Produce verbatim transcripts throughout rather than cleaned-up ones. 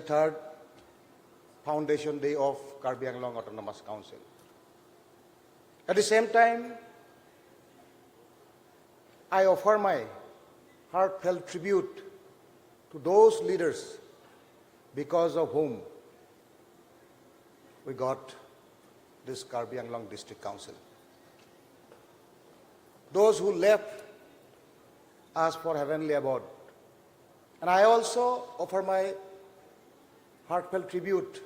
third Foundation Day of Karbi Anglong Autonomous Council. At the same time, I offer my heartfelt tribute to those leaders because of whom we got this Karbi Anglong District Council. Those who left us for heavenly abode. And I also offer my heartfelt tribute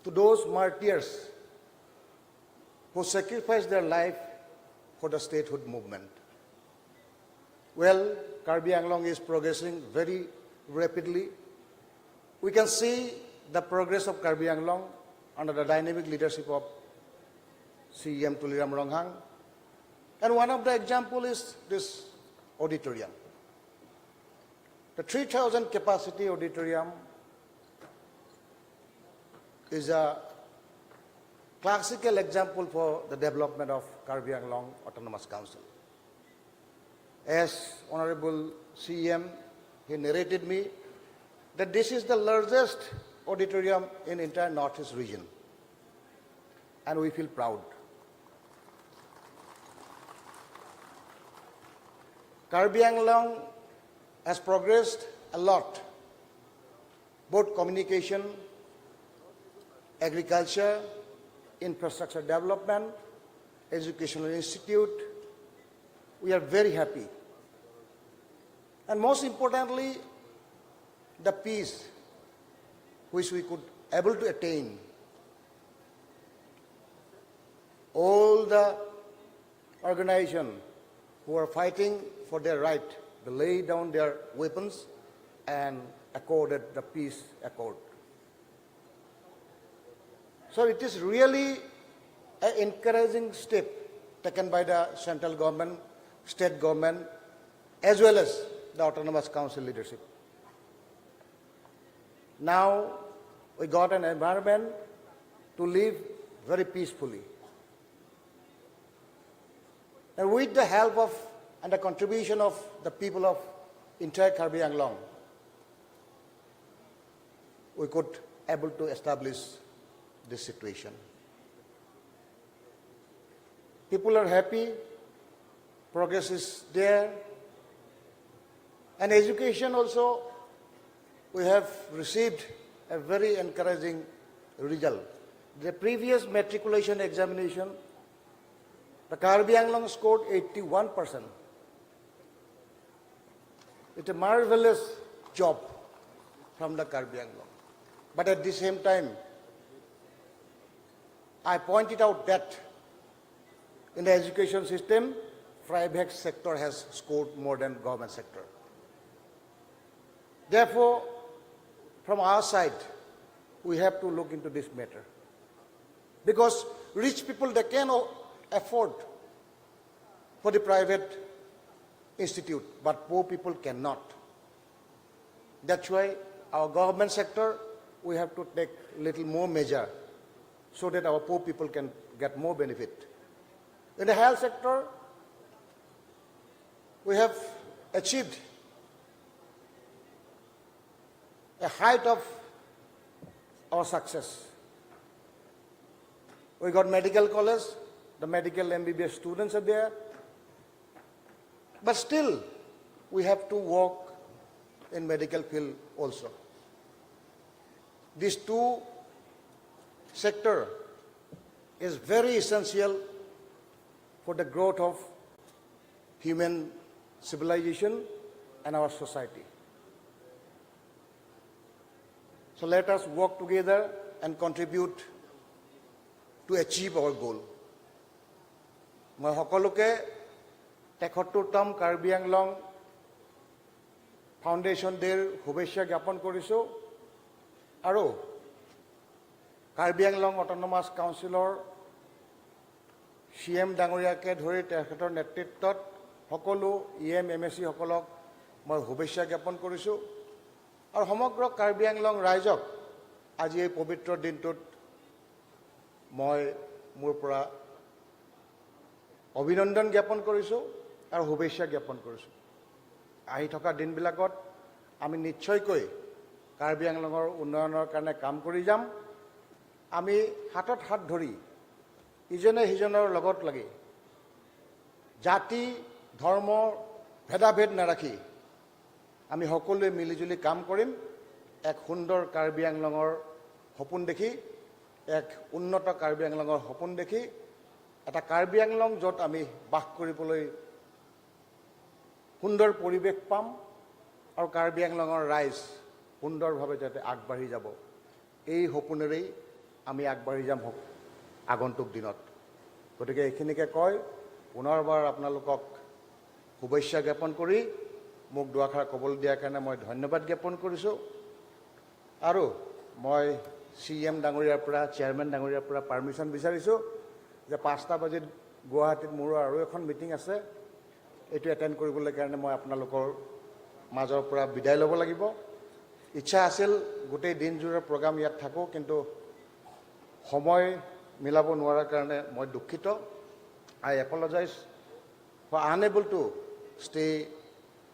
to those martyrs who sacrificed their life for the statehood movement. Well, Karbi Anglong is progressing very rapidly. We can see the progress of Karbi Anglong under the dynamic leadership of C E M Tuliram Ronghang. And one of the example is this auditorium. The three thousand capacity auditorium is a classical example for the development of Karbi Anglong Autonomous Council. As Honorable C E M, he narrated me that this is the largest auditorium in entire Northeast region. And we feel proud. Karbi Anglong has progressed a lot, both communication, agriculture, infrastructure development, educational institute. We are very happy. And most importantly, the peace which we could able to attain. All the organization who are fighting for their right, they lay down their weapons and accorded the peace accord. So it is really an encouraging step taken by the central government, state government, as well as the autonomous council leadership. Now we got an environment to live very peacefully. And with the help of and the contribution of the people of entire Karbi Anglong, we could able to establish this situation. People are happy, progress is there, and education also, we have received a very encouraging result. The previous matriculation examination, the Karbi Anglong scored eighty-one percent. It's a marvelous job from the Karbi Anglong. But at the same time, I pointed out that in the education system, private sector has scored more than government sector. Therefore, from our side, we have to look into this matter. Because rich people, they can o-, afford for the private institute, but poor people cannot. That's why our government sector, we have to take little more measure so that our poor people can get more benefit. In the health sector, we have achieved a height of our success. We got medical college, the medical M B B S students are there, but still we have to work in medical field also. These two sector is very essential for the growth of human civilization and our society. So let us work together and contribute to achieve our goal. মই সকলোকে তেসত্তৰতম কাৰ্বি আংলং ফাউণ্ডেশ্যন ডে'ৰ শুভেচ্ছা জ্ঞাপন কৰিছোঁ আৰু কাৰ্বি আংলং অট'নমাছ কাউন্সিলৰ C M ডাঙৰীয়াকে ধৰি তেখেতৰ নেতৃত্বত সকলো ই এম এম এ চিসকলক মই শুভেচ্ছা জ্ঞাপন কৰিছোঁ আৰু সমগ্ৰ কাৰ্বি আংলং ৰাইজক আজি এই পবিত্ৰ দিনটোত মই মোৰ পৰা অভিনন্দন জ্ঞাপন কৰিছোঁ আৰু শুভেচ্ছা জ্ঞাপন কৰিছোঁ। আহি থকা দিনবিলাকত আমি নিশ্চয়কৈ কাৰ্বি আংলঙৰ উন্নয়নৰ কাৰণে কাম কৰি যাম। আমি হাতত হাত ধৰি ইজনে সিজনৰ লগত লাগি জাতি, ধৰ্ম, ভেদাভেদ নাৰাখি আমি সকলোৱে মিলিজুলি কাম কৰিম। এক সুন্দৰ কাৰ্বি আংলঙৰ সপোন দেখি, এক উন্নত কাৰ্বি আংলঙৰ সপোন দেখি, এটা কাৰ্বি আংলং য'ত আমি বাস কৰিবলৈ সুন্দৰ পৰিৱেশ পাম আৰু কাৰ্বি আংলঙৰ ৰাইজ সুন্দৰভাৱে যাতে আগবাঢ়ি যাব, এই সপোনেৰেই আমি আগবাঢ়ি যাম হক আগন্তুক দিনত। গতিকে এইখিনিকে কৈ পুনৰবাৰ আপোনালোকক শুভেচ্ছা জ্ঞাপন কৰি মোক দুআষাৰ ক'বলৈ দিয়াৰ কাৰণে মই ধন্যবাদ জ্ঞাপন কৰিছোঁ। আৰু মই চি ই এম ডাঙৰীয়াৰ পৰা, চেয়াৰমেন ডাঙৰীয়াৰ পৰা পাৰ্মিশ্যন বিচাৰিছোঁ যে পাঁচটা বাজিত গুৱাহাটীত মোৰো আৰু এখন মিটিং আছে, এইটো এটেণ্ড কৰিবলৈ কাৰণে মই আপোনালোকৰ মাজৰ পৰা বিদায় ল'ব লাগিব। ইচ্ছা আছিল গোটেই দিনযোৰৰ প্ৰগ্ৰাম ইয়াত থাকোঁ, কিন্তু সময় মিলাব নোৱাৰাৰ কাৰণে মই দুখিত। I apologize for unable to stay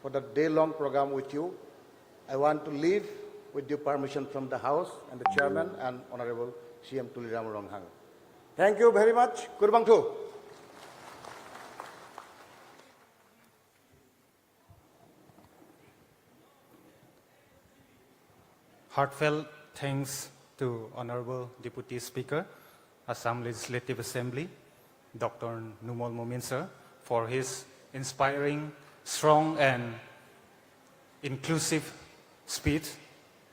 for the day long program with you. I want to leave with your permission from the House and the Chairman and Honorable C M Tuliram Ronghang. Thank you very much. Kurbangthu. Heartfelt thanks to Honorable Deputy Speaker, Assam Legislative Assembly, Doctor Numal Momin sir, for his inspiring, strong and inclusive speech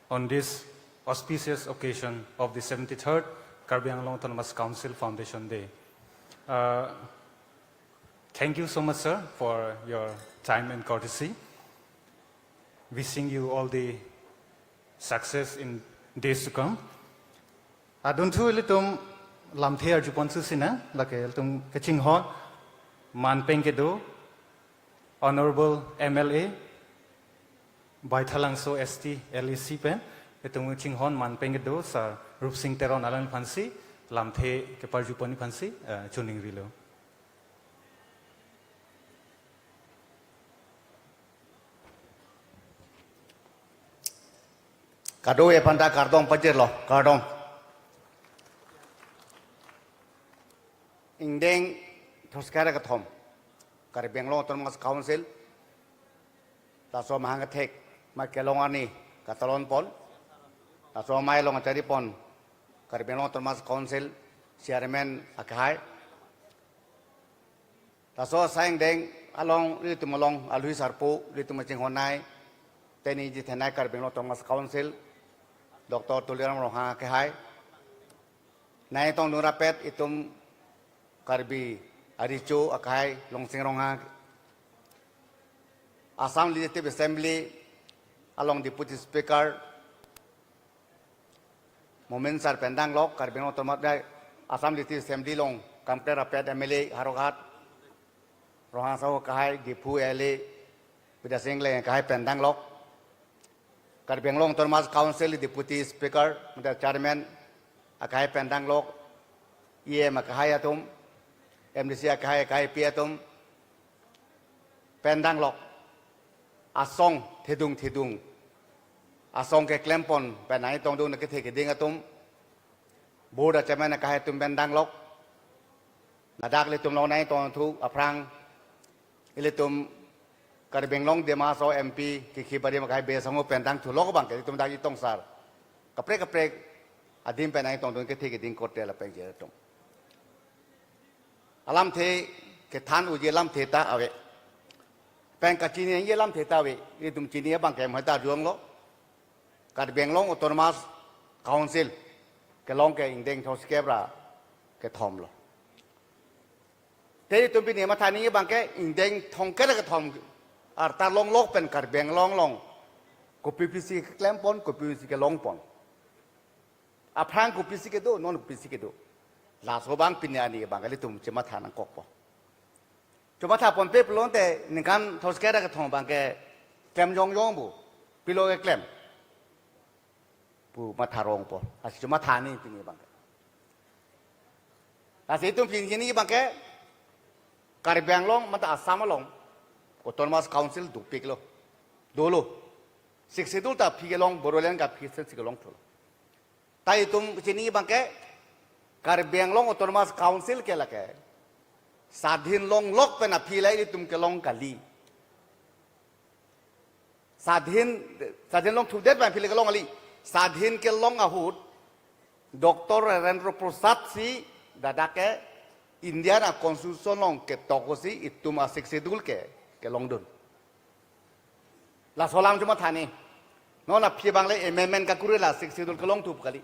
on this auspicious occasion of the seventy-third Karbi Anglong Autonomous Council Foundation Day. Uh, thank you so much, sir, for your time and courtesy. Wishing you all the success in days to come. Adunthu ilitum lamthe arjupon susinang, lake ilitum kachinghon, manpeng kedo, Honorable M L A, Baithalangso S T L A C pen, itum chinghon manpeng kedo, Sir Rupsing Teron alang aphansi, lamthe keparjupon aphansi, eh, choningrilo. Kado-e aphanta kardom pajirlo, kardom. Ingdeng throksi kethom, Karbi Anglong Autonomous Council, laso mahang kethek, ma kelong arni katalon pon, laso amei along achari pon, Karbi Anglong Autonomous Council, Chairman akehai, laso asai ingdeng along, ilitum along alui sarpo, ilitum chinghonnei, teniji thenei Karbi Anglong Autonomous Council, Doctor Tuliram Ronghang akehai, nangtongdun rapet itum Karbi arecho akehai Longsing Ronghang, Assam Legislative Assembly along Deputy Speaker, Momin sir pen danglok, Karbi Anglong Autonomous, Assam Legislative Assembly along kamkre rapet M L A Howraghat, Ronghang Sahu akehai, Diphu L A, Bidya Sing Engleng akehai pen danglok, Karbi Anglong Autonomous Council Deputy Speaker, mate Chairman akehai pen danglok, E M akehai atum, M D C akehai, akehaipi atum, pen danglok, asong thedung thedung, asong keklem pon pen nangtongdun kethe keding atum, board achairman akehai atum pen danglok, ladak ilitum along nangtongthu aphrang, ilitum Karbi Anglong Dima Hasao M P Kikhilbari akehai Bey Sangho pen dangthu lok abangke ilitum dak itongsar kaprek kaprek adim pen nangtongdun kethe keding korte lapen je atum. Alamthe kethan unji alamthe ta ave. Pen kachini unji alamthe ta ave. Ilitum chini abangke mathadunlo. Karbi Anglong Autonomous Council kelong ke ingdeng throksi kep ra kethom lo. Te ilitum pini matha nangji abangke ingdeng thomkep ra kethom arta longlok pen Karbi Anglong along kopi pisi keklem pon, kopi pisi kelong pon. Aphrang kopisi kedo, non kopisi kedo. Laso abang pini arni abang ilitum chematha nangkokpo. Chematha ponpe pulote ningkan throksi kep ra kethom abangke klem jongjong pu. Pilo keklem pu matha rongpo. Lasi chematha nangji pini abangke. Lasi itum pini abangke Karbi Anglong mate Assam along Autonomous Council dopiklo. Dolo. Sixth Schedule ta aphi kelong, Bodoland ke aphi sensi kelongthu. Ta itum chini abangke Karbi Anglong Autonomous Council ke lake sadhin longlok pen aphi le itum kelong kali. Sadhin, sadhin longthudet pen aphi le kelong kali. Sadhin kelong ahut Doctor Rajendra Prasad si ladak ke Indian a-constitution along ketok si itum a-Sixth Schedule ke kelongdun. Laso alam chuma thani. Non aphi abang le amendment kakuri la Sixth Schedule kelongthu kali.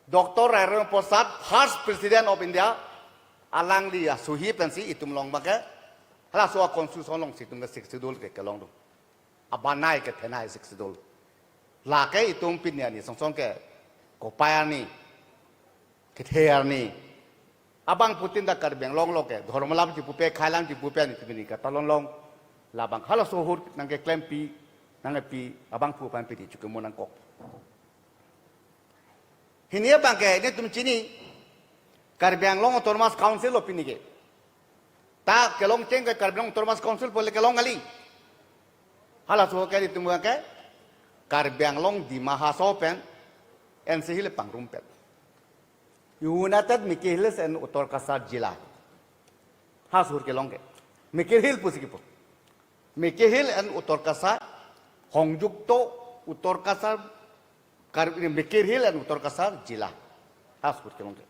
Doctor Rajendra Prasad, first President of India, alangli asohi pensi itum long abangke, halaso a-constitution alongsi itum ke Sixth Schedule ke kelongdun. Abanai kethenei Sixth Schedule. Lake itum pini arni songsong ke kopai arni, kethe arni. Abangphutin ta Karbi Anglong lo ke, dhormo alam chipupe, khei alam chipupe, ani pini katalon long. Labang halaso ahut nangkeklempi, nangkepi, abangphu aphan pini chukemo nangkok. Hini abangke, netum chini, Karbi Anglong Autonomous Council lo pini ke. Ta kelongcheng ke Karbi Anglong Autonomous Council pu le kelong kali. Halaso ke itum ke Karbi Anglong Dima Hasao pen N C Hills le pangrum pen. United Mikir Hills and Uttar Cachar Zilla. Halaso ahut kelong ke. Mikir Hill pusi kipu. Mikir Hill and Uttar Cachar, Hongjukto Uttar Cachar, Kar-, Mikir Hill and Uttar Cachar Zilla. Halaso ahut kelong ke.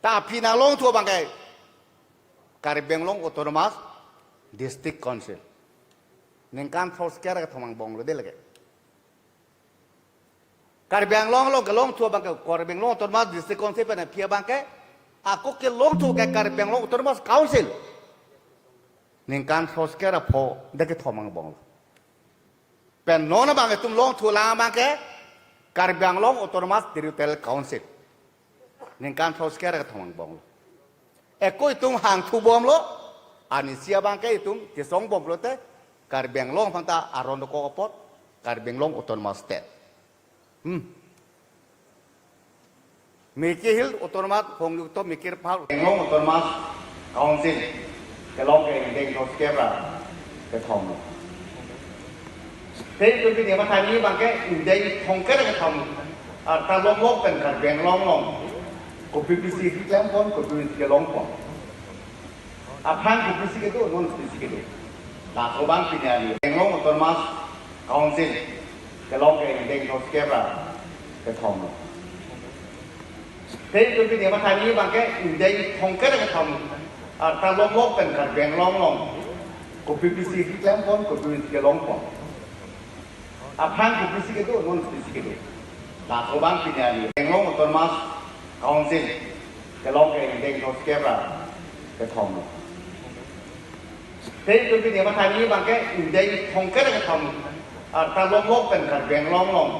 Ta aphi nang longthu abangke Karbi Anglong Autonomous District Council. Ningkan throksi ra kethom angbong lo de lake. Karbi Anglong along kelongthu abangke Karbi Anglong Autonomous District Council pen aphi abangke, ako kelongthu ke Karbi Anglong Autonomous Council. Ningkan throksi ra pho de kethom angbong lo. Pen non abang itum longthu lang abangke Karbi Anglong Autonomous Territorial Council. Ningkan throksi ra kethom angbong lo. Ako itum hangthubom lo, anisi abangke itum kesongbom lote Karbi Anglong aphan ta aron dokok apot Karbi Anglong Autonomous State. Hmm. Mikir Hill Autonomous, Hongjukto Mikir Pahar Anglong Autonomous Council kelong ke ingdeng throksi ra kethom lo. Te itum pini matha ni abangke ingdeng throksi ra kethom lo. Arta longlok pen Karbi Anglong along kopi pisi keklempon, kopi pisi kelongpon. Aphrang kopi pisi kedo, non kopi pisi kedo. Laso abang pini arni Anglong Autonomous Council kelong ke ingdeng throksi ra kethom lo. Te itum pini matha ni abangke ingdeng throksi ra kethom lo. Arta longlok pen Karbi Anglong along kopi pisi keklempon, kopi pisi kelongpon. Aphrang kopi pisi kedo, non kopi pisi kedo. Laso abang pini arni Anglong Autonomous Council kelong ke ingdeng throksi ra kethom lo. Te itum pini matha ni abangke ingdeng throksi ra kethom lo. Arta longlok pen Karbi Anglong along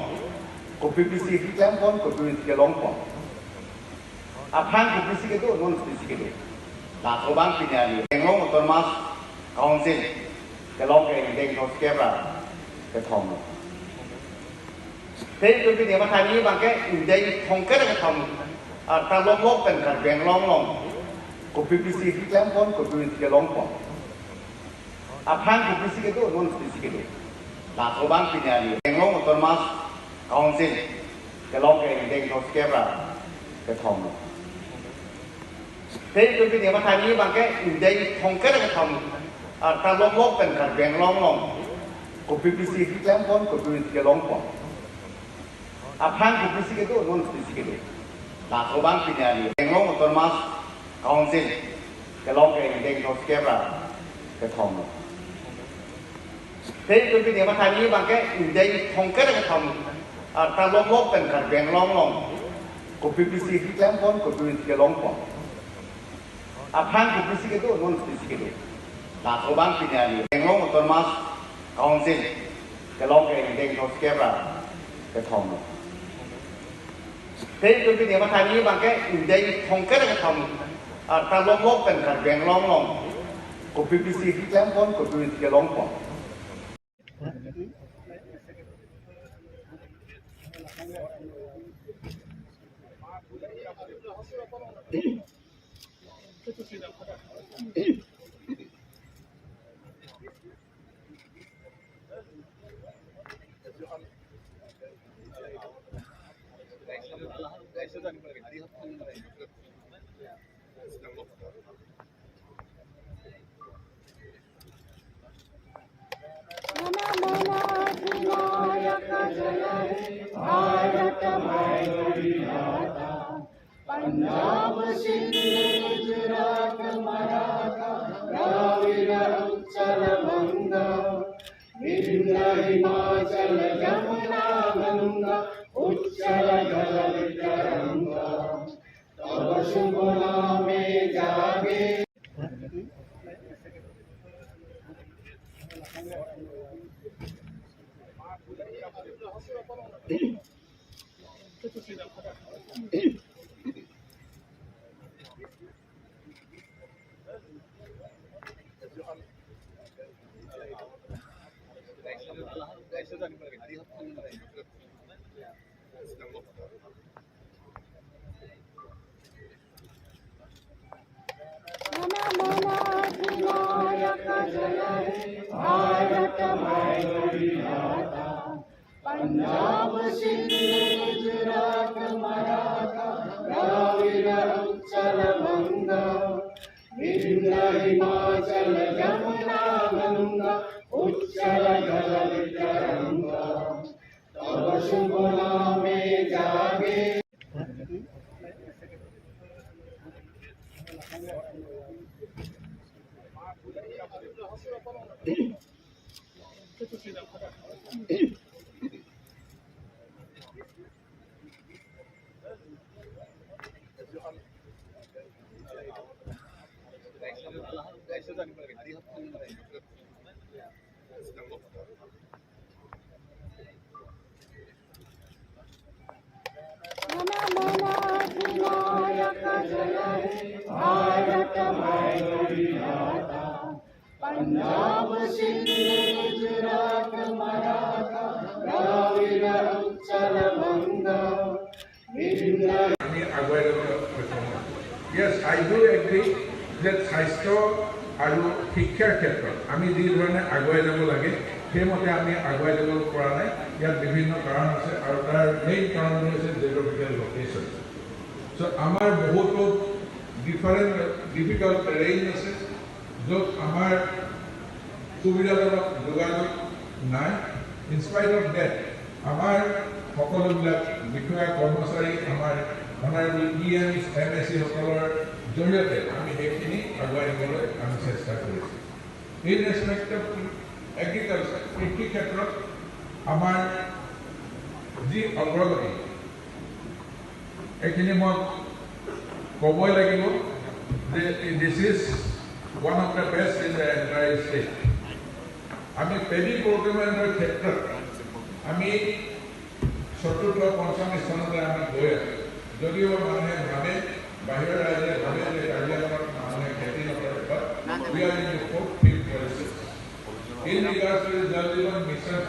kopi pisi keklempon, kopi pisi kelongpon. Aphrang kopi pisi kedo, non kopi pisi kedo. Laso abang pini arni Anglong Autonomous Council kelong ke ingdeng throksi ra kethom lo. Te itum pini matha ni abangke ingdeng throksi ra kethom lo. Arta longlok pen Karbi Anglong along kopi pisi keklempon, kopi pisi kelongpon. Aphrang kopi pisi kedo, non kopi pisi kedo. Laso abang pini arni Anglong Autonomous Council kelong ke ingdeng throksi ra kethom lo. Te itum pini matha ni abangke ingdeng throksi ra kethom lo. Arta longlok pen Karbi Anglong along kopi pisi keklempon, kopi pisi kelongpon. Aphrang kopi pisi kedo, non kopi pisi kedo. Laso abang pini arni Anglong Autonomous Council kelong ke ingdeng throksi ra kethom lo. Te itum pini matha ni abangke ingdeng throksi ra kethom lo. Arta longlok pen Karbi Anglong along kopi pisi keklempon, kopi pisi kelongpon. Aphrang kopi pisi kedo, non kopi pisi kedo. Laso abang pini arni Anglong Autonomous Council kelong ke ingdeng throksi ra kethom lo. Te itum pini matha ni abangke ingdeng throksi ra kethom lo. Arta longlok pen Karbi Anglong along kopi pisi keklempon, kopi pisi kelongpon. जननायक जय हे भारत भाग्य विधाता। पंजाब सिंध गुजरात मराठा द्राविड़ उच्चल बंग, विंध्य हिमाचल जमुना गंगा उच्चल जलधि तरंग, तव शुभ नामे जागे। जननायक जय हे भारत भाग्य विधाता। पंजाब सिंध गुजरात मराठा द्राविड़ उच्चल बंग, विंध्य हिमाचल जमुना गंगा उच्चल जलधि तरंग, तव शुभ नामे जागे। जननायक जय हे भारत भाग्य विधाता। पंजाब सिंध गुजरात मराठा द्राविड़ उच्चल बंग, বিভিন্ন আমি আগুৱাই যাবলৈ সক্ষম হ'ম। Yes, I do agree that স্বাস্থ্য আৰু শিক্ষাৰ ক্ষেত্ৰত আমি যি ধৰণে আগুৱাই যাব লাগে, সেইমতে আমি আগুৱাই যাব পৰা নাই। ইয়াত বিভিন্ন কাৰণ আছে আৰু তাৰ মেইন কাৰণটো হৈছে জিঅ'গ্ৰাফিকেল লোকেশ্যন। চ' আমাৰ বহুতো ডিফাৰেণ্ট ডিফিকাল্ট টেৰেইন আছে, য'ত আমাৰ সুবিধাজনক যোগাযোগ নাই। In spite of that, আমাৰ সকলোবিলাক বিষয়া কৰ্মচাৰী, আমাৰ honourable E M, M A চি সকলৰ জৰিয়তে আমি সেইখিনি আগুৱাই নিবলৈ আমি চেষ্টা কৰিছোঁ। In respect of agriculture, কৃষি ক্ষেত্ৰত আমাৰ যি অগ্ৰগতি, এইখিনি মই ক'বই লাগিব যে this is one of the best in the entire state. আমি পেডি প্ৰকিউৰমেণ্টৰ ক্ষেত্ৰত আমি চতুৰ্থ, পঞ্চম স্থানতে আমি গৈ আছোঁ। যদিও মানুহে ভাবে, বাহিৰৰ ৰাইজে ভাবে যে কাৰ্বি আংলঙত মানুহে খেতি নকৰে, but we are in the fourth, fifth position. In regards to the Jal Jeevan Mission,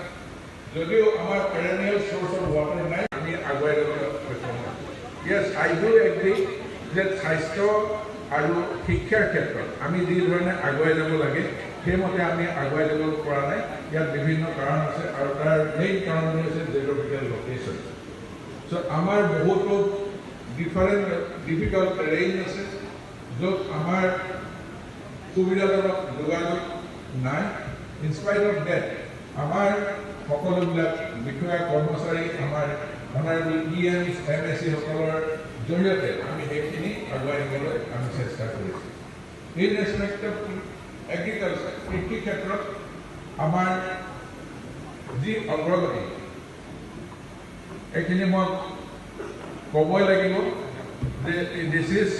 যদিও আমাৰ পেৰেনিয়েল চ'ৰ্চ অফ ৱাটাৰ নাই, আমি আগুৱাই যাবলৈ সক্ষম হ'ম। Yes, I do agree that স্বাস্থ্য আৰু শিক্ষাৰ ক্ষেত্ৰত আমি যি ধৰণে আগুৱাই যাব লাগে, সেইমতে আমি আগুৱাই যাব পৰা নাই। ইয়াত বিভিন্ন কাৰণ আছে আৰু তাৰ মেইন কাৰণটো হৈছে জিঅ'গ্ৰাফিকেল লোকেশ্যন। চ' আমাৰ বহুতো ডিফাৰেণ্ট ডিফিকাল্ট টেৰেইন আছে, য'ত আমাৰ সুবিধাজনক যোগাযোগ নাই। In spite of that, আমাৰ সকলোবিলাক বিষয়া কৰ্মচাৰী, আমাৰ honourable E M, M A চি সকলৰ জৰিয়তে আমি সেইখিনি আগুৱাই নিবলৈ আমি চেষ্টা কৰিছোঁ। In respect of agriculture, কৃষি ক্ষেত্ৰত আমাৰ যি অগ্ৰগতি, এইখিনি মই ক'বই লাগিব যে this is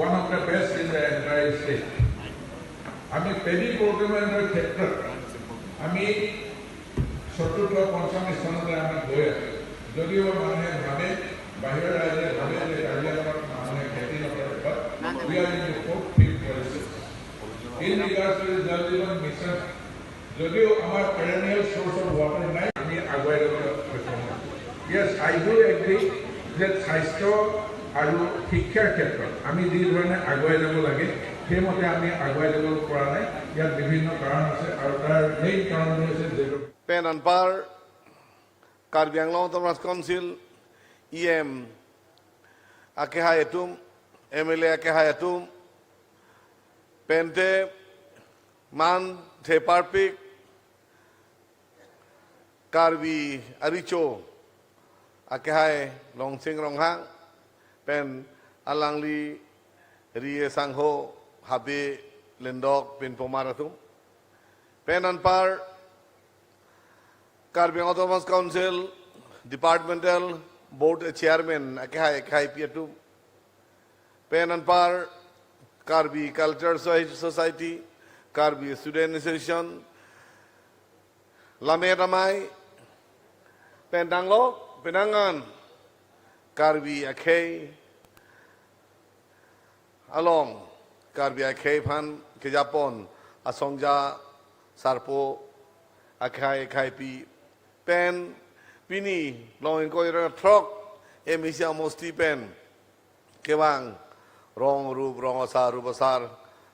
one of the best in the entire state. আমি পেডি প্ৰকিউৰমেণ্টৰ ক্ষেত্ৰত আমি চতুৰ্থ, পঞ্চম স্থানতে আমি গৈ আছোঁ। যদিও মানুহে ভাবে, বাহিৰৰ ৰাইজে ভাবে যে কাৰ্বি আংলঙত মানুহে খেতি নকৰে, but we are in the fourth, fifth position. In regards to the Jal Jeevan Mission, যদিও আমাৰ পেৰেনিয়েল চ'ৰ্চ অফ ৱাটাৰ নাই, আমি আগুৱাই যাবলৈ সক্ষম হ'ম। Yes, I do agree that স্বাস্থ্য আৰু শিক্ষাৰ ক্ষেত্ৰত আমি যি ধৰণে আগুৱাই যাব লাগে, সেইমতে আমি আগুৱাই যাব পৰা নাই। ইয়াত বিভিন্ন কাৰণ আছে আৰু তাৰ মেইন কাৰণটো হৈছে যে pen anpar Karbi Anglong Autonomous Council E M akehai atum, M L A akehai atum, pente man theparpik Karbi arecho akehai Longsing Ronghang pen alangli ri esangho Habe Lyngdoh Pinpomar atum, pen anpar Karbi Anglong Autonomous Council Departmental Board Chairman akehai akehaipi atum, pen anpar Karbi Culture Soci-, Society, Karbi Student Association, Lammet Amei, pen danglok penang an Karbi akhei along, Karbi akhei aphan kejapon asongja sarpo akehai akehaipi, pen pini long ingkoi ra throk M A C amosti pen kevang rong rup rong asar rup asar,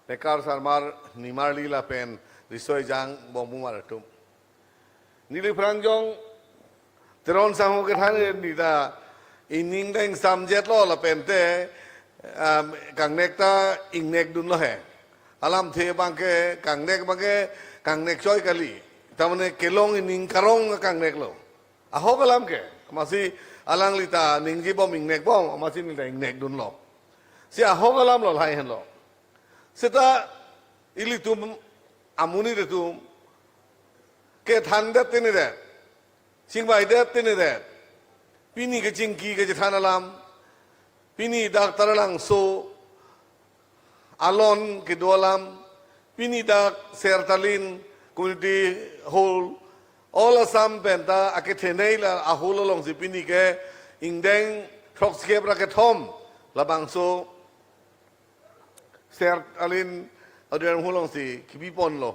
mekar sarmar nimarli lapen riso ejang bom-bumar atum. Neli phrang jong Teron sangho kethan ni ta ining ta ingsamjetlo lapente, um, kangnek ta ingnekdunlo he. Alamthe abangke kangnek abangke kangnek choi kali. Ta mane kelong ining karong kangneklo. Ahok alam ke. Amatsi alangli ta ningje bom ingnekbom, amatsi neli ta ingnekdunlo. Si ahok alamlo lahai henlo. Seta ilitum amonit atum kethandet tinidet, chingvaidet tinidet, pini kechingki kechethan alam, pini dak Taralangso along kedo alam, pini dak Sertalin Community Hall, All Assam pen ta akethenei la ahul alongsi pini ke ingdeng throksikep ra kethom labangso Sertalin Auditorium alongsi kibiponlo.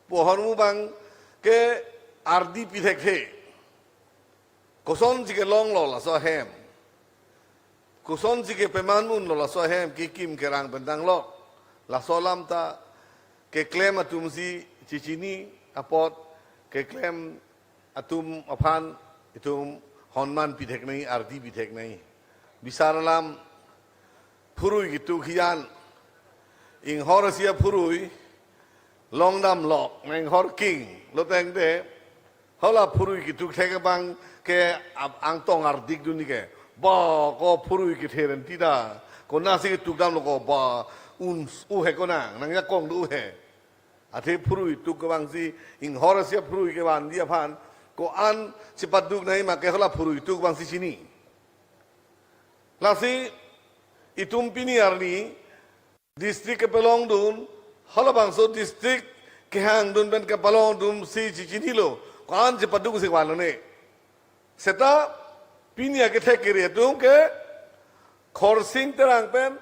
Pu ahormu abangke ardi pithekthe. Kosonsi kelonglo laso ahem. Kosonsi kepeman unlo laso ahem, kekim kerang pen danglok. Laso alam ta keklem atumsi chechini apot keklem atum aphan itum honman pitheknei, ardi pitheknei. Bisar alam phurui ketuk hiyan. Inghor isi aphurui longdamlok, nang inghor king lo tangte, hala phurui ketuk thek abangke ap-, angtong ardikdun ni ke. Ba, ko phurui kethe ren tida. Konatsi ketukdamlo ko ba, un-u he konat, nangjakong do-u he. Athe phurui tuk abangsi, inghor isi aphurui kevanji aphan, ko-an chepaduknei ma ke hala phurui tuk abangsi chini. Lasi itum pini arni district kepalongdun, halabangso district kehangdun pen kepalongdunsi chechinilo, ko-an chepaduksi vanlo ne. Seta pini akethek kere atum ke Khorsing Terang pen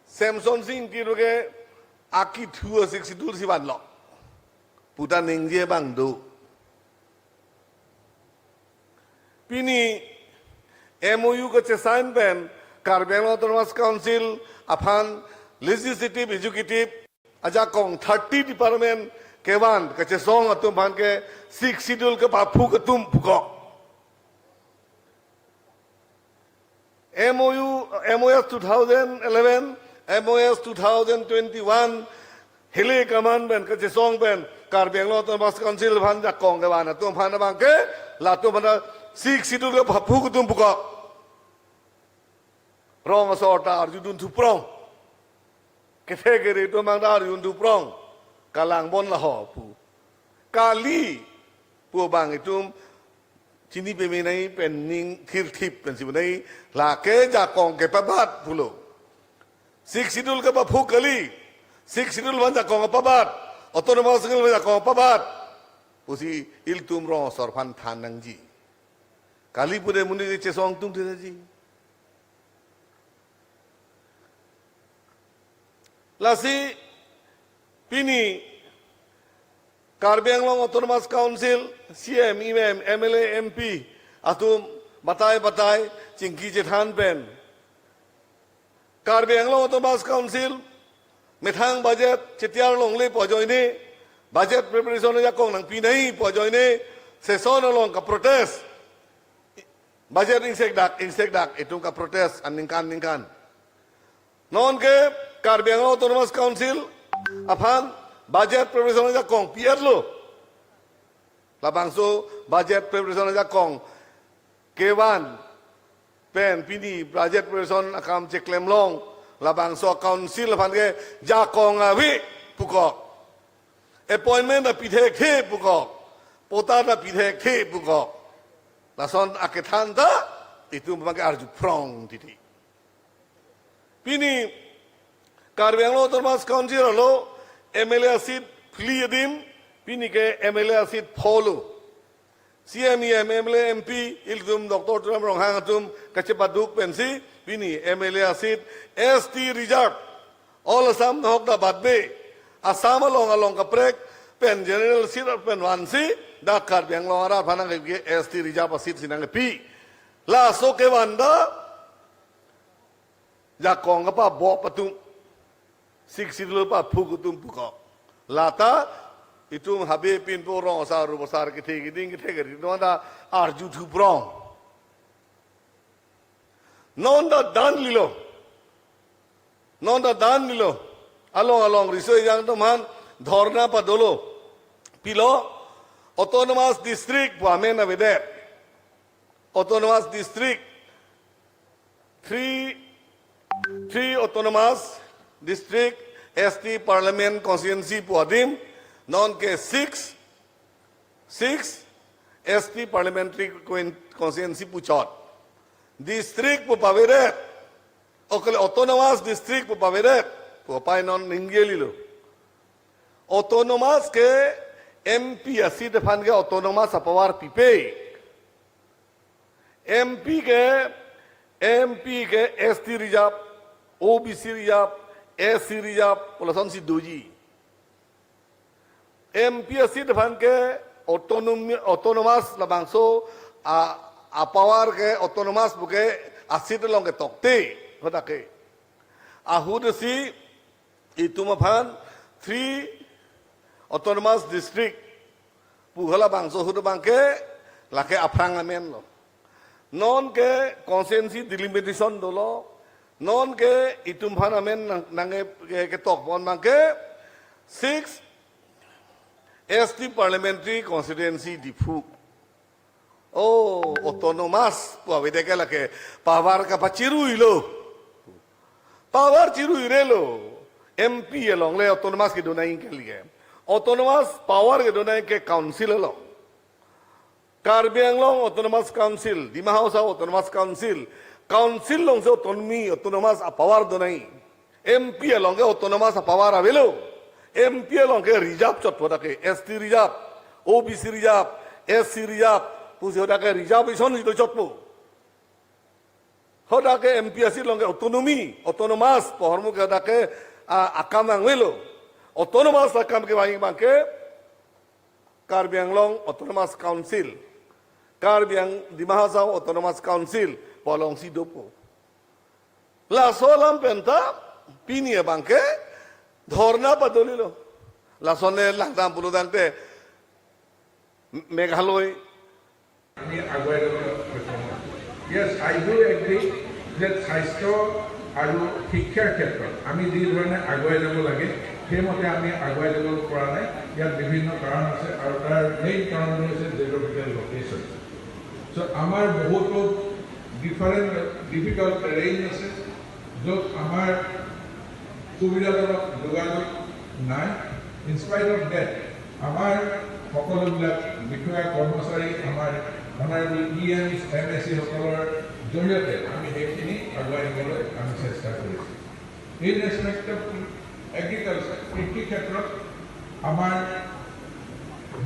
Semsonsing Ingti ke akethu a-Sixth Schedule si vanlo puta ningje abang do. Pini M O U kachesign pen Karbi Anglong Autonomous Council aphan legislative, executive, ajakong thirty department kevan kachesong atum aphan ke Sixth Schedule kepaphuk atum pukok. M O U, M O S two thousand eleven, M O S two thousand twenty-one, hile kaman pen kachesong pen Karbi Anglong Autonomous Council aphan jakong kevan atum aphan abangke, latum aphan Sixth Schedule kepaphuk atum pukok. Rong asor ta arjudun thuprong. Kethe kere atum abang ta arjudun thuprong. Kalang bon laho pu. Kali pu abang itum chini pemenei pen ning thirthip pensi penei, lake jakong kepabat pulo. Sixth Schedule kepaphuk kali. Sixth Schedule aphan jakong kepabat. Autonomous Council aphan jakong kepabat pusi ilitum rong asor aphan than nangji. Kali pu de monit kechesong atum thekthaji. Lasi pini Karbi Anglong Autonomous Council, C M, E M, M L A, M P atum batai batai chingki chethan pen Karbi Anglong Autonomous Council methang budget chetiar longle pu ajoine, budget preparation ajakong nangpinei pu ajoine, session along kaprotest Budget ingsekdak, ingsekdak, itum kaprotest aningkan ningkan. Non ke Karbi Anglong Autonomous Council aphan budget preparation ajakong pi-etlo. Labangso budget preparation ajakong kevan pen pini budget preparation akam cheklemlong, labangso council aphan ke jakong ave pukok. Appointment ta pithekthe pukok. Patta ta pithekthe pukok. Lason akethan ta itum abang ke arjuphrong titi. Pini Karbi Anglong Autonomous Council arlo M L A seat phli adim, pini ke M L A seat pholo. C M, E M, M L A, M P, ilitum Doctor Tuliram Ronghang atum kachepaduk pensi, pini M L A seat S T reserve. All Assam nahok da badbe. Assam along along kaprek pen general seat pen vansi, dak Karbi Anglong arat aphan nangkepi S T reserve aseat si nangkepi. Laso kevan ta jakong kapabok atum, sixth schedule paphuk atum pukok. Lata itum habe pinpo, rong asar, rup asar, kethe keding, kethe keding, non ta arjuthuprong. Non ta dan lilo. Non ta dan lilo. Along along riso ejang atum aphan dhorna padolo. Pilo, autonomous district pu amen avedet. Autonomous district, three, three autonomous district, S T parliament constituency pu adim, non ke six, six S T parliamentary constituency puchot. District pu pavedet, okale autonomous district pu pavedet, pu apei non ningje lilo. Autonomous ke M P aseat aphan ke autonomous apower pipe. M P ke, M P ke S T reserve, O B C reserve, S C reserve, pu lasonsi doji. M P aseat aphan ke autonomy, autonomous labangso a, apower ke autonomous pu ke aseat along ketokte, hadak ke. Ahut si itum aphan three autonomous district pu halabangso ahut abang ke lake aphrang amenlo. Non ke constituency delimitation dolo. Non ke itum aphan amen nang, nang ke, ke, ketokpon abang ke six S T parliamentary constituency Diphu. Oh, autonomous pu avedet ke lake power kapachiruilo. Power chiruirelo. M P along le autonomous kedo nangji kali ke. Autonomous power kedo nangji ke council along. Karbi Anglong Autonomous Council, Dima Hasao Autonomous Council, council alongsi autonomy, autonomous apower do nangji. M P along ke autonomous apower avelo. M P along ke reserve chotpo dak ke, S T reserve, O B C reserve, S C reserve, pusi hadak ke reservation si do chotpo. Hadak ke M P aseat along ke autonomy, autonomous, pu ahormu ke hadak ke, a, akam nangvelo. Autonomous akam kevang abang ke Karbi Anglong Autonomous Council, Karbi Ang, Dima Hasao Autonomous Council pu alongsi dopo. Laso alam penta pini abang ke dhorna padolilo. Lason ne langdam pulotangte Meghalaya আমি আগুৱাই যাবলৈ সক্ষম হ'ম। Yes, I do agree that স্বাস্থ্য আৰু শিক্ষাৰ ক্ষেত্ৰত আমি যি ধৰণে আগুৱাই যাব লাগে, সেইমতে আমি আগুৱাই যাব পৰা নাই। ইয়াত বিভিন্ন কাৰণ আছে আৰু তাৰ মেইন কাৰণটো হৈছে জিঅ'গ্ৰাফিকেল লোকেশ্যন। চ' আমাৰ বহুতো ডিফাৰেণ্ট ডিফিকাল্ট টেৰেইন আছে, য'ত আমাৰ সুবিধাজনক যোগাযোগ নাই। In spite of that, আমাৰ সকলোবিলাক বিষয়া কৰ্মচাৰী, আমাৰ honourable E M, M A চি সকলৰ জৰিয়তে আমি সেইখিনি আগুৱাই নিবলৈ আমি চেষ্টা কৰিছোঁ। In respect of agriculture, কৃষি ক্ষেত্ৰত আমাৰ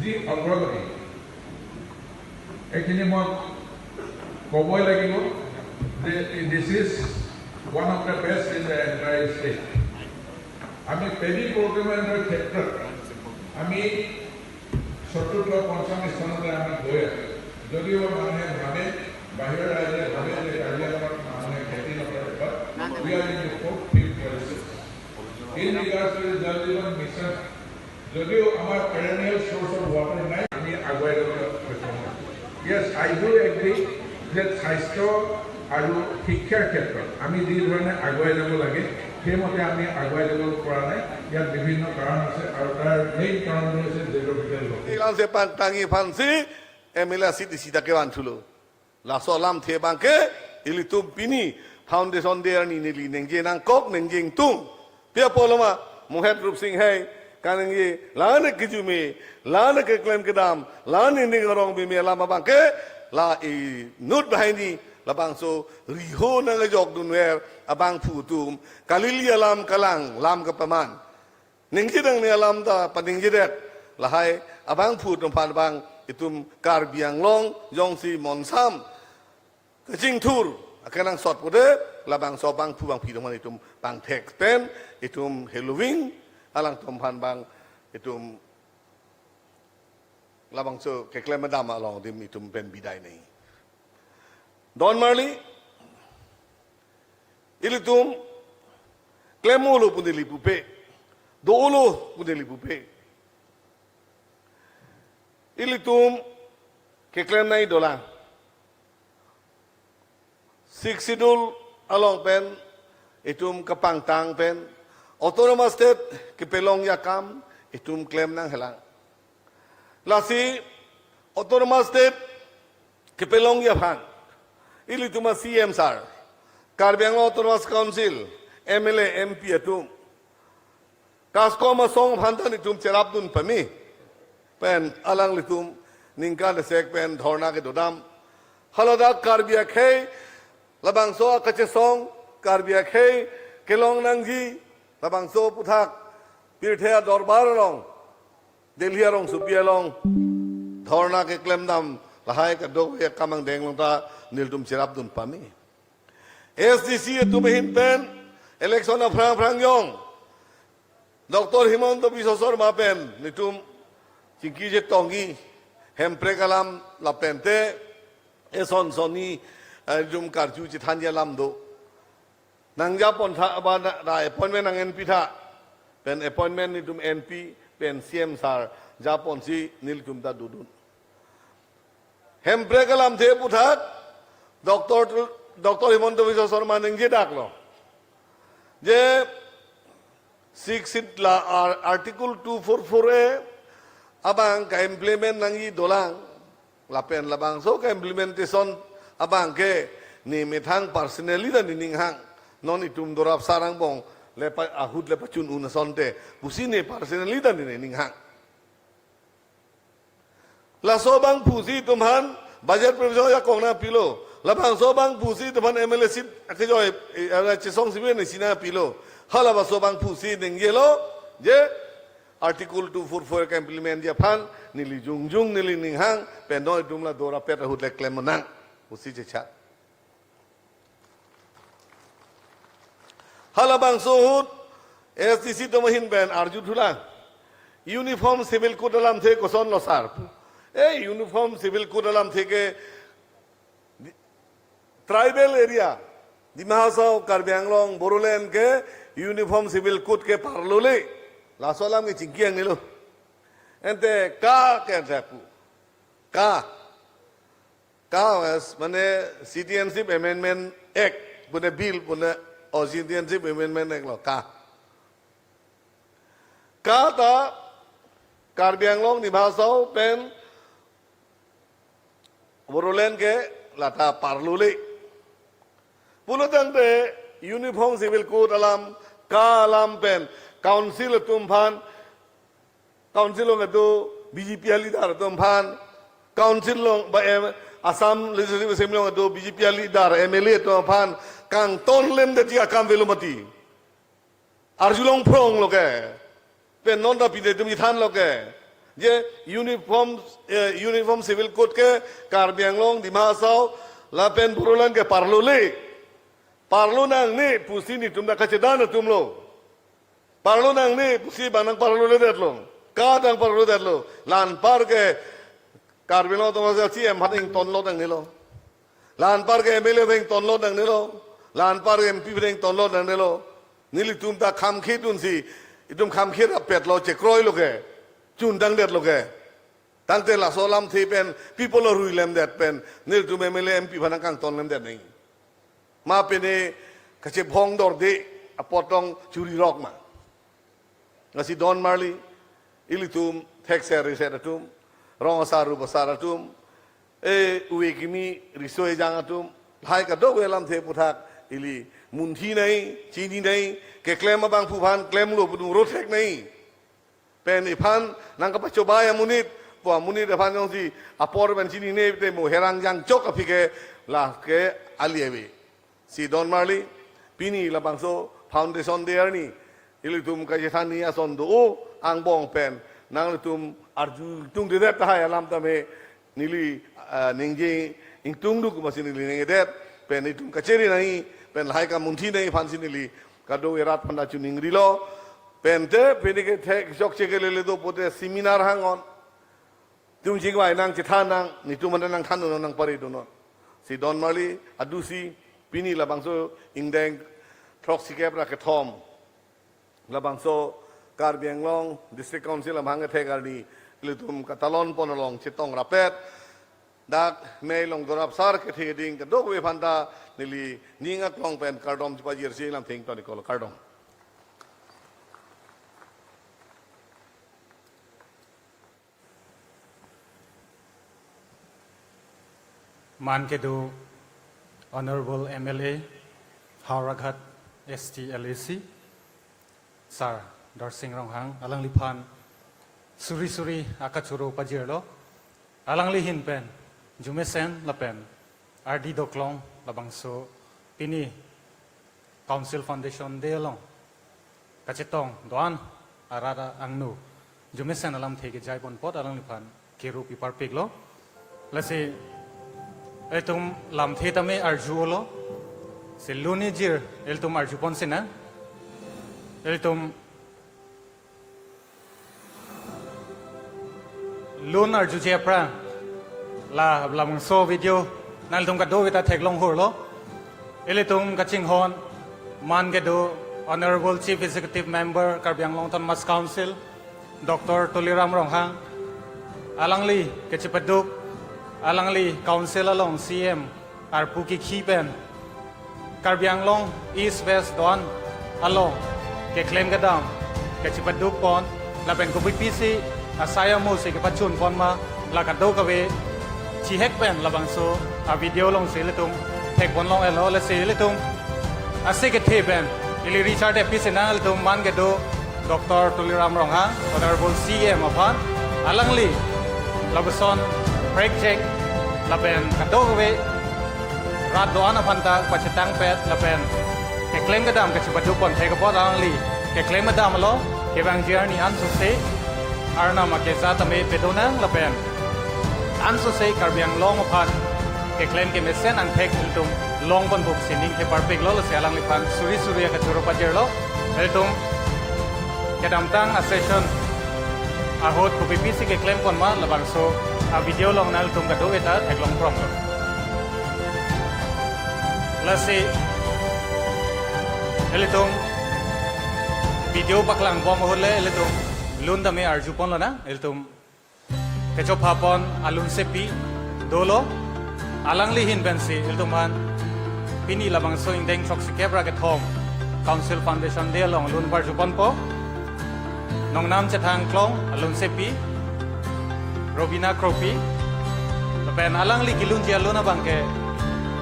যি অগ্ৰগতি, এইখিনি মই ক'বই লাগিব যে this is one of the best in the entire state. আমি পেডি প্ৰকিউৰমেণ্টৰ ক্ষেত্ৰত আমি চতুৰ্থ, পঞ্চম স্থানতে আমি গৈ আছোঁ। যদিও মানুহে ভাবে, বাহিৰৰ ৰাইজে ভাবে যে কাৰ্বি আংলঙত মানুহে খেতি নকৰে, but we are in the fourth, fifth position. In regards to the Jal Jeevan Mission, যদিও আমাৰ পেৰেনিয়েল চ'ৰ্চ অফ ৱাটাৰ নাই, আমি আগুৱাই যাবলৈ সক্ষম হ'ম। Yes, I do agree যে স্বাস্থ্য আৰু শিক্ষাৰ ক্ষেত্ৰত আমি যি ধৰণে আগুৱাই যাব লাগে, সেইমতে আমি আগুৱাই যাব পৰা নাই। ইয়াত বিভিন্ন কাৰণ আছে আৰু তাৰ মেইন কাৰণটো হৈছে geographical location. Ilang se pangtangji aphansi M L A seat isi ta kevan thulo. Laso alamthe abangke ilitum pini Foundation Day arni neli ningje nangkok ningje ingtung. Pi apotlo ma, Mohet Rup Singhe kaningje, la-an kejume, la-an keklem kedam, la-an ning arong bime alam abangke, la inut banghini labangso riho nangkejokdunver abangphu atum, kalili alam kalang, lam kapaman. Ningje nangne alam ta paningjedet. Lahai abangphu atum aphan abang itum Karbi Anglong jongsi monsam kachingthur akenangsot pute, labangso abangphu bangphi atum aphan itum pangthek pen, itum heloving alangtum aphan abang itum labangso keklem kedam along adim itum pen bidai nangji. Don marli, ilitum klemlo pu neli pupe, dolo pu neli pupe. Ilitum keklem nangji dolang. Sixth Schedule along pen itum kapangtang pen Autonomous State kepalongji akam itum klem nanghelang. Lasi Autonomous State kepalongji aphan ilitum a-C M sir, Karbi Anglong Autonomous Council M L A, M P atum, KASCOM asong aphan ta nelitum cherapdun pame. Pen alanglitum ningkan esek pen dhorna kedodam. Haladak Karbi akhei labangso akachesong, Karbi akhei kelong nangji labangso aputhak pirthe adorbar along, Delhi arongsopi along dhorna keklemdam, lahai kadokave akam angdeng along ta nelitum cherapdun pame. A S D C atum ahin pen election aphrang aphrang jong Doctor Himanta Biswa Sarma pen nelitum chingki chetongji, hemprek alam lapen te eson sonni, eh, nelitum karju chethanji alam do. Nangjapon tha aba na, na appointment nang-enpi tha. Pen appointment nelitum enpi pen C M sir japonsi nelitum ta dodun. Hemprek alamthe aputhak Doctor tu, Doctor Himanta Biswa Sarma ningjedaklo je Sixth Schedule la ar-, Article two four four A abang ka-implement nangji dolang. Lapen labangso ka-implementation abangke ne methang personally ta nening hang. Non itum dorap sarang bong le pa-, ahut le pachun un asonte pusi ne personally ta nening hang. Laso abangphusi itum aphan budget provision ajakong nangpilo. Labangso abangphusi itum aphan M L A seat akejoi, eh, eh, chesong sibe ne si nangpilo. Halabangso abangphusi ningjelo je Article two four four ka-implement ji aphan neli jongjong neli ning hang, pen non itum la dorapet ahut le klem nang pusi chechak. Halabangso ahut A S D C atum ahin pen arju thulang. Uniform Civil Code alamthe kosonlo sir? Eh, Uniform Civil Code alamthe ke di-, tribal area, Dima Hasao, Karbi Anglong, Bodoland ke Uniform Civil Code ke parlole. Laso alam ke chingki nangnelo. Ante ka ke ante pu. Ka. Ka, mane Citizenship Amendment Act pune bill pune, o Citizenship Amendment Act lo ka. Ka ta Karbi Anglong, Dima Hasao pen Bodoland ke lata parlole. Pulotangte Uniform Civil Code alam, ka alam pen council atum aphan, council along kedo B J P aleader atum aphan, council along ba em, Assam Legislative Assembly along kedo B J P aleader, M L A atum aphan kangton lemdetji akam avelo mati. Arjulong phronglo ke. Pen non ta pide atum chethanlo ke. Je Uniform, eh, Uniform Civil Code ke Karbi Anglong, Dima Hasao lapen Bodoland ke parlole. Parlo nangne pusi netum ta kachedan atumlo. Parlo nangne pusi bang nangparloledetlo. Ka ta nangparloledetlo. La-anpar ke Karbi Anglong Autonomous Council C M aphan ingtonlo nangnelo. La-anpar ke M L A aphan ingtonlo nangnelo. La-anpar ke M P aphan ingtonlo nangnelo. Nelitum ta khamkhedunsi, itum khamkherapetlo, chekroilo ke, chuntangdetlo ke. Tangte laso alamthe pen people arui lemdet pen nelitum M L A M P aphan nangkangton lemdet nangji. Ma pine kachebhong dorde apot tong churirok ma. Lasi don marli, ilitum thekser riser atum, rong asar rup asar atum, e uwe kimi riso ejang atum, lahai kadokave alamthe aphuthak ili munthi nangji, chini nangji, keklem abangphu aphan klemlo pu dungro thek nangji. Pen iphan nangkapachobei amonit, pu amonit aphan jongsi apor pen chinine te mo herang jangchok aphi ke lake ali ave. Si don marli, pini labangso Foundation Day arni, ilitum kachethanji ason do-o angbong pen nanglitum arju tungdedet tahai alam tame neli, ah, ningje ingtungduk masi neli ningjedet, pen itum kachere nangji, pen lahai kamunthi nangji aphansi neli kadokave rat aphanta chuningrilo. Pen te pini ke thek chokche kelele do pote seminar hang-on. Itum chingvai nang, chethan nang, netum anta nangthandun nang, nangparidun non. Si don marli, adusi pini labangso ingdeng throksikep ra kethom, labangso Karbi Anglong District Council amahang kethek arni ilitum katalon pon along chetong rapet, dak mei along dorap sar kethe ding kadokave aphanta neli ning aklong pen kardom chepajirsi lam thengton iklo, kardom. Man kedo Honorable M L A, Howraghat S T L A C, Sir Darsing Ronghang, alangliphan suri suri akachoro pajirlo, alangli ahin pen arjumesen lapen ardi doklong labangso pini Council Foundation Day along kachetong do-an arat angno arjumesen alamthe kejai pon apot alangliphan kiru piparpiklo. Lasi ilitum lamthe tame arjulo. Si lun ejir ilitum arju pon sinang. Ilitum lun arjuje aphrang la labangso video nanglitum kadokave ta theklong hurlo. Ilitum kachinghon man kedo Honorable Chief Executive Member Karbi Anglong Autonomous Council, Doctor Tuliram Ronghang, alangli kachepaduk, alangli Council along C M arpu kikhi pen Karbi Anglong East West do-an along keklem kedam kachepaduk pon lapen kopi pisi asai amo si kepachun pon ma, la kadokave chihek pen labangso a video alongsi ilitum thek pon longlo. Lasi ilitum ase kethe pen ili Richard epi sinang, ilitum man kedo Doctor Tuliram Ronghang, Honorable C M aphan, alangli lapuson prek chek lapen kadokave rat do-an aphanta pachetangpet lapen keklem kedam kachepaduk pon thek apot alangli keklem kedamlo. Kevangji arni ansose Arnam akeja tame pedonang lapen ansose Karbi Anglong aphan keklem kemesen angthek ilitum long pon pusi ning theparpiklo. Lasi alangliphan suri suri akachoro pajirlo. Ilitum kedamtang a session ahut kopi pisi keklem pon ma labangso a video along nanglitum kadokave ta theklong pronglo. Lasi ilitum video paklang bom ahut le ilitum lun tame arju ponlonang. Ilitum kechopha pon alunsepi dolo, alangli ahin pensi ilitum aphan pini labangso ingdeng throksikep ra kethom Council Foundation Day along lun parju ponpo. Nongnam chethang klong alunsepi Robina Kropi, lapen alangli kelunji alun abangke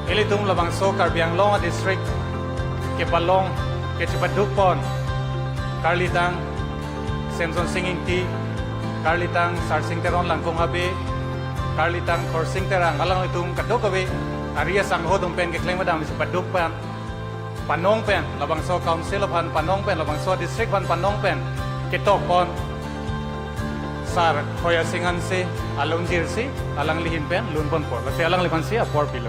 ilitum labangso Karbi Anglong a district kepalong kachepaduk pon karlitang Semson Sing Ingti, karlitang Sarsing Teron Langkung Habe, karlitang Khorsing Terang, alanglitum kadokave ari asangho atum pen keklem kedam si paduk pen, panong pen, labangso council aphan panong pen, labangso district aphan panong pen ketok pon Sar Khoya Sing Hanse alunjirsi alangli ahin pen lun ponpo. Lasi alangliphansi apor pilo.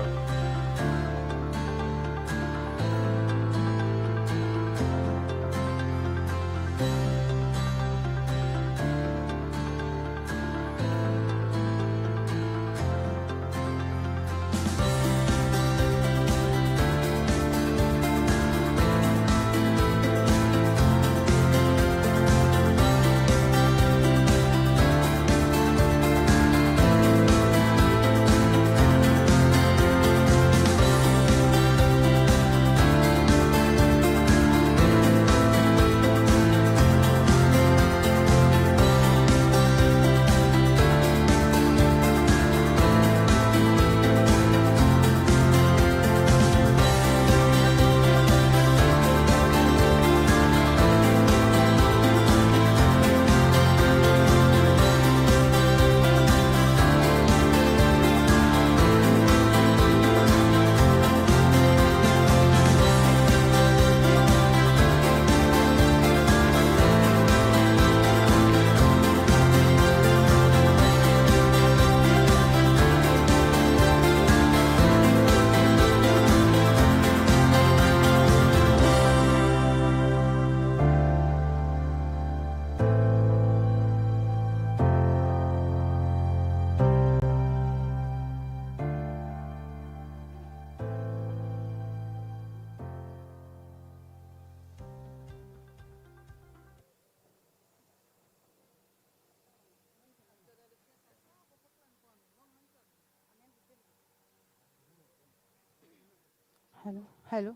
Hello, hello,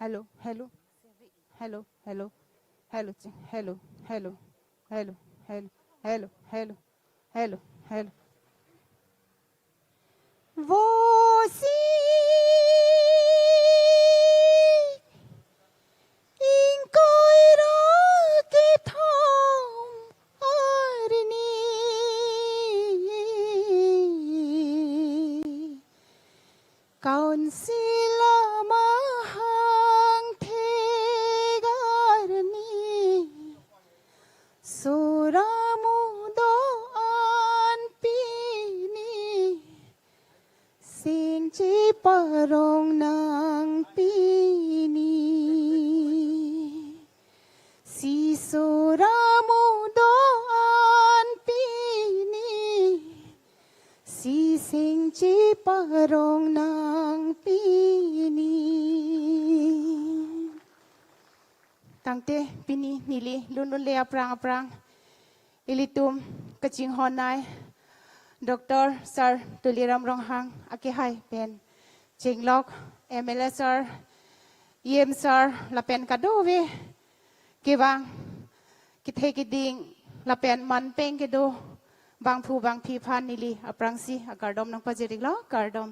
hello, hello, hello, hello, hello, ching, hello, hello, hello, hello, hello, hello, hello, hello. Vosi ingkoi ra kethom arni. Council amahang thegarni, sora mudo an pini, singchi parong nang pini. Si sora mudo an pini, si singchi parong nang pini. Tangte pini neli lun lunle aphrang aphrang ilitum kachinghon ai Doctor Sir Tuliram Ronghang akehai pen chenglok M L A sir, E M sir lapen kadokave kevang kethe keding lapen manpeng kedo bangphu bangphi aphan neli aphrangsi akardom nangpajir-iklo, kardom.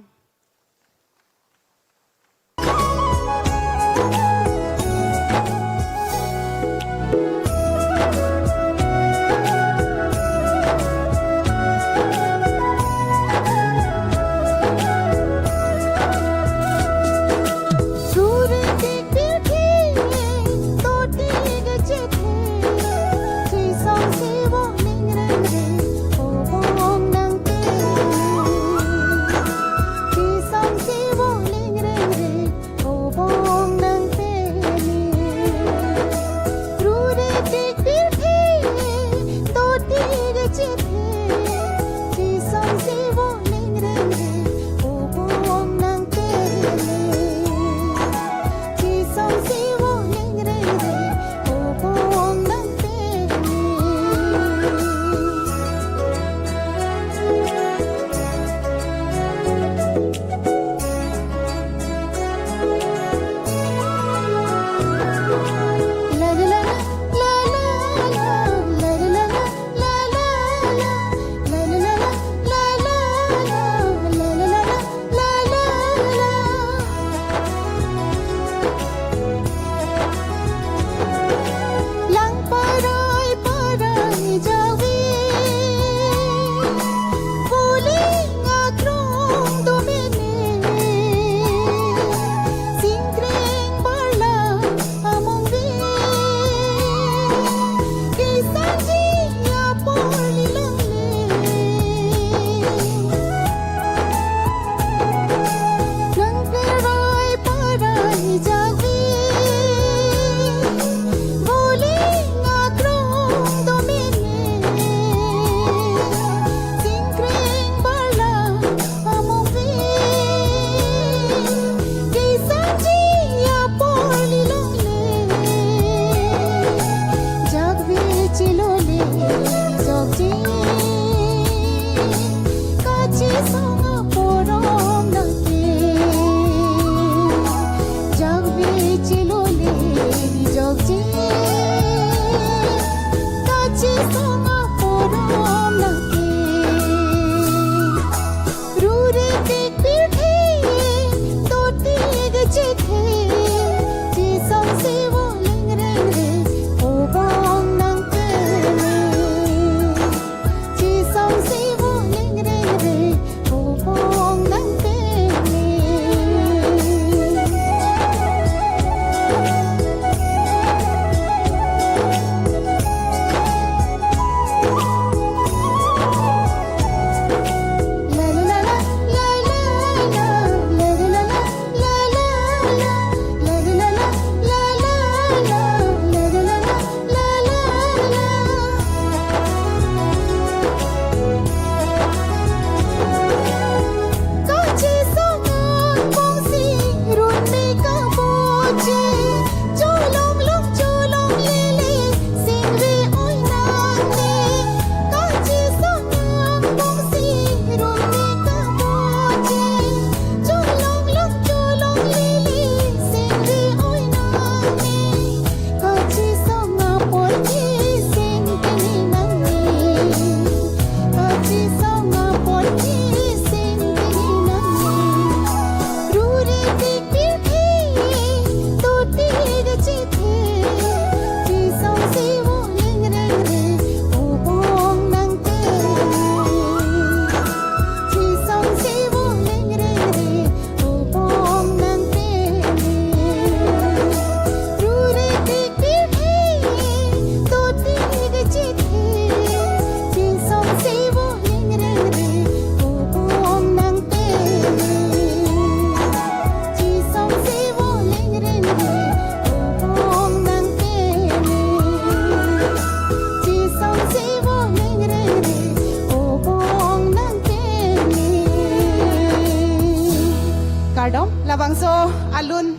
Kardom, labangso alun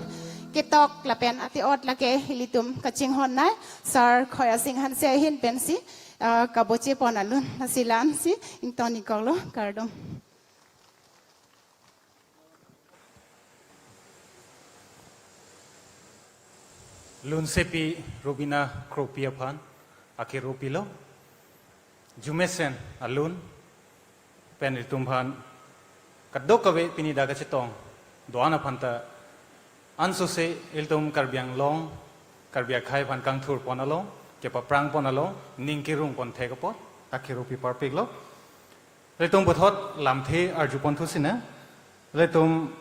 ketok lapen ati-ot lake ilitum kachinghon nai, Sar Khoya Sing Hanse ahin pensi, ah, kaboche pon alun, lasi la-ansi ington-ikoklo, kardom. Lunsepi Rubina Kropi aphan akero pilo. Jumesen alun pen ilitum aphan kadokave pini dak kachetong do-an aphan ta ansose ilitum Karbi Anglong, Karbi akhei aphan kangthur pon along, kepaphrang pon along, ning kerung pon thek apot akero pi parpiklo. Ilitum puthot lamthe arju pon thusi na. Ilitum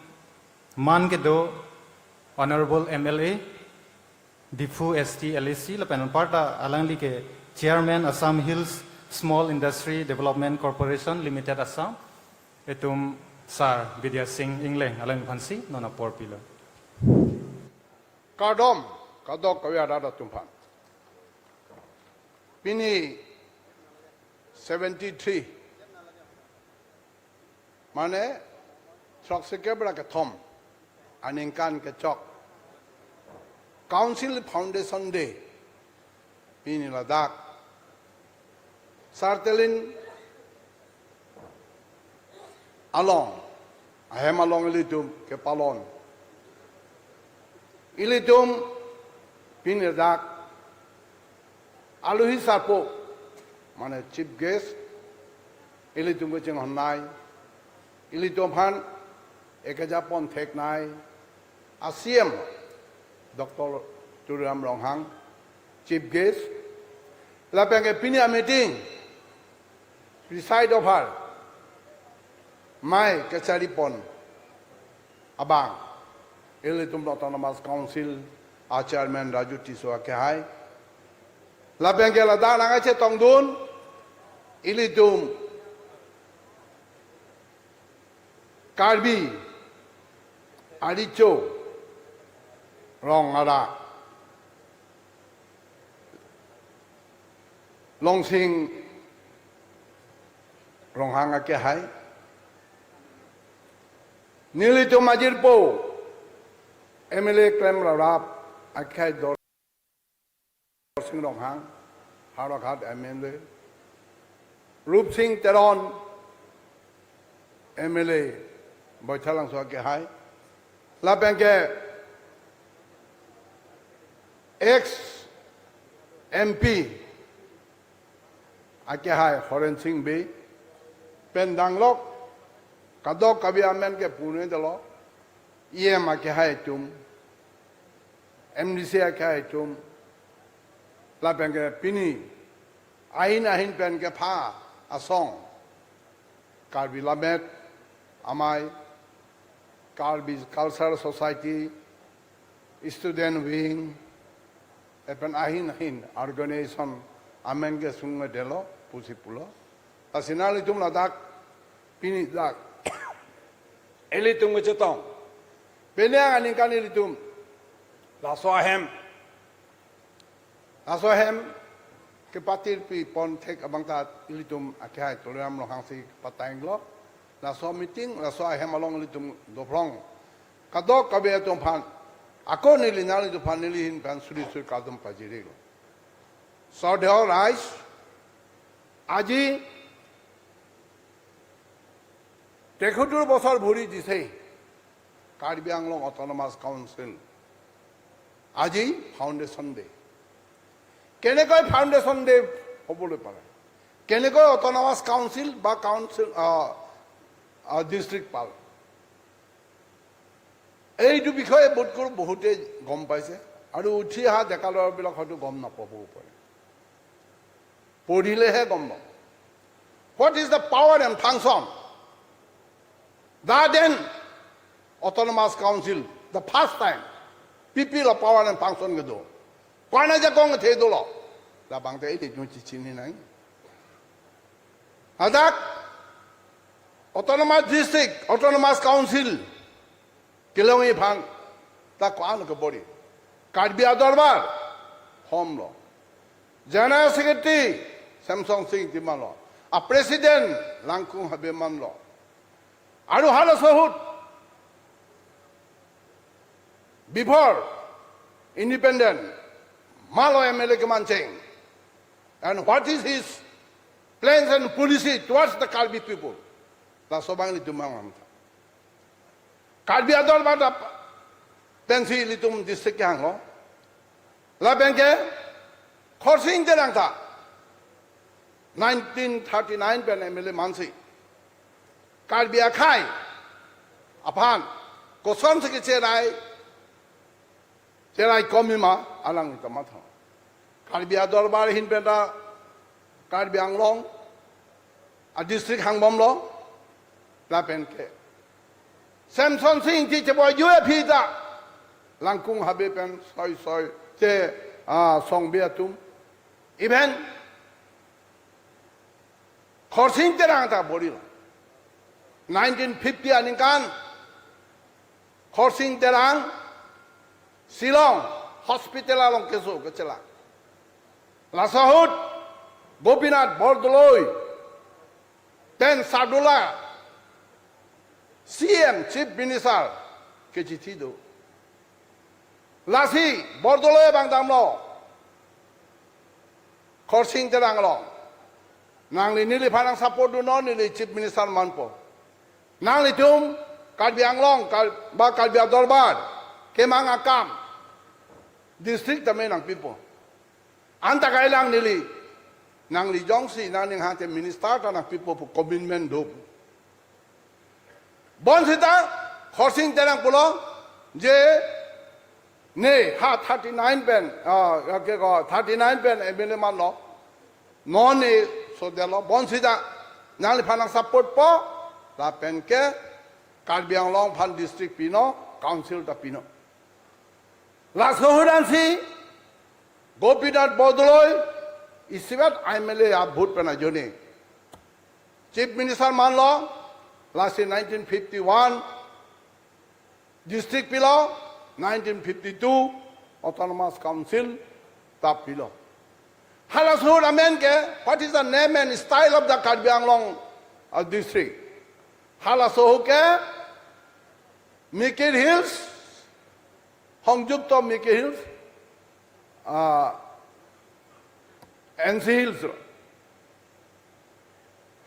man kedo Honorable M L A, Diphu S T L A C, lapen anparta alangli ke Chairman Assam Hills Small Industry Development Corporation Limited Assam, ilitum Sar Bidya Sing Engleng alangli aphansi non apor pilo. Kardom, kadokave arat atum aphan. Pini seventy three, mane, throksi kebra kethom aningkan kechok Council Foundation Day. Pini ladak Sartelin along, ahem along ilitum kepalon. Ilitum pini dak alohi sarpo, mane chief guest, ilitum kachinghon nai, ilitum aphan ekeja pon thek nai, a C M Doctor Tuliram Ronghang, chief guest, lapen ke pini a meeting preside over, mei kachari pon abang, ilitum Autonomous Council a Chairman Raju Tisso akehai, lapen ke ladak nangkachetongdun ilitum Karbi arecho rong arat Longsing Ronghang akehai, nelitum ajirpo M L A klem rarap akehai Dorsing Ronghang, Howraghat M L A, Rupsing Teron, M L A Baithalangso akehai, lapen ke ex M P akehai Horen Sing Bey, pen danglok kadokave amen ke pune dolo, E M akehai atum, M D C akehai atum, lapen ke pini ahin ahin pen kepha asong, Karbi Lammet Amei, Karbi Cultural Society, Student Wing, lapen ahin ahin organization amen ke sungdelo pusi pulo. Lasi nanglitum ladak pini dak ilitum kachetong, penang aningkan ilitum laso ahem, laso ahem kepatir pi pon thek abang ta ilitum akehai Tuliram Ronghang si patanglo. Laso meeting, laso ahem along ilitum dophrong kadokave atum aphan, ako neli nanglitum aphan neli ahin pen suri suri kardom pajirilo. Shraddheyo raij, aji তেসত্তৰ বছৰ ভৰি দিছে কাৰ্বি Anglong autonomous council. আজি foundation day. কেনেকৈ foundation day হ'বলৈ পাৰে? কেনেকৈ autonomous council বা কাউন্সিল, আহ, আহ, ডিষ্ট্ৰিক্ট পাল? এইটো বিষয়ে বোধকৰো বহুতে গম পাইছে আৰু উঠি অহা ডেকা ল'ৰাবিলাক হয়তো গম নাপাবও পাৰে। পঢ়িলেহে গম পাব। What is the power and function? That then Autonomous Council, the first time, P P lo power and function kedo. Ko-an ajakong the dolo. Labang te ilitum chichini nang. Ladak Autonomous District, Autonomous Council kelongji aphan ta ko-an kebor-i? Karbi Adorbar formlo. General Secretary Semsonsing Timalo. A President Langkung Habemanlo. Aru halaso ahut before independent, malo M L A kemancheng, and what is his plans and policy towards the Karbi people? Laso abang ilitum mang. Karbi Adorbar ta pensi ilitum district kehanglo. Lapen ke Khorsing Terang ta nineteen thirty-nine pen M L A mansi Karbi akhei aphan kosonsi kecherai, cherai komi ma, alang ita mathang. Karbi Adorbar ahin pen ta Karbi Anglong adistrict hangbomlo. Lapen ke Semsonsing Ingti chebor-i aphi ta Langkung Habe pen soi soi che, ah, Songbe atum. Even Khorsing Terang ta bor-ilo. Nineteen fifty aningkan Khorsing Terang Shillong hospital along keso kechela. Laso ahut Gopinath Bordoloi pen Sardula C M, Chief Minister, kechithi do. Lasi Bordoloi abang damlo Khorsing Terang along, nangli neliphan nang support dunnon, neli Chief Minister manpo. Nanglitum Karbi Anglong, Kar-, ba Karbi Adorbar kemang akam district tame nangpipo. Anta kailang neli, nangli jongsi nangning hate minister ta nangpipo pu commitment do. Bonsita Khorsing Terang pulo je ne ha thirty-nine pen, ah, ya ke ko thirty-nine pen M L A manlo. Non ne sodetlo, bonsita nangliphan nang support po, lapen ke Karbi Anglong aphan district pinon, council ta pinon. Laso ahut ansi Gopinath Bordoloi isivet M L A a-vote pen ajoine Chief Minister manlo, lasi nineteen fifty-one district pilo, nineteen fifty-two Autonomous Council ta pilo. Halaso ahut amen ke, what is the name and style of the Karbi Anglong, uh, district? Halaso ahut ke Mikir Hills, Hongjukto Mikir Hills, ah, N C Hills,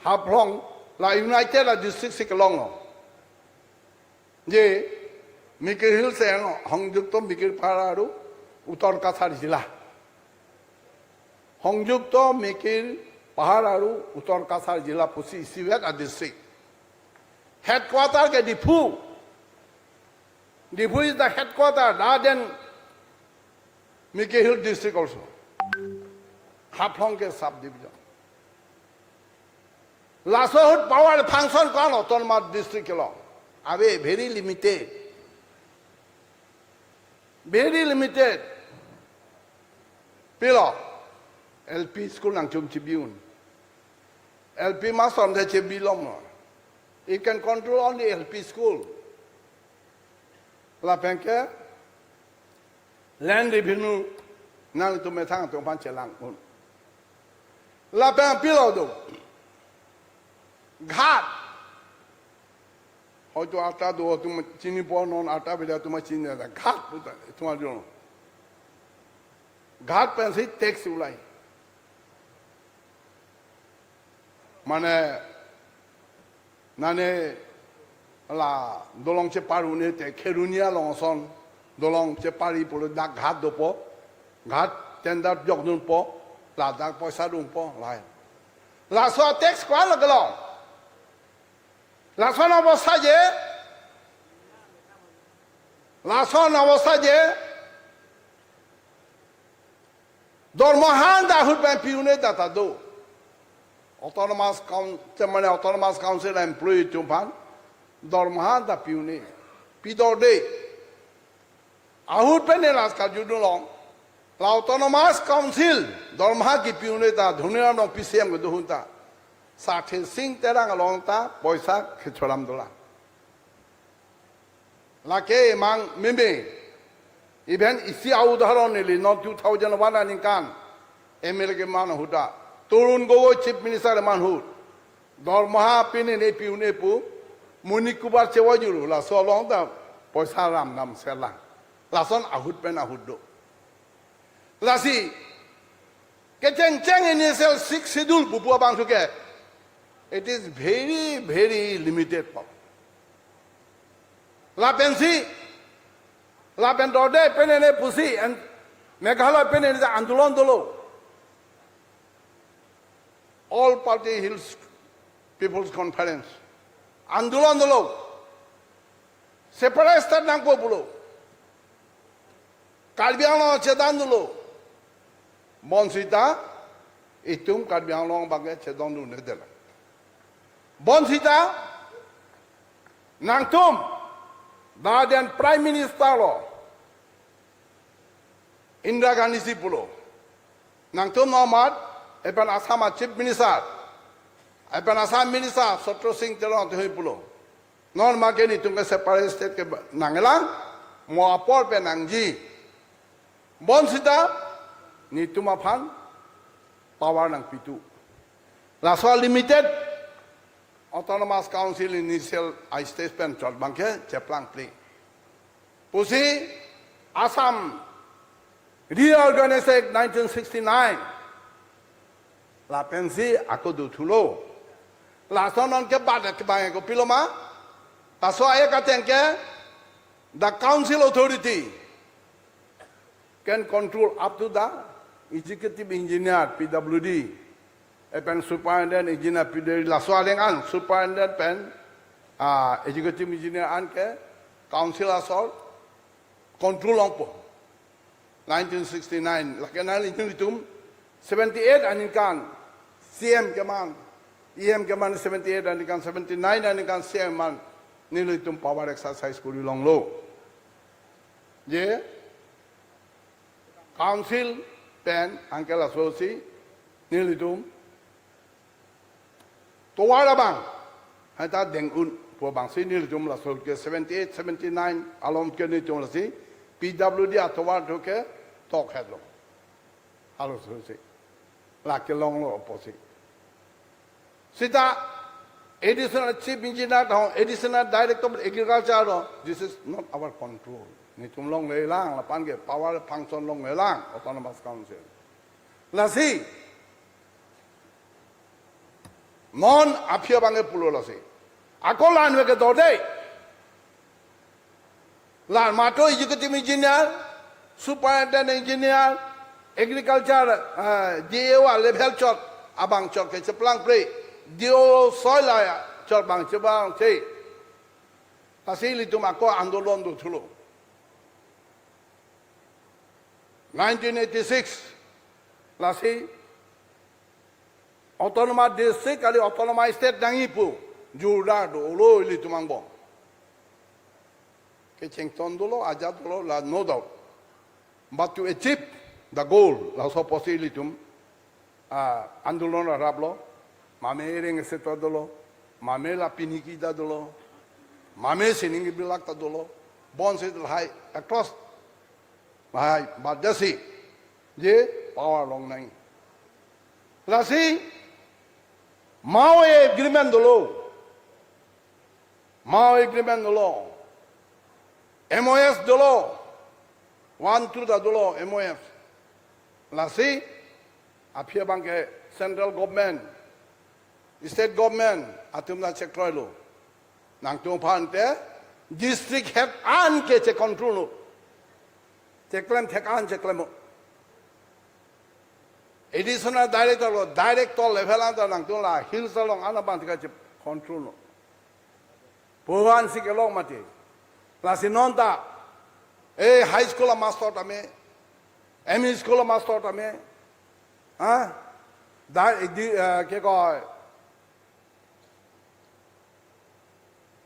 Haflong, la united la district si kelonglo. Je Mikir Hills pen Hongjukto Mikir Pahar aru Uttar Kachar Jila. Hongjukto Mikir Pahar aru Uttar Kachar Jila pusi isivet a-district. Headquarter ke Diphu. Diphu is the headquarter, that then Mikir Hill district also. Haflong ke sub-division. Laso ahut power function ko-an autonomous district kelong? Ave, very limited. Very limited. Pilo, L P school nangchum chibi-un. L P master te chibi lom. He can control only L P school. Lapen ke land revenue nangtum methang atum aphan chelang-un. Lapen pilo do. Ghat. Hoito arta do atum chinipo, non arta beda atum chini, ghat puta, itum ajo. Ghat pensi tax ulai. Mane, nane la dolong chepar-un-e te Kheroni along ason dolong chepari pulo, dak ghat dopo, ghat tender jokdunpo, ladak poisa dungpo, lahai. Laso tax ko-an lo kelong? Lason abosta je, lason abosta je, dormoha ta ahut pen pi-un-e ta ta do. Autonomous Coun-, mane Autonomous Council employee atum aphan dormoha ta pi-un-e, pidorde. Ahut pen ne las karjudunlong, la Autonomous Council dormoha kipi-un-e ta, Dhoniram Ronghang P C M kedo ahut ta, Sarthe Sing Terang along ta poisa kechoram dolang. Lake mang meme, even isi audaharon neli non two thousand one aningkan M L A keman ahut ta, Tarun Gogoi Chief Minister man ahut, dormoha pine ne pi-un-e pu, Muni Kubar chevoi juru, laso along ta poisa ram nam selang. Lason ahut pen ahut do. Lasi kechengcheng initial sixth schedule pupu abang suke, it is very, very limited power. Lapensi, lapen dorde penene pusi, and Meghalaya penene andolon dolo. All Party Hills People's Conference andolon dolo. Separate state nangpo pulo. Karbi Anglong chedan dolo. Bonsita itum Karbi Anglong abangke chedondunde dela. Bonsita nangtum, dade an Prime Minister lo Indira Gandhi si pulo. Nangtum nomat, epen Assam a Chief Minister, epen Assam Minister Chatra Sing Teron atum pulo. Non make netum ke separate state ke nangelang, mo apor pen nangji. Bonsita netum aphan power nangpitu. Laso limited Autonomous Council initial a stage pen chot abangke cheplang ple. Pusi Assam Reorganization Act nineteen sixty-nine, lapensi ako dothulo. Lason non ke bad ke bang ko piloma. Laso aye kateng ke the council authority can control up to the executive engineer, P W D, epen superintendent engineer, P W D, laso areng an superintendent pen, ah, executive engineer an ke council asor control longpo. Nineteen sixty-nine, lake nangli itum seventy-eight aningkan C M keman, E M keman seventy-eight aningkan, seventy-nine aningkan C M man, nelitum power exercise kori longlo. Je council pen anke lasosi nelitum tovar abang hai ta deng un pu abangsi nelitum laso ke seventy-eight, seventy-nine along ke nelitum lasi P W D atovar thu ke tok hetlo. Halo sosi. Lake longlo apotsi. Sita Additional Chief Engineer ta ho, Additional Director of Agriculture lo, this is not our control. Netum longlelang, lapen ke power function longlelang, Autonomous Council. Lasi, non aphi abangke pulo lasi. Ako la-an ave ke dorde. La mato executive engineer, superintendent engineer, agriculture, eh, D O a level chot, abang chot ke cheplang ple, D O soil a chot abang cheplang che. Lasi ilitum ako andolon dothulo. Nineteen eighty-six, lasi autonomous district kali autonomous state nangji pu jordar dolo ilitum angbong. Kechengchon dolo, ajat dolo, la no doubt. But to achieve the goal, laso apotsi ilitum, ah, andolon araplo, mame reng ase ta dolo, mame la piniki ta dolo, mame sining bilak ta dolo, bonsi lahai across lahai, but jasi je power longnang. Lasi Mao agreement dolo. Mao agreement dolo. M O S dolo. One, two ta dolo M O S. Lasi aphi abangke central government, state government atum ta chekroilo. Nangtum aphan te district head an ke che control lo. Cheklem thek an cheklem lo. Additional director lo, director level an ta nangtum la hills along an abang tika che control lo. Puan si kelong mati. Lasi non ta, eh, high school a master tame, M E school a master tame, ha? Da, di, eh, ke ko,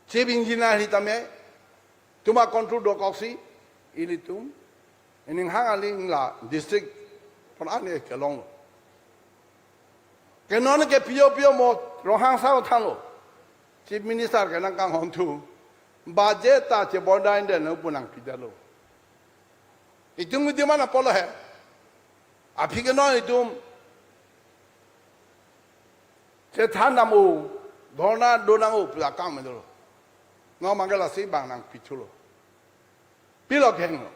chief engineer hi tame, tuma control dokoksi, ilitum, ining hang aling la district pon ane kelong. Ke non ke pio pio mo Ronghang sa thanlo. Chief Minister ke nangkanghon thu. Budget ta che border inden pu nangpidetlo. Itum itum mana polo he. Aphi ke non itum chethan dam-o, dhorna donang-o pu akam me dolo. Non mangala si bang nangpithulo. Pilo kehenglo.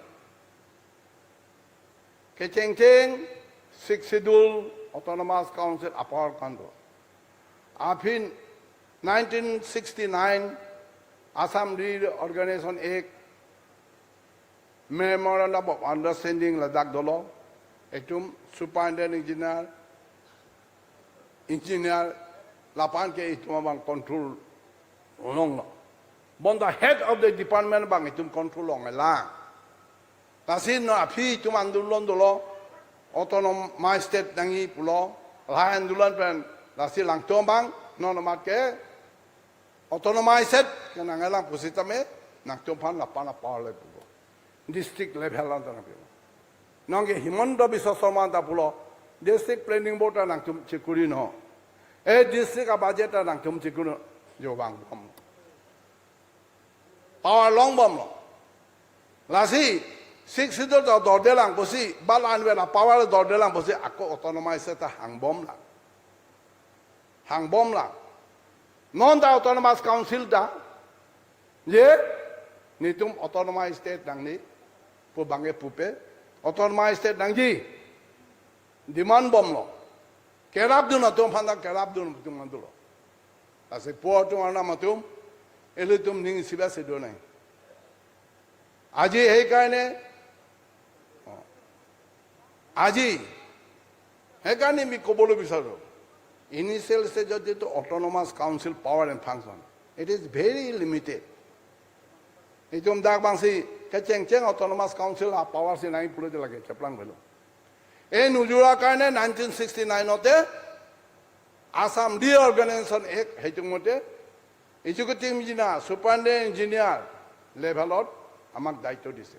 Kechengcheng Sixth Schedule Autonomous Council a-power kando. Aphi nineteen sixty-nine Assam Reorganization Act Memorandum of Understanding ladak dolo. Itum superintendent engineer, engineer lapen ke itum abang control longlo. Bonta head of the department abang itum control longlo. Lasi non aphi itum andolon dolo, autonomous state nangji pulo, lahai andolon pen lasi Langtum abang non amat ke autonomous state kenanglang pusitame nangtum aphan lapu-an a-power le pulo. District level an ta nangpi. Non ke Himanta Biswa Sarma ta pulo, district planning board ta nangtum chekuri non. E district a-budget ta nangtum chekuri non. Jo abang bom. Power longbomlo. Lasi Sixth Schedule ta dordelang pusi, bal anvet a-power dordelang pusi, ako autonomous state ta hangbomlang. Hangbomlang. Non ta autonomous council ta, je, netum autonomous state nangji pu abang ke pupe, autonomous state nangji demand bomlo. Kerapdun atum aphan ta kerapdun atum mandolo. Lasi po atum arnam atum, ilitum ning isiba si do nai. Aji heikarne, aji, heikarne mi kobolo bisaro. Initial stage-ot jitu autonomous council power and function, it is very limited. Itum dak abang si kechengcheng autonomous council a-power si nangji pulote lake cheplang avelo. E nujura karne nineteen sixty-nine ote Assam Reorganization Act heitu mote executive engineer, superintendent engineer level-ot amak daityo dise.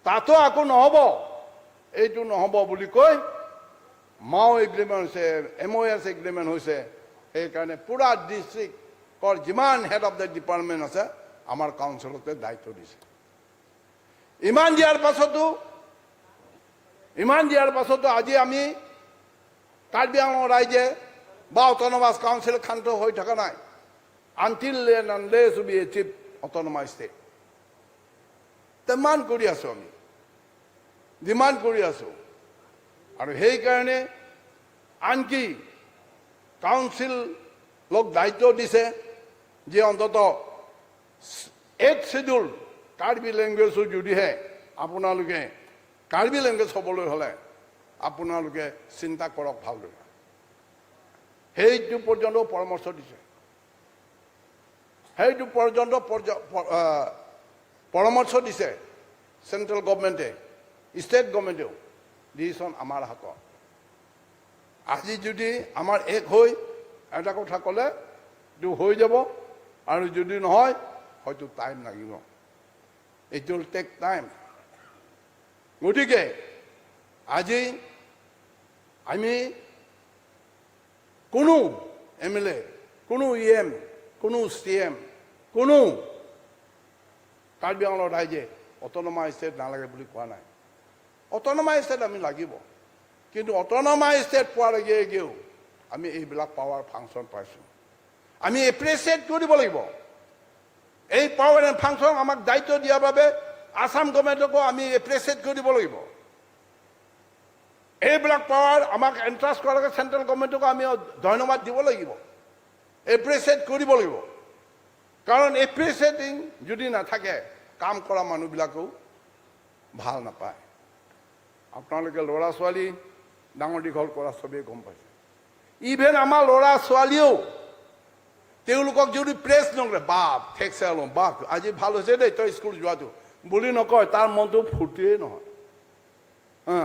Tato ako nohobo, eitu nohobo buli কৈ, MoU agreement hoise, M O S agreement hoise, heikarne pura district-or jiman head of the department ase, amar council-ote daityo dise. Iman diar pasotu, iman diar pasotu aji ami Karbi Anglong raije ba autonomous council khanto hoi thaka nai, until and unless we achieve autonomous state. Demand kuri aso ami. Demand kuri aso. Aru heikarne anki council-lok daityo dise je ontoto Eighth Schedule Karbi language-o jodi he, আপোনালোকে Karbi language হবলৈ হলে আপোনালোকে চিন্তা কৰক ভালদৰে। সেইটো পৰ্যন্ত পৰামৰ্শ দিছে। সেইটো পৰ্যন্ত পৰ্য-, প-, আহ, পৰামৰ্শ দিছে চেণ্ট্ৰেল গভৰ্ণমেণ্টে, ষ্টেট গভৰ্ণমেণ্টেও। ডিচিশ্যন আমাৰ হাতত। আজি যদি আমাৰ এক হৈ এটা কথা ক'লে, এইটো হৈ যাব, আৰু যদি নহয়, হয়তো টাইম লাগিব। It will take time. গতিকে আজি আমি কোনো এম এল এ, কোনো ই এম, কোনো চি এম, কোনো কাৰ্বি আংলং ৰাইজে অট'নমাছ ষ্টেট নালাগে বুলি কোৱা নাই। অট'নমাছ ষ্টেট আমি লাগিব, কিন্তু অট'নমাছ ষ্টেট পোৱাৰ আগে আগেও আমি এইবিলাক পাৱাৰ ফাংচন পাইছোঁ, আমি এপ্ৰিচিয়েট কৰিব লাগিব। এই পাৱাৰ এণ্ড ফাংচন আমাক দায়িত্ব দিয়াৰ বাবে আছাম গভৰ্ণমেণ্টকো আমি এপ্ৰিচিয়েট কৰিব লাগিব। এইবিলাক পাৱাৰ আমাক এণ্ট্ৰাষ্ট কৰাৰ কাৰণে চেণ্ট্ৰেল গভৰ্ণমেণ্টকো আমি ধন্যবাদ দিব লাগিব, এপ্ৰিচিয়েট কৰিব লাগিব। কাৰণ এপ্ৰিচিয়েটিং যদি নাথাকে, কাম কৰা মানুহবিলাকেও ভাল নাপায়। আপোনালোকে ল'ৰা ছোৱালী ডাঙৰ দীঘল কৰা চবেই গম পাইছে। ইভেন আমাৰ ল'ৰা ছোৱালীয়েও তেওঁলোকক যদি প্ৰেছ নকৰে, "বাপ, ঠেকছে অলপ, বাপ, আজি ভাল হৈছে দেই তই স্কুল যোৱাটো" বুলি নকয়, তাৰ মনটো ফূৰ্তিয়েই নহয়। হা,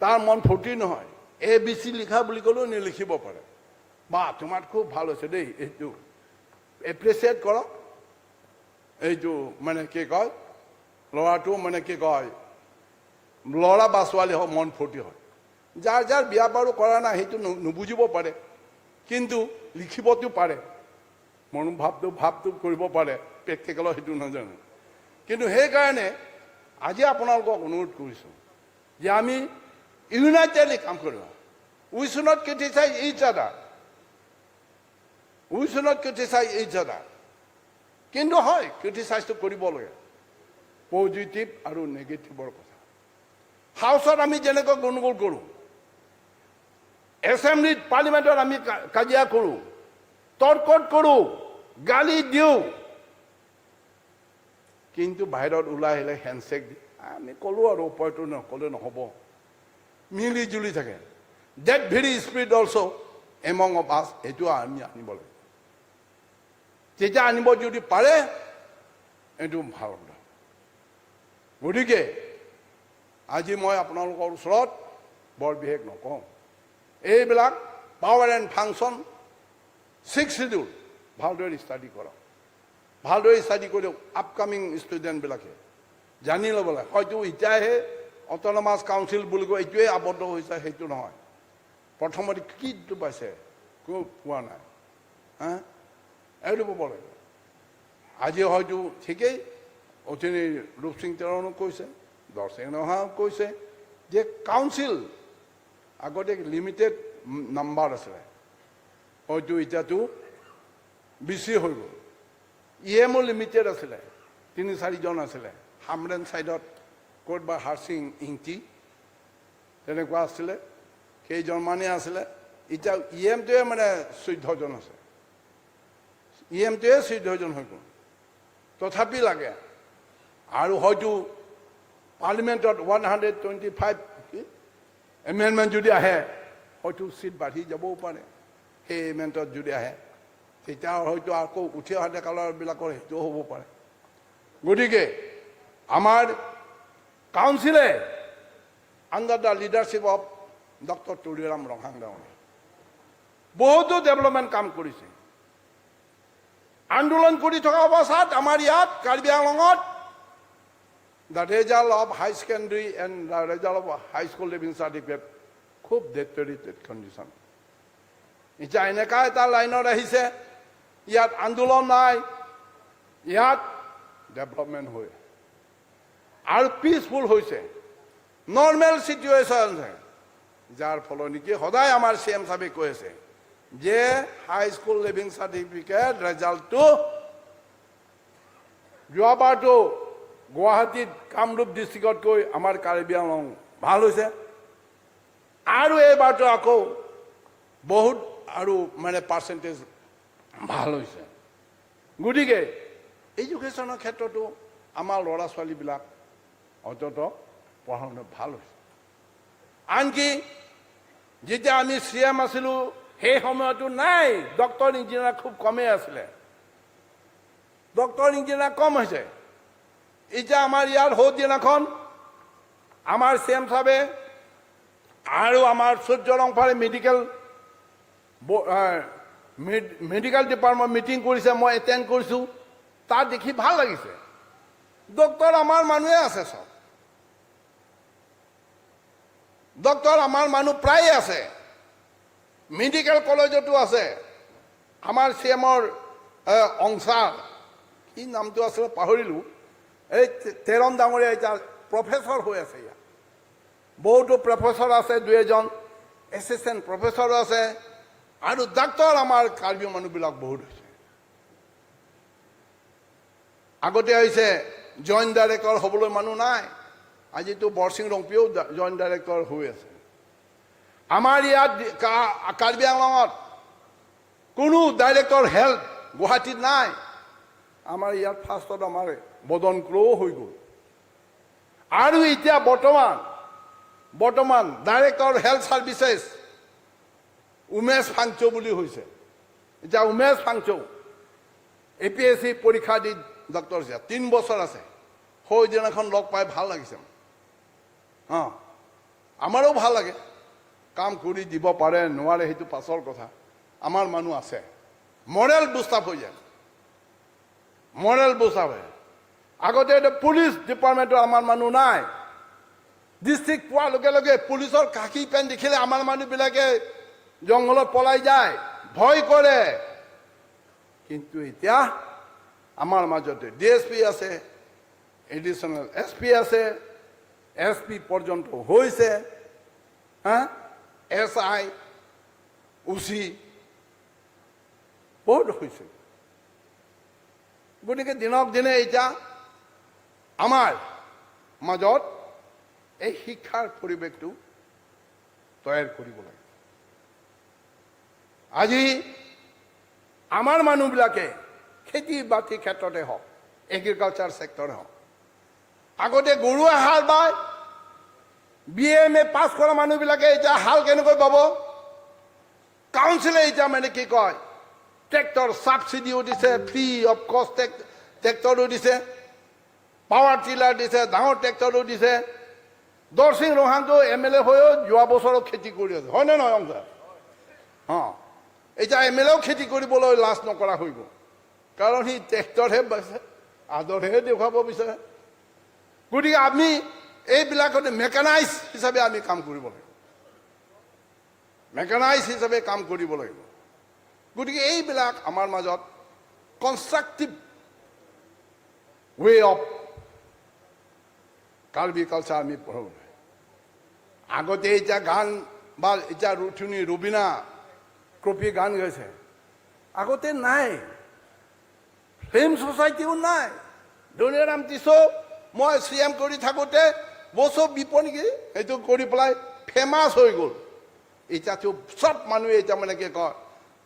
তাৰ মন ফূৰ্তি নহয়। এ বি চি লিখা বুলি ক'লেও নিলিখিব পাৰে। "বা, তোমাৰ খুব ভাল হৈছে দেই, এইটো এপ্ৰিচিয়েট কৰক।" এইটো মানে কি কয়, ল'ৰাটো মানে কি কয়, ল'ৰা বা ছোৱালী হওক, মন ফূৰ্তি হয়। যাৰ যাৰ বিয়া বাৰু কৰা নাই, সেইটো নু-, নুবুজিব পাৰে, কিন্তু লিখিবতো পাৰে, মনোভাৱটো, ভাৱটো কৰিব পাৰে, প্ৰেক্টিকেলত সেইটো নাজানো। কিন্তু সেইকাৰণে আজি আপোনালোকক অনুৰোধ কৰিছোঁ যে আমি ইউনাইটেডলি কাম কৰিব। We should not criticize each other. We should not criticize each other. কিন্তু হয়, ক্ৰিটিচাইজটো কৰিব লাগে, পজিটিভ আৰু নেগেটিভৰ কথা। হাউচত আমি যেনেকৈ গণ্ডগোল কৰোঁ, এছেম্বলিত, পাৰ্লিমেণ্টত আমি কা- কাজিয়া কৰোঁ, তৰ্কত কৰোঁ, গালি দিওঁ, কিন্তু বাহিৰত ওলাই আহিলে হেণ্ডশ্বেক দি আমি ক'লো আৰু উপায়টো নক'লে নহ'ব, মিলি জুলি থাকে। That very spirit also among of us, এইটো আমি আনিব লাগে। তেতিয়া আনিব যদি পাৰে, এইটো ভাল কথা। গতিকে আজি মই আপোনালোকৰ ওচৰত বৰ বিশেষ নকওঁ। এইবিলাক power and function, Sixth Schedule ভালদৰে ষ্টাডি কৰক, ভালদৰে ষ্টাডি কৰিলেও আপকামিং ষ্টুডেণ্টবিলাকে জানি ল'ব লাগে। হয়তো এতিয়াহে অট'নমাছ কাউন্সিল বুলি কৈ এইটোৱে আবদ্ধ হৈছে, সেইটো নহয়। প্ৰথমতে কিটো পাইছে, একো পোৱা নাই। হা, এইটো ক'ব লাগে। আজি হয়তো ঠিকেই, অথনি ৰূপসিং তেৰণো কৈছে, দৰসিং ৰংহাও কৈছে যে কাউন্সিল আগতে লিমিটেড নাম্বাৰ আছিলে, হয়তো এতিয়াতো বেছি হৈ গ'ল। ই এমো লিমিটেড আছিলে, তিনি চাৰিজন আছিলে। হামৰেণ ছাইডত ক'ত বা হাৰসিং ইংতি, তেনেকুৱা আছিলে, কেইজনমানে আছিলে। এতিয়া ই এমটোৱে মানে চৈধ্যজন আছে, ই এমটোৱে চৈধ্যজন হৈ গ'ল। তথাপি লাগে আৰু হয়তো পাৰ্লিমেণ্টত one hundred twenty five amendment যদি আহে, হয়তো চিট বাঢ়ি যাবও পাৰে। সেই এমেণ্ডমেণ্টত যদি আহে, তেতিয়া হয়তো আকৌ উঠি অহা ডেকালৰাবিলাকৰ সেইটো হ'ব পাৰে। গতিকে আমাৰ কাউন্সিলে under the leadership of doctor Tuliram Ronghang ডাঙৰীয়া বহুতো ডেভেলপমেণ্ট কাম কৰিছে। আন্দোলন কৰি থকা অৱস্থাত আমাৰ ইয়াত কাৰ্বি আংলঙত the result of high secondary and the result of high school leaving certificate খুব ডেটেৰিয়েটেড কণ্ডিশ্যন। এতিয়া এনেকা এটা লাইনত আহিছে, ইয়াত আন্দোলন নাই, ইয়াত ডেভেলপমেণ্ট হয় আৰু পিচফুল হৈছে, নৰ্মেল চিটুৱেশ্যন হৈছে। যাৰ ফলত নেকি সদায় আমাৰ চি এম ছাবে কৈ আছে যে হাই স্কুল লিভিং চাৰ্টিফিকেট ৰিজাল্টটো যোৱাবাৰটো গুৱাহাটীত কামৰূপ ডিষ্ট্ৰিক্টতকৈ আমাৰ কাৰ্বি আংলং ভাল হৈছে আৰু এইবাৰটো আকৌ বহুত আৰু মানে পাৰ্চেণ্টেজ ভাল হৈছে। গতিকে এডুকেশ্যনৰ ক্ষেত্ৰতো আমাৰ ল'ৰা ছোৱালীবিলাক অন্ততঃ পঢ়া শুনা ভাল হৈছে। আনকি যেতিয়া আমি চি এম আছিলোঁ, সেই সময়তো নাই, ডক্টৰ ইঞ্জিনিয়াৰ খুব কমেই আছিলে, ডক্টৰ ইঞ্জিনিয়াৰ কম হৈছে। এতিয়া আমাৰ ইয়াৰ সৌ দিনাখন আমাৰ চি এম ছাবে আৰু আমাৰ সূৰ্য ৰংফাৰে মেডিকেল ব- আহ, মেড- মেডিকেল ডিপাৰ্টমেণ্ট মিটিং কৰিছে, মই এটেণ্ড কৰিছোঁ। তাত দেখি ভাল লাগিছে। ডক্টৰ আমাৰ মানুহে আছে চব, ডক্টৰ আমাৰ মানুহ প্ৰায়ে আছে, মেডিকেল কলেজতো আছে। আমাৰ চি এমৰ অংচাৰ, কি নামটো আছিলে পাহৰিলোঁ, এই তে- তেৰণ ডাঙৰীয়া এতিয়া প্ৰফেচৰ হৈ আছে ইয়াত। বহুতো প্ৰফেচৰ আছে, দুই এজন এছিষ্টেণ্ট প্ৰফেচৰ আছে আৰু ডাক্তৰ আমাৰ কাৰ্বি মানুহবিলাক বহুত হৈছে। আগতে হৈছে জইণ্ট ডাইৰেক্টৰ হ'বলৈ মানুহ নাই, আজিতো বৰসিং ৰংপিয়েও ডা- জইণ্ট ডাইৰেক্টৰ হৈ আছে। আমাৰ ইয়াত ডি- কা- কাৰ্বি আংলঙত কোনো ডাইৰেক্টৰ হেল্থ গুৱাহাটীত নাই। আমাৰ ইয়াত ফাৰ্ষ্টত আমাৰ বদন ক্ৰ' হৈ গ'ল আৰু এতিয়া বৰ্তমান বৰ্তমান ডাইৰেক্টৰ হেল্থ ছাৰ্ভিচেছ উমেশ ফাংচৌ বুলি হৈছে। এতিয়া উমেশ ফাংচৌ এ পি এছ চি পৰীক্ষা দি ডক্টৰ হৈছে, তিনি বছৰ আছে। সৌ দিনাখন লগ পাই ভাল লাগিছে। অ, আমাৰো ভাল লাগে। কাম কৰি দিব পাৰে নোৱাৰে সেইটো পাছৰ কথা। আমাৰ মানুহ আছে, মৰেল বুষ্টাপ হৈ যায়, মৰেল বুষ্টাপ হয়। আগতে এতিয়া পুলিচ ডিপাৰ্টমেণ্টৰ আমাৰ মানুহ নাই। ডিষ্ট্ৰিক্ট পোৱাৰ লগে লগে পুলিচৰ খাকী পেণ্ট দেখিলে আমাৰ মানুহবিলাকে জংঘলত পলাই যায়, ভয় কৰে। কিন্তু এতিয়া আমাৰ মাজতে ডি এছ পি আছে, এডিশ্যনেল এছ পি আছে, এছ পি পৰ্যন্ত হৈছে, হা, এছ আই, অ' চি, বহুত হৈছে। গতিকে দিনক দিনে এতিয়া আমাৰ মাজত এই শিক্ষাৰ পৰিৱেশটো তৈয়াৰ কৰিব লাগে। আজি আমাৰ মানুহবিলাকে খেতি বাতি ক্ষেত্ৰতে হওক, এগ্ৰিকালচাৰ ছেক্টৰে হওক, আগতে গৰুৱে হাল বায়। বি এ এম এ পাছ কৰা মানুহবিলাকে এতিয়া হাল কেনেকৈ বাব? কাউন্সিলে এতিয়া মানে কি কয়, ট্ৰেক্টৰ ছাবচিডিও দিছে, ফ্ৰী অফ কষ্ট ট্ৰেক্টৰো দিছে, পাৱাৰ টিলাৰ দিছে, ডাঙৰ ট্ৰেক্টৰো দিছে। দৰসিং ৰংহাংতো এম এল এ হৈও যোৱা বছৰো খেতি কৰি আছে, হয়নে নহয়, অংকুৰ? অ, এতিয়া এম এল এও খেতি কৰিবলৈ লাজ নকৰা হৈ গ'ল, কাৰণ সি ট্ৰেক্টৰহে বাইছে, আদৰহে দেখুৱাব বিচাৰে। গতিকে আমি এইবিলাকতে মেকানাইজ হিচাপে আমি কাম কৰিব লাগিব, মেকানাইজ হিচাপে কাম কৰিব লাগিব। গতিকে এইবিলাক আমাৰ মাজত কনষ্ট্ৰাক্টিভ ৱে অফ কাৰ্বি কালচাৰ আমি পঢ়াব লাগে। আগতে এতিয়া গান বা এতিয়া ৰুথুনি, ৰবিনা, কপি গান গাইছে, আগতে নাই। ফিল্ম ছ'চাইটিও নাই। ধনীৰাম টিছো মই চি এম কৰি থাকোঁতে বছৰ বিপনীকি এইটো কৰি পেলাই ফেমাছ হৈ গ'ল। এতিয়াতো চব মানুহে এতিয়া মানে কি কয়,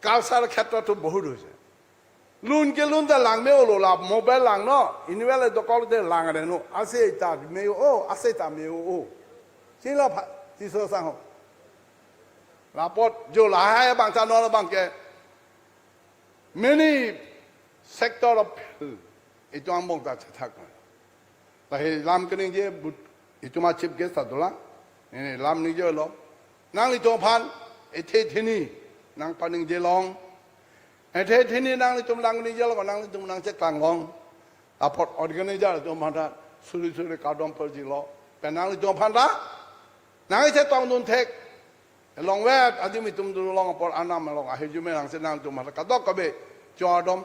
কালচাৰ ক্ষেত্ৰতো বহুত হৈছে। Lun ke lun ta lang me-olo, la mobile lang no, inivele dokok te lang re no, ase ta me-o, ase ta me-o. Silo pha, Tisso sang ho. Lapot jo lahai bang ta no bang ke, many sector of itum angbong ta chethak. Lahai lam keningje but itum a chief guest ta dolang. Ini lam ningje lo. Nanglitum aphan ethe theni nangpaningje long. Ethe theni nanglitum lang ningje lo, nanglitum nangcheklang long. Apot organizer atum aphan ta suri suri kardom pajirlo. Pen nanglitum aphan ta nangchetongdun thek. Longvet adim itum dun long apot anam long ahirjume nangsi nangtum aphan ta kadokave chedondam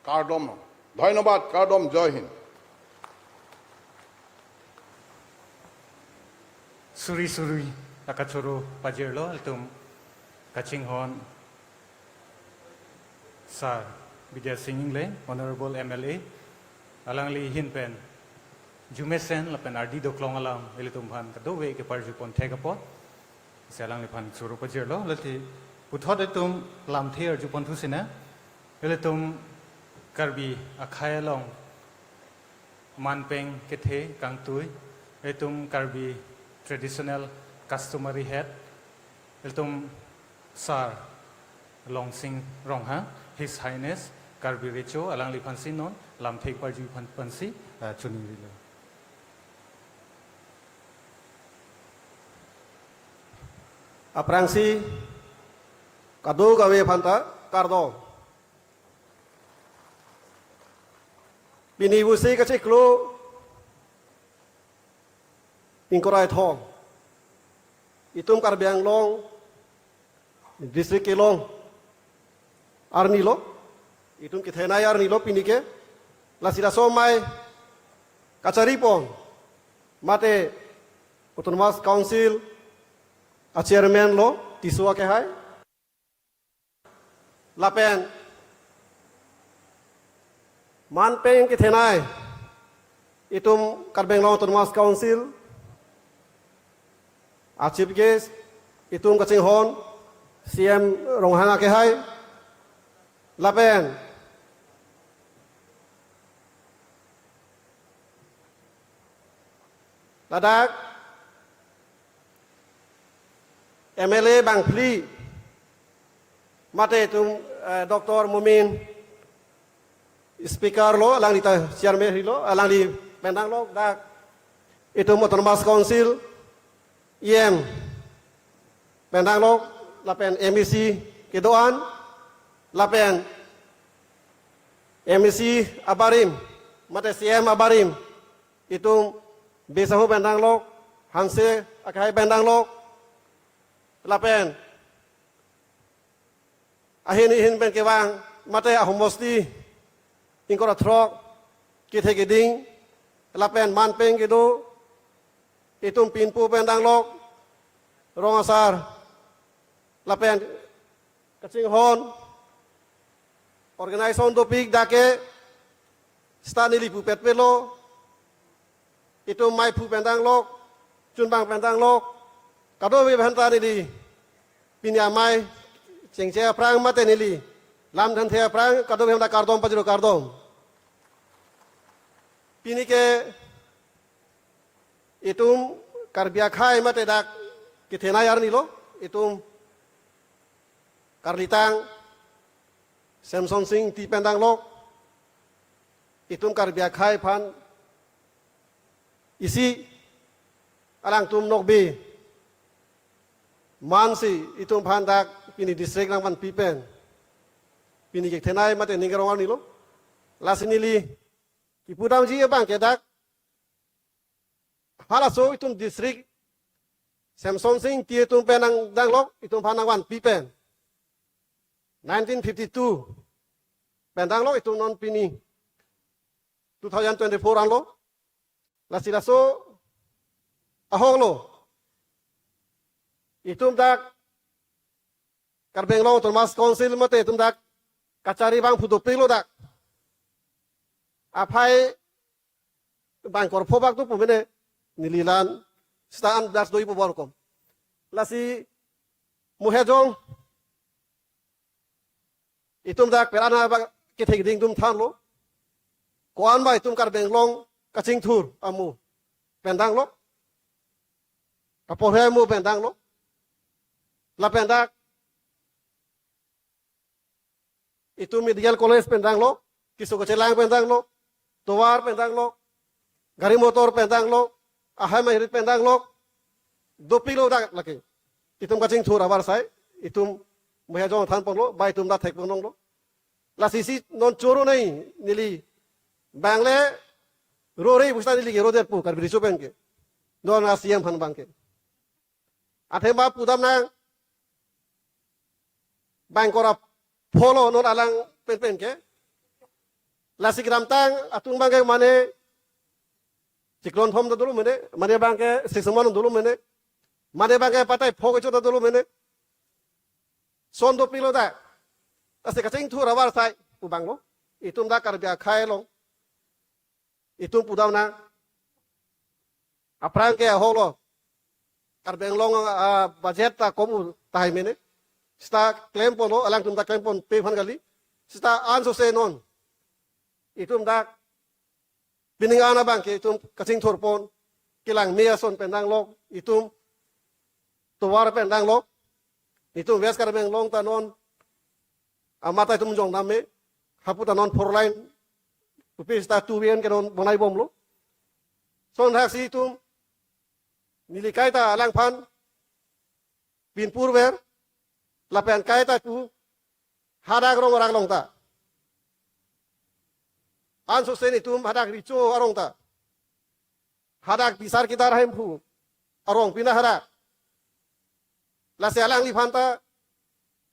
kardom. Dhonnobad, kardom, Jai Hind. Suri suri akachoro pajirlo ilitum kachinghon Sir Bidya Sing Engleng, Honorable M L A, alangli ahin pen arjumesen lapen ardi doklong alam ilitum aphan kadokave keparjupon thek apot, si alangliphan choro pajirlo. Lati puthot itum lamthe arjupon thusina, ilitum Karbi akhei along manpeng kethe kangtui, ilitum Karbi traditional customary head, ilitum Sir Longsing Ronghang, His Highness Karbi Recho, alangliphan si non lamthe parju aphan pensi, ah, choningrilo. Aphrangsi kadokave aphan ta kardom. Pini pusi kachiklo ingkoi ra kethom, itum Karbi Anglong district kelong arni lo, itum kethenei arni lo pini ke, lasi laso amei kacharipon mate Autonomous Council a chairman lo Tisso akehai. Lapen manpeng kethenei itum Karbi Anglong Autonomous Council a chief guest itum kachinghon C M Ronghang akehai. Lapen ladak M L A bangphli mate itum, eh, Doctor Momin speaker lo, alangli ta chairman hilo, alangli pen danglok, dak itum Autonomous Council E M pen danglok, lapen M A C kedo-an, lapen M A C abarim mate C M abarim, itum Bey Sahu pen danglok, Hanse akehai pen danglok, lapen ahin ahin pen kevang mate ahomosti ingkoi ra throk kethe keding, lapen manpeng kedo, itum pinpo pen danglok, rong asar, lapen kachinghon organization dopik dak ke seta neli pupet pelo, itum meiphu pen danglok, chunbang pen danglok, kadokave aphanta neli pini amei chengche aphrang mate neli lam thanthe aphrang kadokave aphanta kardom pajirlo, kardom. Pini ke itum Karbi akhei mate dak kethenei arnilo, itum karlitang Semsonsing Ingti pen danglok, itum Karbi akhei aphan isi alangtum nokbe mansi itum aphan dak pini district nangvanpi pen pini kethenei mate ning arong arnilo. Lasi neli kipudamji abang ke dak halaso itum district Semsonsing Ingti atum pen nang danglok, itum aphan nangvanpi pen nineteen fifty-two pen danglok, itum non pini two thousand twenty-four anlo. Lasi laso ahoklo itum dak Karbi Anglong Autonomous Council mate itum dak kachari abang phu dopiklo dak. Aphai bang korpho bak tu pu mene, neli la-an seta an das doi pu bor kom. Lasi Mohejong itum dak per-an abang kethek ding atum thanlo. Ko-an ba itum Karbi Anglong kachingthur amu pen danglok, kaporhe amu pen danglok, lapen dak itum medical college pen danglok, keso kachelang pen danglok, tovar pen danglok, gari motor pen danglok, ahai mahirit pen danglok, dopiklo dak lake. Itum kachingthur avarsai, itum Mohejong thanponlo, ba itum dak thekpon longlo. Lasi isi non choro nei neli, bang le rore pu seta neli ke rodet pu Karbi Riso pen ke. Non a C M aphan abang ke. Athema pudam nang bang kora pholo non alang penpen ke. Lasi kedamtang atum abang ke mane chiklon thom ta dolo mene, mane abang ke sisumon dolo mene, mane abang ke patai pho kecho ta dolo mene. Son dopiklo dak. Lasi kachingthur avarsai pu abanglo. Itum dak Karbi akhei along itum pudam nang. Aphrang ke ahoklo. Karbi Anglong, ah, budget ta kom u tahai mene. Seta klemponlo, alangtum ta klemponpe aphan kali. Seta ansose non itum dak pining an abang ke itum kachingthurpon, kelang me ason pen danglok, itum tovar pen danglok, itum West Karbi Anglong ta non amat ta itum jong dam me, hapu ta non four lane, pupe seta two lane ke non bonai bomlo. Sonthak si itum neli kaita alangphan pinpur ver, lapen kaita pu hadak Rongrak along ta. Ansose netum hadak Recho arong ta. Hadak Bisar Kidar Hemphu arong pina hadak. Lasi alangliphan ta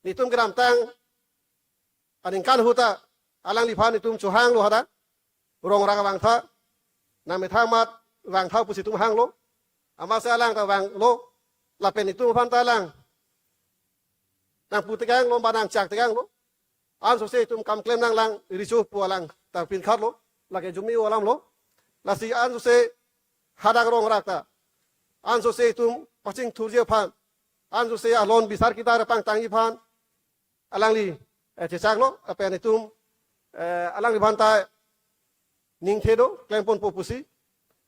netum kedamtang aningkan ahut ta alangliphan netum chohanglo hadak. Rongrak vangtha, nangmethang amat vangtha pusi itum hanglo. Amatsi alang ta vanglo, lapen itum aphan ta alang nangpu tekanglo, ba nangchak tekanglo. Ansose itum kam klem nanglang Recho pu alang ta pinkhatlo, lake jumi alamlo. Lasi ansose hadak Rongrak ta ansose itum pachingthurji aphan, ansose alon Bisar Kidar pangtangji aphan alangli, eh, chechaklo, lapen itum, eh, alangliphan ta ningthe do, klemponpo pusi.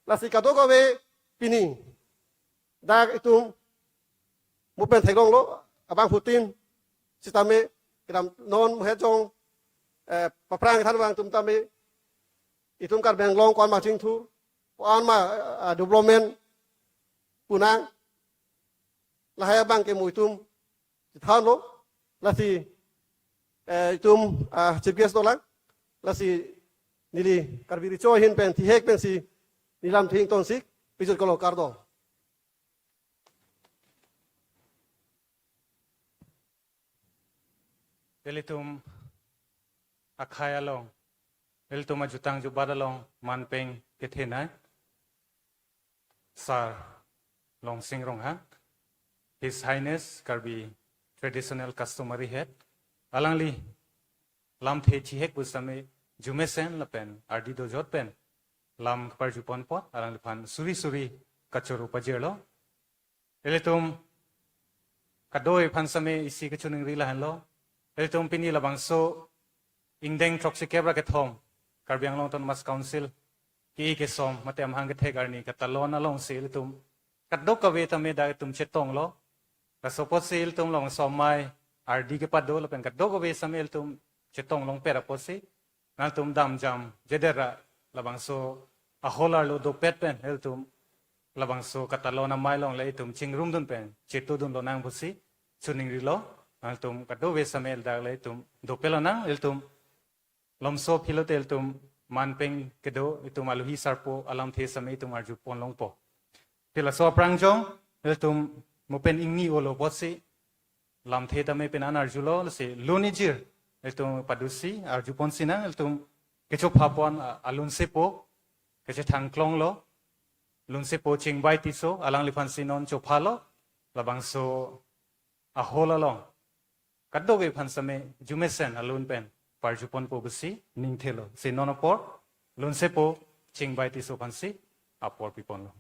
Lasi kadokave pini dak itum mupen theklonglo, abangphutin sitame kedam non Mohejong, eh, paphrang than abang atum tame, itum Karbi Anglong ko-an ma chingthur, ko-an ma, eh, development pu nang, lahai abang ke mu itum chethanlo. Lasi, eh, itum, ah, chief guest dolang. Lasi neli Karbi Recho ahin pen thihek pensi neli lamthe ingtonsik, pijut kolo, kardom. Ilitum akhei along, ilitum ajutang jubat along manpeng kethenei Sar Longsing Ronghang, His Highness Karbi Traditional Customary Head, alangli lamthe chihek pusitame jumesen lapen ardi dojot pen lam keparjuponpon, alangliphan suri suri kachoro pajirlo. Ilitum kadokave aphan sitame isi kachiningri lahenlo. Ilitum pini labangso ingdeng throksikep ra kethom Karbi Anglong Autonomous Council ke-e kesom mate amahang kethek arni katalon alongsi ilitum kadokave tame dak itum chetonglo. Laso apotsi ilitum alongso amei ardi kepado lapen kadokave sitame ilitum chetong longpet apotsi nangtum damjamjedet ra labangso a-hall arlo dopet pen ilitum labangso katalon amei along le itum chingrumdun pen chetongdun lonang pusi chiningrilo. Nangtum kadokave sitame dak le itum dopet lonang, ilitum lomso aphi lote ilitum manpeng kedo itum aluhi sarpo alamthe sitame itum arjupon longpo. Pi laso aphrang jong ilitum mo pen ingni olo apotsi lamthe tame pen an arjulo, lasi lun ijir ilitum padusi arjupon sinang. Ilitum kechopha pon a-, alunsepo kechethang klonglo, lunsepo Chingbai Tisso, alangliphan si non chophalo, labangso a-hall along kadokave aphan sitame arjumesen alun pen parjuponpo pusi ningthelo. Si non apor lunsepo Chingbai Tisso aphan si apor piponlo.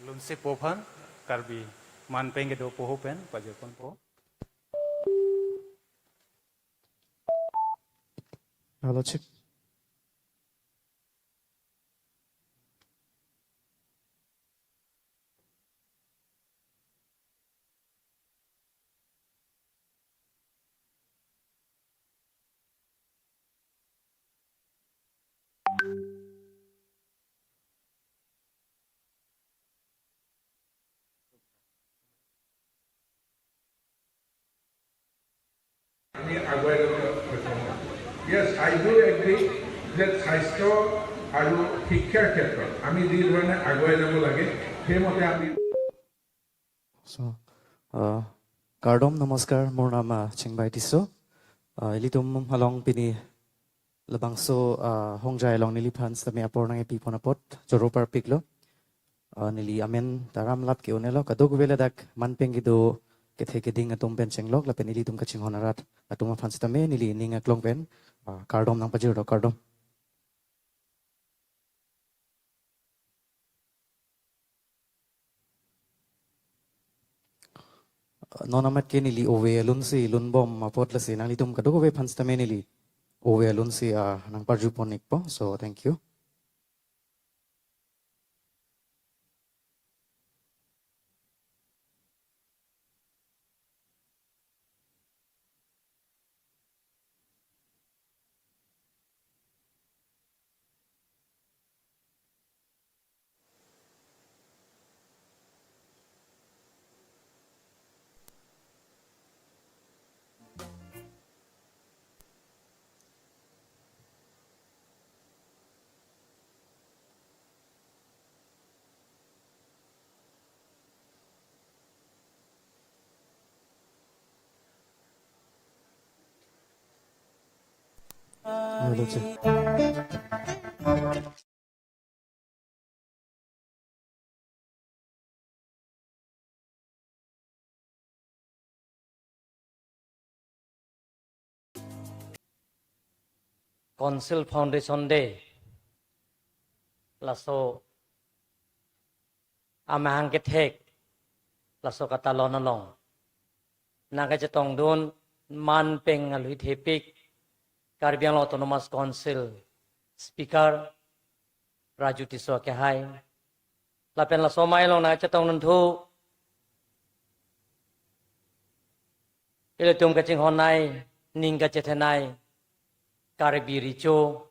Lunsepo aphan Karbi manpeng kedo poho pen pajirponpo. Hello, check. আমি আগুৱাই যাব লাগিব। Yes, I do agree that স্বাস্থ্য আৰু শিক্ষাৰ ক্ষেত্ৰত আমি যি ধৰণে আগুৱাই যাব লাগে, সেইমতে আমি So, uh, kardom, namaskar, মোৰ নাম, uh, Chingbai Tisso. Uh, ilitum along pini labangso, uh, hongjai along neliphan sitame apor nangkepipon apot choro parpiklo. Uh, neli amen Taram Lap ke-unlo, kadokave ladak manpeng kedo kethe keding atum pen chenglok lapen ilitum kachinghon arat atum aphan sitame neli ning aklong pen, uh, kardom nangpajirlo, kardom. Non amat ke neli ove alunsi lunbom apot, lasi nanglitum kadokave aphan sitame neli ove alunsi, ah, nangparjupon-ikpo. So, thank you. Council Foundation Day, laso amahang kethek, laso katalon along nangkachetongdun manpeng aluhi thepik Karbi Anglong Autonomous Council Speaker Raju Tisso akehai, lapen laso amei along nangchetongdunthu ilitum kachinghonnei, ning kachethenei Karbi Recho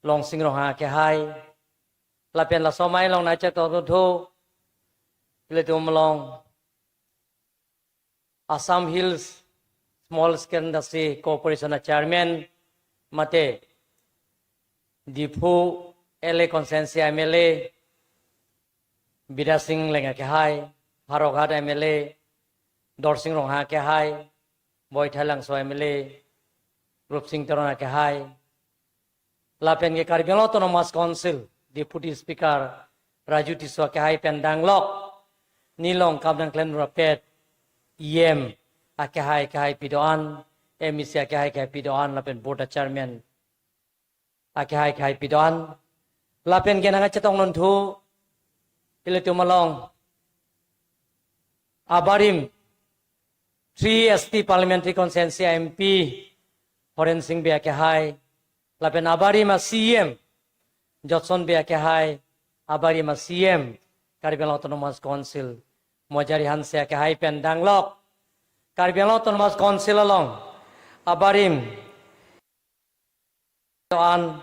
Longsing Ronghang akehai, lapen laso amei along nangchetongdunthu ilitum along Assam Hills Small Scale Industry Corporation a chairman, mate Diphu L A constituency M L A Bidya Sing Engleng akehai, Howraghat M L A Dorsing Ronghang akehai, Boithalangso M L A Rupsing Teron akehai, lapen ke Karbi Anglong Autonomous Council Deputy Speaker Raju Tisso akehai pen danglok, neli along kam nangklemrapet E M akehai akehai pi do-an, M E C akehai akehai pi do-an, lapen board chairman akehai akehai pi do-an, lapen ke nangkachetong lunthu ilitum along abarim three S T Parliamentary Constituency M P Horen Sing Bey akehai, lapen abarim a C E M Jotson Bey akehai, abarim a C E M Karbi Anglong Autonomous Council Mojari Hanse akehai pen danglok, Karbi Anglong Autonomous Council along abarim do-an,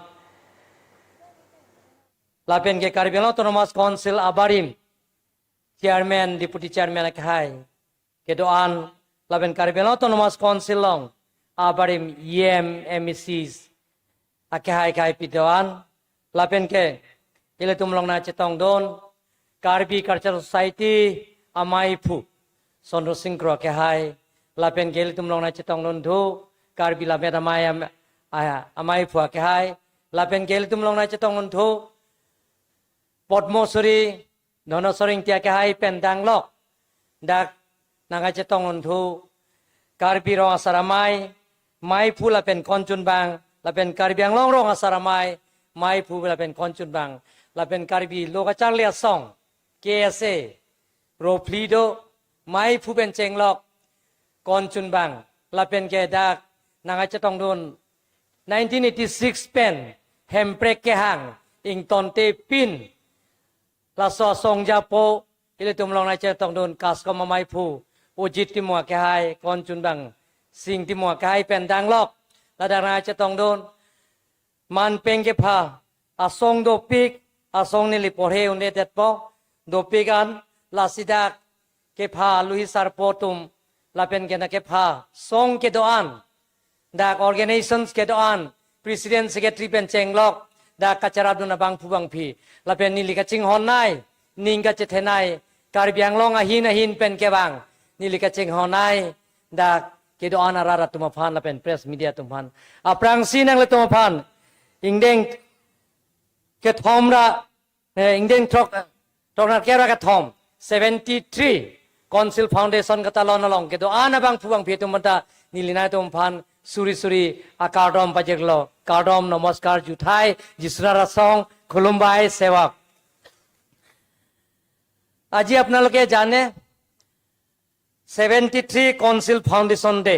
lapen ke Karbi Anglong Autonomous Council abarim chairman, deputy chairman akehai kedo-an, lapen Karbi Anglong Autonomous Council along abarim E M, M E Cs akehai akehai pi do-an, lapen ke ilitum along nangchetongdun Karbi Cultural Society amaiphu Sondro Sing Kro akehai, lapen ke ilitum along nangchetong lunthu Karbi Lammet Amei am-, a-, amaiphu akehai, lapen ke ilitum along nangchetong lunthu Padma Shri Dhoneswar Ingti akehai pen danglok, dak nangkachetong lunthu Karbi Rong Asar Amei, maiphu lapen konchunbang, lapen Karbi Anglong Rong Asar Amei, maiphu lapen konchunbang, lapen Karbi Lo Kacharli Asong, K S A, ro phli do, maiphu pen chenglok, konchunbang, lapen ke dak nangkachetongdun nineteen eighty-six pen Hemprek kehang ingtonte pin, laso asong japo, ilitum along nangchetongdun Kaskom amaiphu Ojit Timung akehai, konchunbang Sing Timung akehai pen danglok, ladak nangchetongdun manpeng kepha asong dopik, asong neli porhe un-edetpo, dopik an, lasi dak kepha luhi sarpo atum, lapen ke na kepha song kedo-an, dak organizations kedo-an, president secretary pen chenglok, dak kacharapdun abangphu bangphi, lapen neli kachinghon nei, ning kachethe nei, Karbi Anglong ahin ahin pen kevang, neli kachinghon nei, dak kedo-an arat atum aphan lapen press media atum aphan. Aphrangsi nanglitum aphan ingdeng kethom ra, eh, ingdeng throk, eh, throk nerkep ra kethom, seventy-three Council Foundation katalon along kedo-an abangphu bangphi atum aphanta neli nangtum aphan suri suri akardom pajirlo. Kardom, নমস্কাৰ, juthai, Jisu Nara Song, khulumbai, sevak. আজি আপোনালোকে জানে, seventy three council foundation day.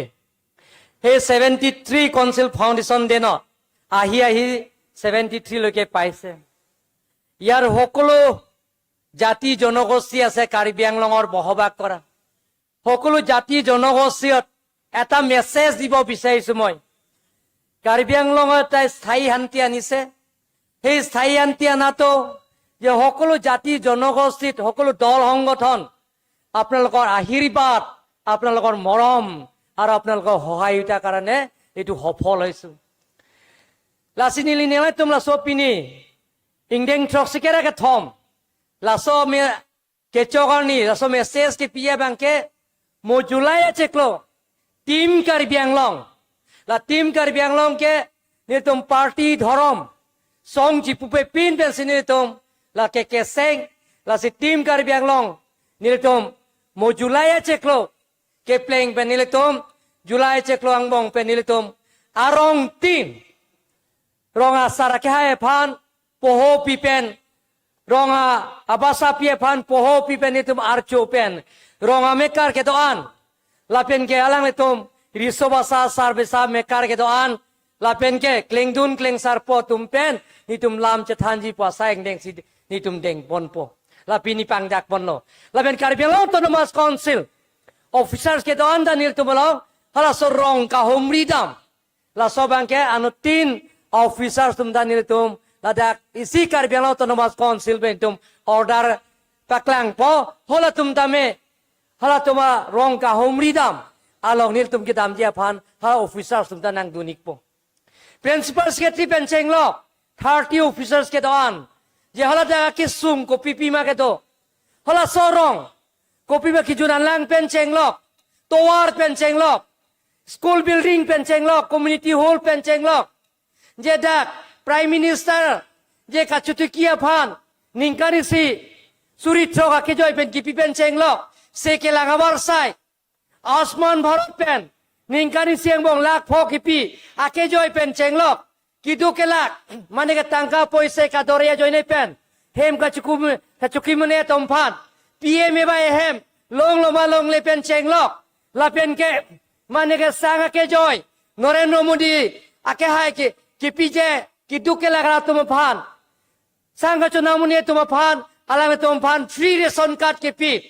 সেই seventy three council foundation day ন, আহি আহি ছেভেণ্টি থ্ৰীলৈকে পাইছে। ইয়াৰ সকলো জাতি জনগোষ্ঠী আছে কাৰ্বি আংলঙৰ বসবাস কৰা। সকলো জাতি জনগোষ্ঠীত এটা মেছেজ দিব বিচাৰিছো মই। কাৰ্বি আংলঙত এটা স্থায়ী শান্তি আনিছে। সেই স্থায়ী শান্তি অনাটো যে সকলো জাতি জনগোষ্ঠীত, সকলো দল সংগঠন আপোনালোকৰ আশীৰ্বাদ, আপোনালোকৰ মৰম আৰু আপোনালোকৰ সহায়তাৰ কাৰণে এইটো সফল হৈছো। Lasi neli nanglitum laso pini ingdeng throksi kera kethom laso me kechok arni laso message kepi abangke, mo July achiklo Team Karbi Anglong, la Team Karbi Anglong ke nelitum party, dhorom, song chipupe pin pensi nelitum la ke keseng, lasi Team Karbi Anglong nelitum mo July achiklo kepleng pen nelitum, July chiklo angbong pen nelitum arong tin rong asar akehai aphan poho pi pen, rong a-, abasa pi aphan poho pi pen nelitum archo pen, rong amekar kedo-an, lapen ke alanglitum riso basa sarbesa mekar kedo-an, lapen ke klengdun klengsarpo atum pen nelitum lam chethanji pu asai ingdengsi nelitum dengponpo. La pini pangjakponlo. Lapen Karbi Anglong Autonomous Council officers kedo-an ta nelitum along halaso rong kahumri dam. Laso abangke anuttin officers atum ta nelitum ladak isi Karbi Anglong Autonomous Council pen itum order paklangpo, halatum tame Halatum arong kahumri dam along nelitum kedamji aphan ha officers atum ta nangdun-ikpo. Principal secretary pen chenglok, thirty officers kedo-an. Je hala dak akesung kopipi ma kedo. Halaso arong kopi ma kejun anlang pen chenglok, tovar pen chenglok, school building pen chenglok, community hall pen chenglok. Je dak Prime Minister je kachotiki aphan ningkan isi suri throk akejoi pen kipi pen chenglok, se kelang avarsai Ayushman Bharat pen ningkan isi angbong lakh pho kipi akejoi pen chenglok, keduk kelak, mane ke tangka poisa kadore ajoine pen hem kachokim, kachokim mane atum aphan P M A Y hem longlo ma longle pen chenglok, lapen ke mane ke sang akejoi Narendra Modi akehai ke kipije keduk kelak atum aphan, sang kachonam un-e atum aphan, alangtum aphan free ration card kipi.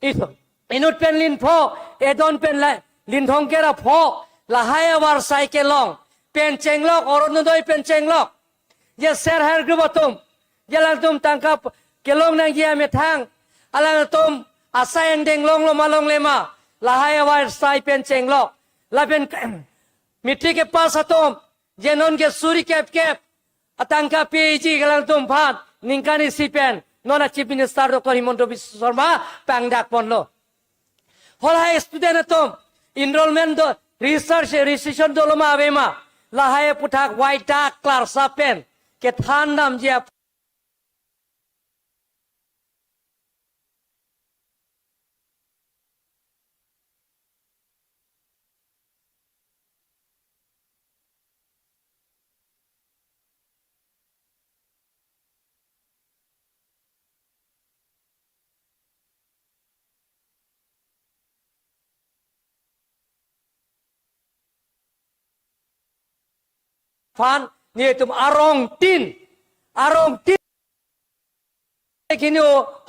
Ito, inut pen lin pho, edon pen la, lin thomkep ra pho, lahai avarsai kelong pen chenglok, Orunodoi pen chenglok. Je self help group atum, je alangtum tangka p-, kelong nangji amethang, alangtum asai angdeng longlo ma longle ma, lahai avarsai pen chenglok. Lapen matric kepass atum, je non ke suri kep kep atangka peji alangtum aphan ningkan isi pen non a Chief Minister Doctor Himanta Biswa Sarma pangdak ponlo. Halahai student atum enrollment do, research, registration dolo ma ave ma, lahai aphuthak Waidak Klarsa pen kethan damji ap- aphan nelitum arong tin, arong tin খিনি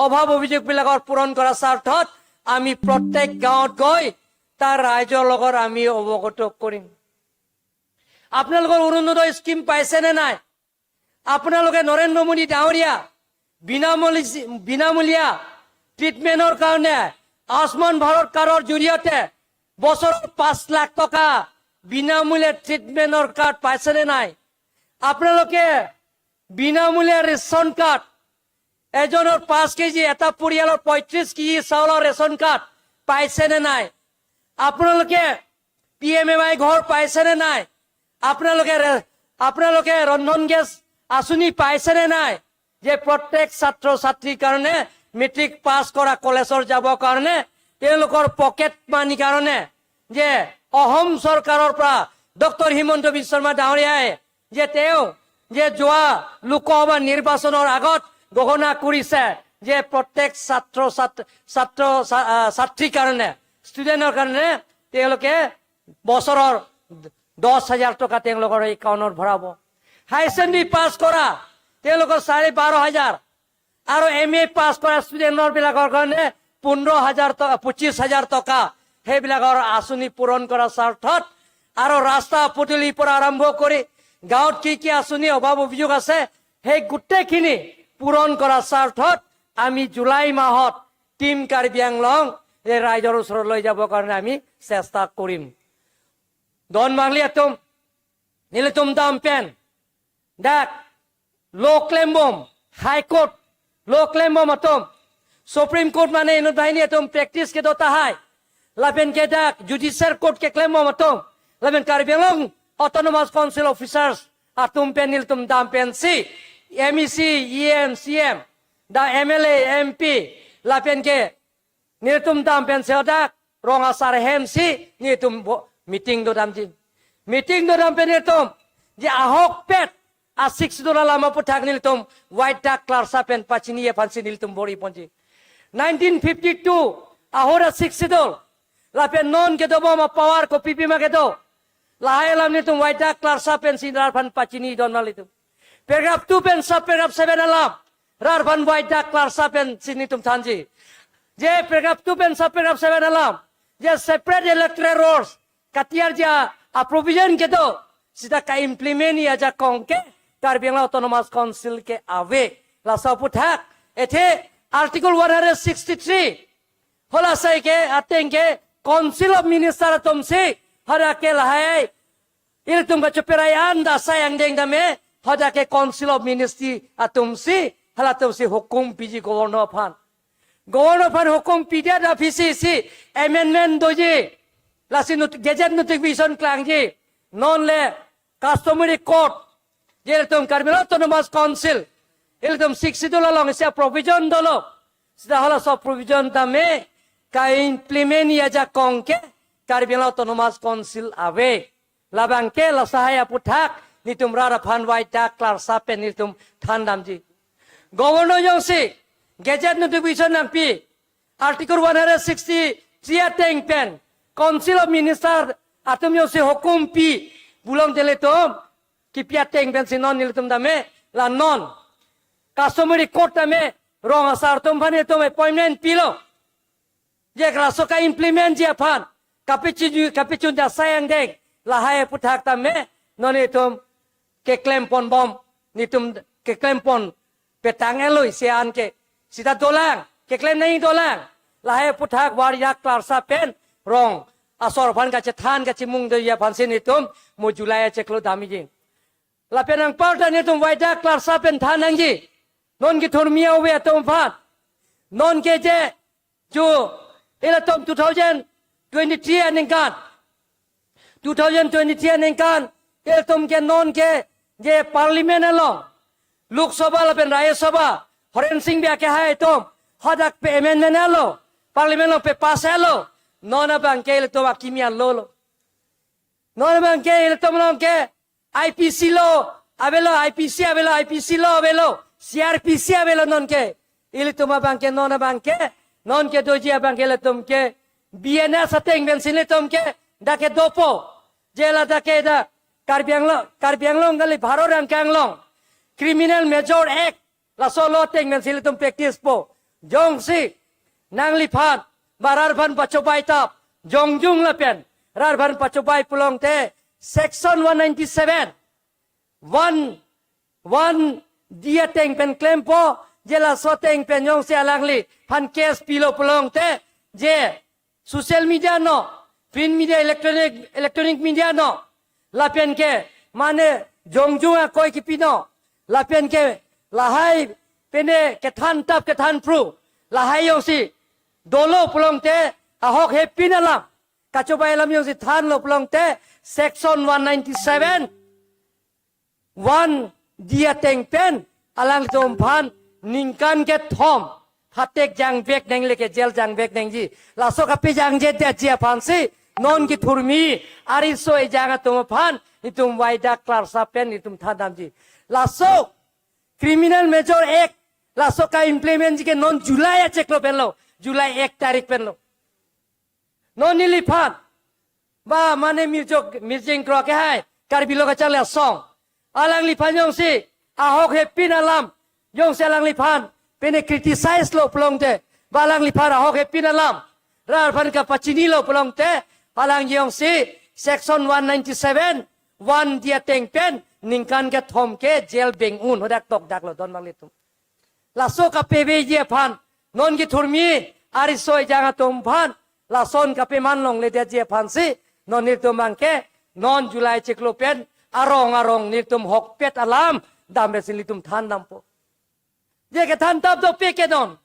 অভাৱ অভিযোগ বিলাকৰ পূৰণ কৰাৰ স্বাৰ্থত আমি প্ৰত্যেক গাঁৱত গৈ তাৰ ৰাইজৰ লগত আমি অৱগত কৰিম। আপোনালোকৰ অৰুণোদয় স্কিম পাইছেনে নাই? আপোনালোকে নৰেন্দ্ৰ মোদী ডাঙৰীয়া বিনামূলি-, বিনামূলীয়া ট্ৰিটমেণ্টৰ কাৰণে আয়ুষ্মান ভাৰত কাৰ্ডৰ জৰিয়তে বছৰত পাঁচ লাখ টকা বিনামূলীয়া ট্ৰিটমেণ্টৰ কাৰ্ড পাইছেনে নাই? আপোনালোকে বিনামূলীয়া ৰেচন কাৰ্ড, এজনৰ পাঁচ কেজি, এটা পৰিয়ালৰ পঁয়ত্ৰিশ কেজি চাউলৰ ৰেচন কাৰ্ড পাইছেনে নাই? আপোনালোকে পি এম এ ৱাই ঘৰ পাইছেনে নাই? আপোনালোকে ৰে-, আপোনালোকে ৰন্ধন গেছ আঁচনি পাইছেনে নাই? যে প্ৰত্যেক ছাত্ৰ ছাত্ৰীৰ কাৰণে, মেট্ৰিক পাছ কৰা কলেজৰ যাবৰ কাৰণে তেওঁলোকৰ পকেট মানিৰ কাৰণে যে অসম চৰকাৰৰ পৰা ডক্টৰ হিমন্ত বিশ্ব শৰ্মা ডাঙৰীয়াই যে তেওঁ যে যোৱা লোকসভা নিৰ্বাচনৰ আগত ঘোষণা কৰিছে যে প্ৰত্যেক ছাত্ৰ ছাত-, ছাত্ৰ ছা-, আহ, ছাত্ৰীৰ কাৰণে, ষ্টুডেণ্টৰ কাৰণে তেওঁলোকে বছৰৰ দহ হাজাৰ টকা তেওঁলোকৰ একাউণ্টত ভৰাব। হাই ছেকেণ্ডেৰী পাছ কৰা তেওঁলোকৰ চাৰে বাৰ হাজাৰ, আৰু এম এ পাছ কৰা ষ্টুডেণ্টৰ বিলাকৰ কাৰণে পোন্ধৰ হাজাৰ টকা, পঁচিছ হাজাৰ টকা, সেইবিলাকৰ আঁচনি পূৰণ কৰাৰ স্বাৰ্থত আৰু ৰাস্তা পদূলিৰ পৰা আৰম্ভ কৰি গাঁৱত কি কি আঁচনি অভাৱ অভিযোগ আছে, সেই গোটেইখিনি পূৰণ কৰাৰ স্বাৰ্থত আমি জুলাই মাহত টিম কাৰ্বি আংলং এই ৰাইজৰ ওচৰত লৈ যাবৰ কাৰণে আমি চেষ্টা কৰিম। Don mangli atum, nelitum dam pen dak law klembom, High Court law klembom atum, Supreme Court mane inut banghini atum practice kedo tahai, lapen ke dak Judicial Court keklembom atum, lapen Karbi Anglong Autonomous Council officers atum pen nelitum dam pensi M E C, E M, C M, dak M L A, M P, lapen ke nelitum dam pensi hadak rong asar hemsi nelitum bo-, meeting dodamji. Meeting dodam pen nelitum je ahokpet a Sixth Schedule alam aphuthak nelitum Waidak Klarsa pen pachini aphansi nelitum bor-i ponji. Nineteen fifty-two ahut a Sixth Schedule, lapen non kedobom a power kopipi ma kedo, lahai alam nelitum Waidak Klarsa pensi rat aphan pachini don malitum. Paragraph two pen sub paragraph seven alam rat aphan Waidak Klarsa pensi nelitum thanji. Je paragraph two pen sub paragraph seven alam, je separate electoral rolls katiar ja a provision kedo, sita ka-implement-i ajakong ke Karbi Anglong Autonomous Council ke ave. Laso aphuthak, athe Article one hundred sixty-three Hala asai ke ateng ke Council of Minister atumsi, hadak ke lahai ilitum kachoperai an da asai angdeng tame, hadak ke Council of Ministry atumsi, halatumsi hukum piji Governor aphan. Governor aphan hukum pidet aphi si amendment doji. Lasi not-, gazette notification klangji. Non le customary court, je ilitum Karbi Anglong Autonomous Council, ilitum Sixth Schedule along isi provision dolo. Sita halaso provision tame ka-implement ajakong ke Karbi Anglong Autonomous Council ave. Labang ke laso ahai aphuthak netum rat aphan waidak klarsa pen netum thandamji. Governor jongsi gazette notification nangpi, Article one hundred sixty-three ateng pen Council of Minister atum jongsi hukum pi pulote ilitum kipi ateng pensi non ilitum tame, la non customary court tame rong asar atum aphan itum appointment pilo. Je laso ka-implement ji aphan kapachun, kapachun ja asai angdeng, lahai aphuthak tame non itum keklem ponbom, netum keklem pon petang-etlo isi an ke. Sita dolang, keklem nangji dolang. Lahai aphuthak waidak klarsa pen rong asor aphan kachethan kachimung doji aphansi netum mo July achiklo damji. Lapen anparta netum waidak klarsa pen than nangji. Non kethurmi ave atum aphan. Non ke je ju ilitum two thousand twenty-three aningkan, two thousand twenty-three aningkan ilitum ke non ke je Parliament along, Lok Sabha lapen Rajya Sabha, Horen Sing Bey akehai atum hadak pe-amendment etlo, Parliament along pe-pass etlo. Non abang ke ilitum akimi alolo. Non abang ke ilitum along ke I P C law avelo, I P C avelo, I P C law avelo, C R P C avelo non ke. Ilitum abang ke, non abang ke, non ke doji abang ke ilitum ke B N S ateng pensi ilitum ke dak ke dopo. Je ladak ke dak Karbi Anglong, Karbi Anglong kali, Bharat angkang along Criminal Major Act, laso law ateng pensi ilitum practice po. Jongsi nangliphan ba rat aphan pachobai tap, jongjung lapen rat aphan pachobai pulote, section one ninety-seven, one, one D ateng pen klempo, je laso ateng pen jongsi alangliphan case pilo pulote, je social media no, print media, electronic, electronic media no, lapen ke mane jongjung akoi kipi no, lapen ke lahai pene kethan tap kethan phru, lahai jongsi dolo pulote, ahok hepin alam, kachobai alam jongsi thanlo pulote, section one ninety-seven, one D ateng pen alanglitum aphan ningkan kethom phatek jangvek nangji, le ke jail jangvek nangji. Laso kapejangjedetji aphansi non kethurmi ariso ejang atum aphan netum waidak klarsa pen netum thandamji. Laso Criminal Major Act, laso ka-implement ji ke non July achiklo penlo, July ek tarik penlo. Non neliphan ba mane Mirjok, Mirjeng Kro akehai, Karbi Lo Kacharli Asong, alangliphan jongsi ahok hepin alam jongsi alangliphan pene criticize lo pulote, ba alangliphan ahok hepin alam rat aphan kapachinilo pulote, alang jongsi section one ninety-seven, one D ateng pen ningkan kethom ke jail beng un, hadak tokdaklo don nanglitum. Laso kapeveji aphan, non kethurmi ariso ejang atum aphan, lason kapeman longledetji aphansi non netum abang ke non July achiklo pen arong arong netum ahokpet alam dam pensi netum thandampo. Je kethan tap dopik ke non.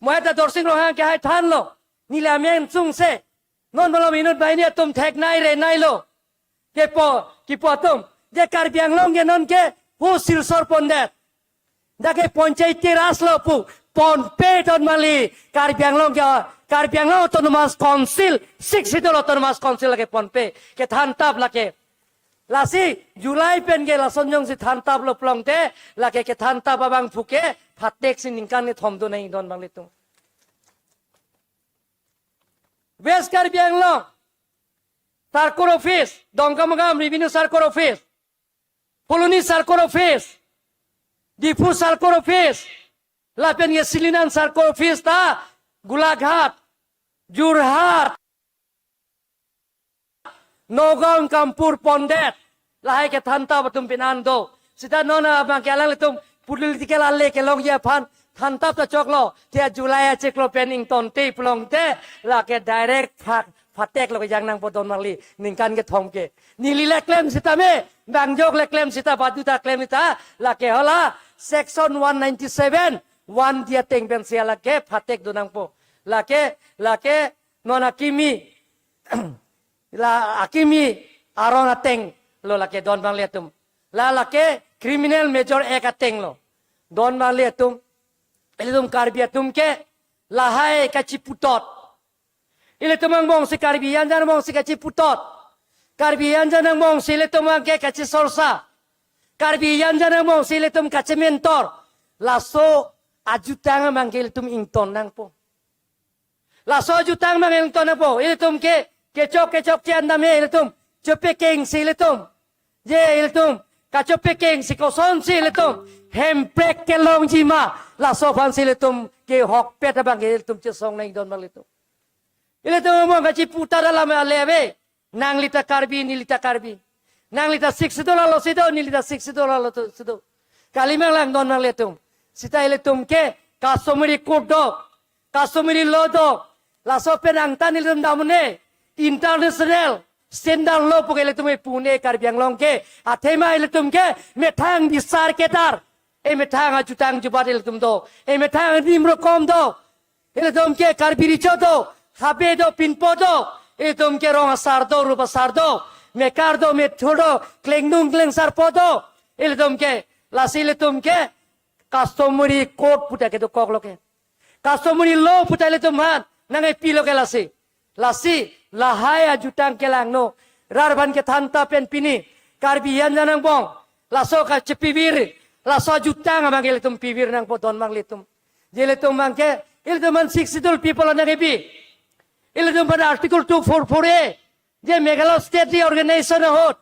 Mo eta Dorsing Ronghang akehai thanlo. Neli amen sungse. Non malom inut banghini atum theknei reneilo. Kepu, kepu atum, je Karbi Anglong ke non ke hu Silchar pondet, dak ke Panchayati Raj lo pu, ponpe don mali, Karbi Anglong ke, Karbi Anglong Autonomous Council, Sixth Schedule Autonomous Council lake ponpe, kethan tap lake. Lasi July pen ke lason jongsi than taplo pulote, lake kethan tap abangphu ke phateksi ningkan kethom do nangji don nanglitum. West Karbi Anglong Circle Office, Dongkamukam Revenue Circle Office, Phuloni Circle Office, Diphu Circle Office, lapen ke Sillinan Circle Office ta Golaghat, Jorhat, Nagaon, Kampur pondet, lahai kethan tap atum pinan do. Sita non abang ke alanglitum political ale kelongji aphan thantap ta choklo, te July achiklo pen ingtonte pulote, lake direct pha-, phatek lo kejang nangpo don marli, ningkan kethom ke. Neli le klem sitame, bang jok le klem sita, badu ta klem sita, lake hala, section one ninety-seven, one D ateng pensi lake phatek do nangpo. Lake, lake, non akimi, la akimi aron ateng lo lake don marli atum. La lake Criminal Major Act ateng lo. Don marli atum, ilitum Karbi atum ke lahai kachiputot. Ilitum angbongsi Karbi anjan angbongsi kachiputot. Karbi anjan angbongsi ilitum abangke kachisorsa. Karbi anjan angbongsi ilitum kachimentor. Laso ajutang abangke ilitum ington nangpo. Laso ajutang abang ington nangpo, ilitum ke, kechok kechokche an dam he ilitum, chopekengsi ilitum. Je ilitum, kachopekengsi kosonsi ilitum, hemprek kelongji ma, laso aphansi ilitum kehokpet abang ke ilitum chesong nang don marli atum. Ilitum mo kachiputa dalam ale ave. Nangli ta Karbi, neli ta Karbi. Nangli ta Sixth Schedule alongsi do, neli ta Sixth Schedule alongsi do. Kali mang lang don marli atum. Sita ilitum ke customary code do, customary law do. Laso pen angtan ilitum dam un-e. International standard law puke ilitum epun-e Karbi Anglong ke. Athema ilitum ke methang bisar kedar. Emethang ajutang jubat ilitum do. Emethang rim rokom do. Ilitum ke Karbi Recho do, Habe do, Pinpo do, ilitum ke rong asar do, rup asar do, mekar do, methur do, klengdung klengsarpo do, ilitum ke, lasi ilitum ke, customary code puta kedokok lo ke. Customary law puta ilitum aphan, nangkepilo ke lasi. Lasi, lahai ajutang kelangno, rat aphan kethanta pen pini, Karbi anjan angbong, laso kachepivir, laso ajutang abang ilitum pivir nangpo don marli atum. Je ilitum abangke, ilitum aphan Sixth Schedule people nangkebi. Ilitum aphan Article two four four A. Je Meghalaya State Reorganization ahut.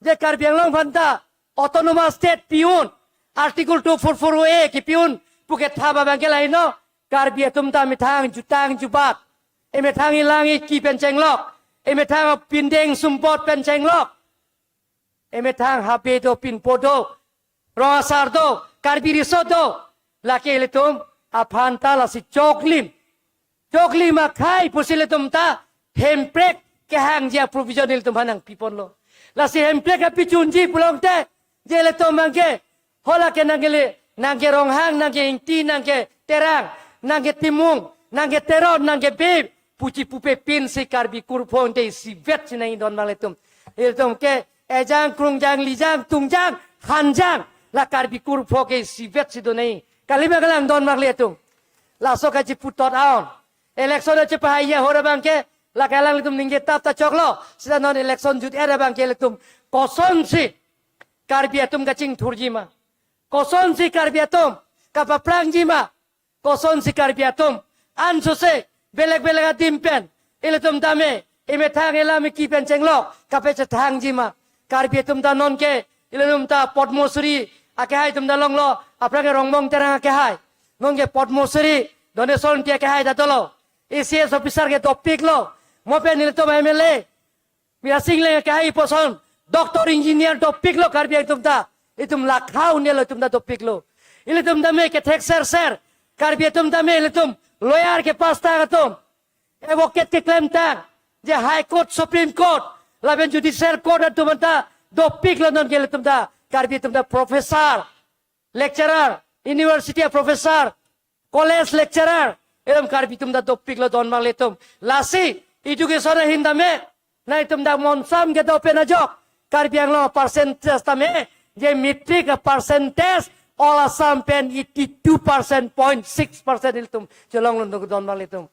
Je Karbi Anglong aphanta Autonomous State pi un. Article two four four A kipi un. Puke thap abangke lahai no. Karbi atum ta emethang jutang jubat. Emethang ilang iki pen chenglok. Emethang pindeng sumpot pen chenglok. Emethang Habe do, Pinpo do, rong asar do, Karbi Recho do, lake ilitum aphanta lasi choklim. Choklim akhai pusi ilitum ta hemprek kehangji aprovision ilitum aphan nangpiponlo. Lasi hemprek kapichunji pulote, je ilitum abangke, hala ke nangkele, nangke Ronghang, nangke Ingti, nangke Terang, nangke Timung, nangke Teron, nangke Bey, puchi pupe pinsi Karbi kurphonte isivet si nai don marli atum. Ilitum ke ejang, krungjang, lijang, tungjang, hanjang, la Karbi kurpho ke isivet si do nai. Kali mang lang don marli atum. Laso kachiputot aon. Election achepahai ahut abangke, lake alanglitum ningje tap ta choklo. Sita non election jut-et abangke ilitum kosonsi Karbi atum kachingthurji ma. Kosonsi Karbi atum kapaprangji ma. Kosonsi Karbi atum ansose belek belek adim pen ilitum tame emethang elam iki pen chenglok kapachethangji ma. Karbi atum ta nonke ilitum ta Padma Shri akehai atum ta longlo, aphrang ke Rongbong Terang akehai. Nonke Padma Shri Doneswar Engti akehai ta dolo. A C S officer ke dopiklo. Mo pen ilitum M L A Mira Sing Engleng akehai puson, doctor, engineer dopiklo Karbi atum ta. Itum lakha un-elo itum ta dopiklo. Ilitum tame kethek serser. Karbi atum tame ilitum lawyer kepass tang atum, advocate keklem tang. Je High Court, Supreme Court, lapen Judicial Court atum ta dopiklo nonke ilitum ta. Karbi atum ta professor, lecturer, university professor, college lecturer, ilitum Karbi atum ta dopiklo don marli atum. Lasi, education ahin tame, nangtum ta monsam kedo pen ajok, Karbi Anglong percentage tame, je matric percentage, all Assam pen eighty-two percent point six percent ilitum chelong lun don marli atum.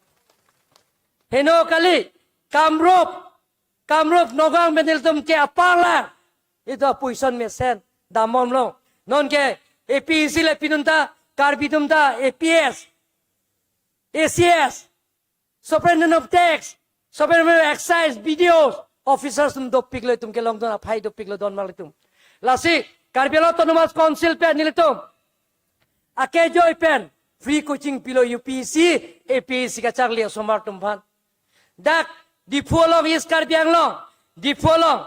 Heno kali, Kamrup, Kamrup Nagaon pen ilitum ke apar lang. Itum position mesen damomlo. Nonke A P S C le pinun ta, Karbi atum ta A P S, A C S, Superintendent of Tax, Superintendent of Excise, B D Os, officers atum dopiklo, itum kelong don aphai dopiklo don marli atum. Lasi, Karbi Anglong Autonomous Council pen nelitum akejoi pen free coaching pilo U P S C, A P S C kacharli asomar atum aphan. Dak Diphu along, East Karbi Anglong, Diphu along,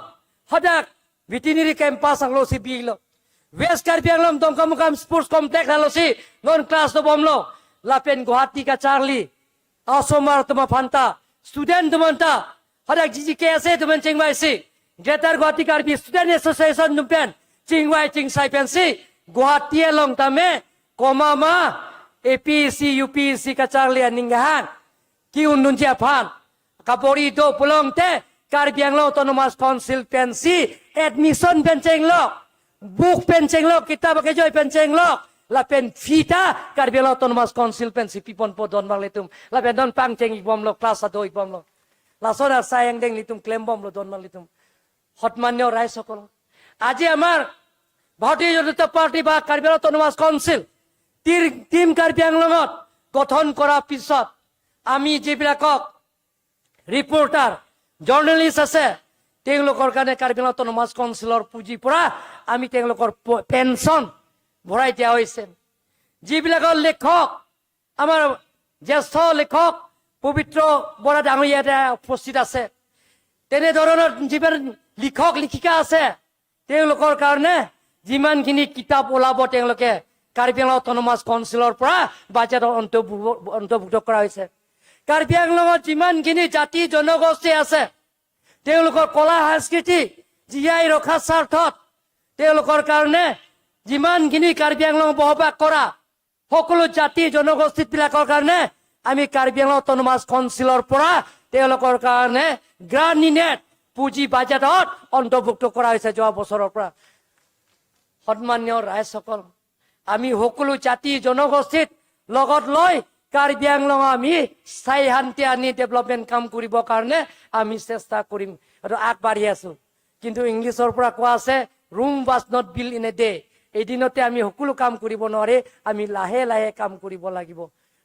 hadak veterinary campus alongsi bilo. West Karbi Anglong Dongkamukam Sports Complex halosi non class dobomlo. Lapen Guwahati kacharli asomar atum aphanta, student atum aphanta, hadak G G K S A atum pen chingvaisi, Greater Guwahati Karbi Student Association atum pen chingvai chingsai pensi Guwahati along tame komat ma A P S C, U P S C kacharli aning kehang ke-undunji aphan kabor-i do pulote Karbi Anglong Autonomous Council pensi admission pen chenglok, book pen chenglok, kitab kejoi pen chenglok, lapen fee ta Karbi Anglong Autonomous Council pensi piponpo don marlitum. Lapen non pangcheng-ikbomlo, class ado-ikbomlo. Lason asai angdeng nelitum klembomlo don marlitum. সন্মানীয় ৰাইজসকল, আজি আমাৰ ভাৰতীয় জনতা পাৰ্টি বা কাৰ্বি Anglong autonomous council টিৰ-, টিম কাৰ্বি আংলঙত গঠন কৰাৰ পিছত আমি যিবিলাকক ৰিপৰ্টাৰ, জাৰ্নেলিষ্ট আছে, তেওঁলোকৰ কাৰণে কাৰ্বি আংলং অট'নমাছ কাউন্সিলৰ পুঁজিৰ পৰা আমি তেওঁলোকৰ প-, পেঞ্চন ভৰাই দিয়া হৈছে। যিবিলাকৰ লেখক, আমাৰ জ্যেষ্ঠ লেখক পবিত্ৰ বৰা ডাঙৰীয়া ইয়াতে উপস্থিত আছে, তেনেধৰণৰ যিমান লিখক লিখিকা আছে, তেওঁলোকৰ কাৰণে যিমানখিনি কিতাপ ওলাব, তেওঁলোকে কাৰ্বি আংলং অট'নমাছ কাউন্সিলৰ পৰা বাজেটত অন্তৰ্ভুৱ-, অন্তৰ্ভুক্ত কৰা হৈছে। কাৰ্বি আংলঙত যিমানখিনি জাতি জনগোষ্ঠী আছে, তেওঁলোকৰ কলা সংস্কৃতি জীয়াই ৰখাৰ স্বাৰ্থত তেওঁলোকৰ কাৰণে যিমানখিনি কাৰ্বি আংলং বসবাস কৰা সকলো জাতি জনগোষ্ঠীবিলাকৰ কাৰণে আমি কাৰ্বি আংলং অট'নমাছ কাউন্সিলৰ পৰা তেওঁলোকৰ কাৰণে গ্ৰাণ্ট ইন এড পুঁজি বাজেটত অন্তৰ্ভুক্ত কৰা হৈছে যোৱা বছৰৰ পৰা। সন্মানীয় ৰাইজসকল, আমি সকলো জাতি জনগোষ্ঠীত লগত লৈ কাৰ্বি আংলং আমি স্থায়ী শান্তি আনি ডেভেলপমেণ্ট কাম কৰিবৰ কাৰণে আমি চেষ্টা কৰিম আৰু আগবাঢ়ি আছো। কিন্তু ইংলিছৰ পৰা কোৱা আছে, "Rome was not built in a day।" এদিনতে আমি সকলো কাম কৰিব নোৱাৰি, আমি লাহে লাহে কাম কৰিব লাগিব।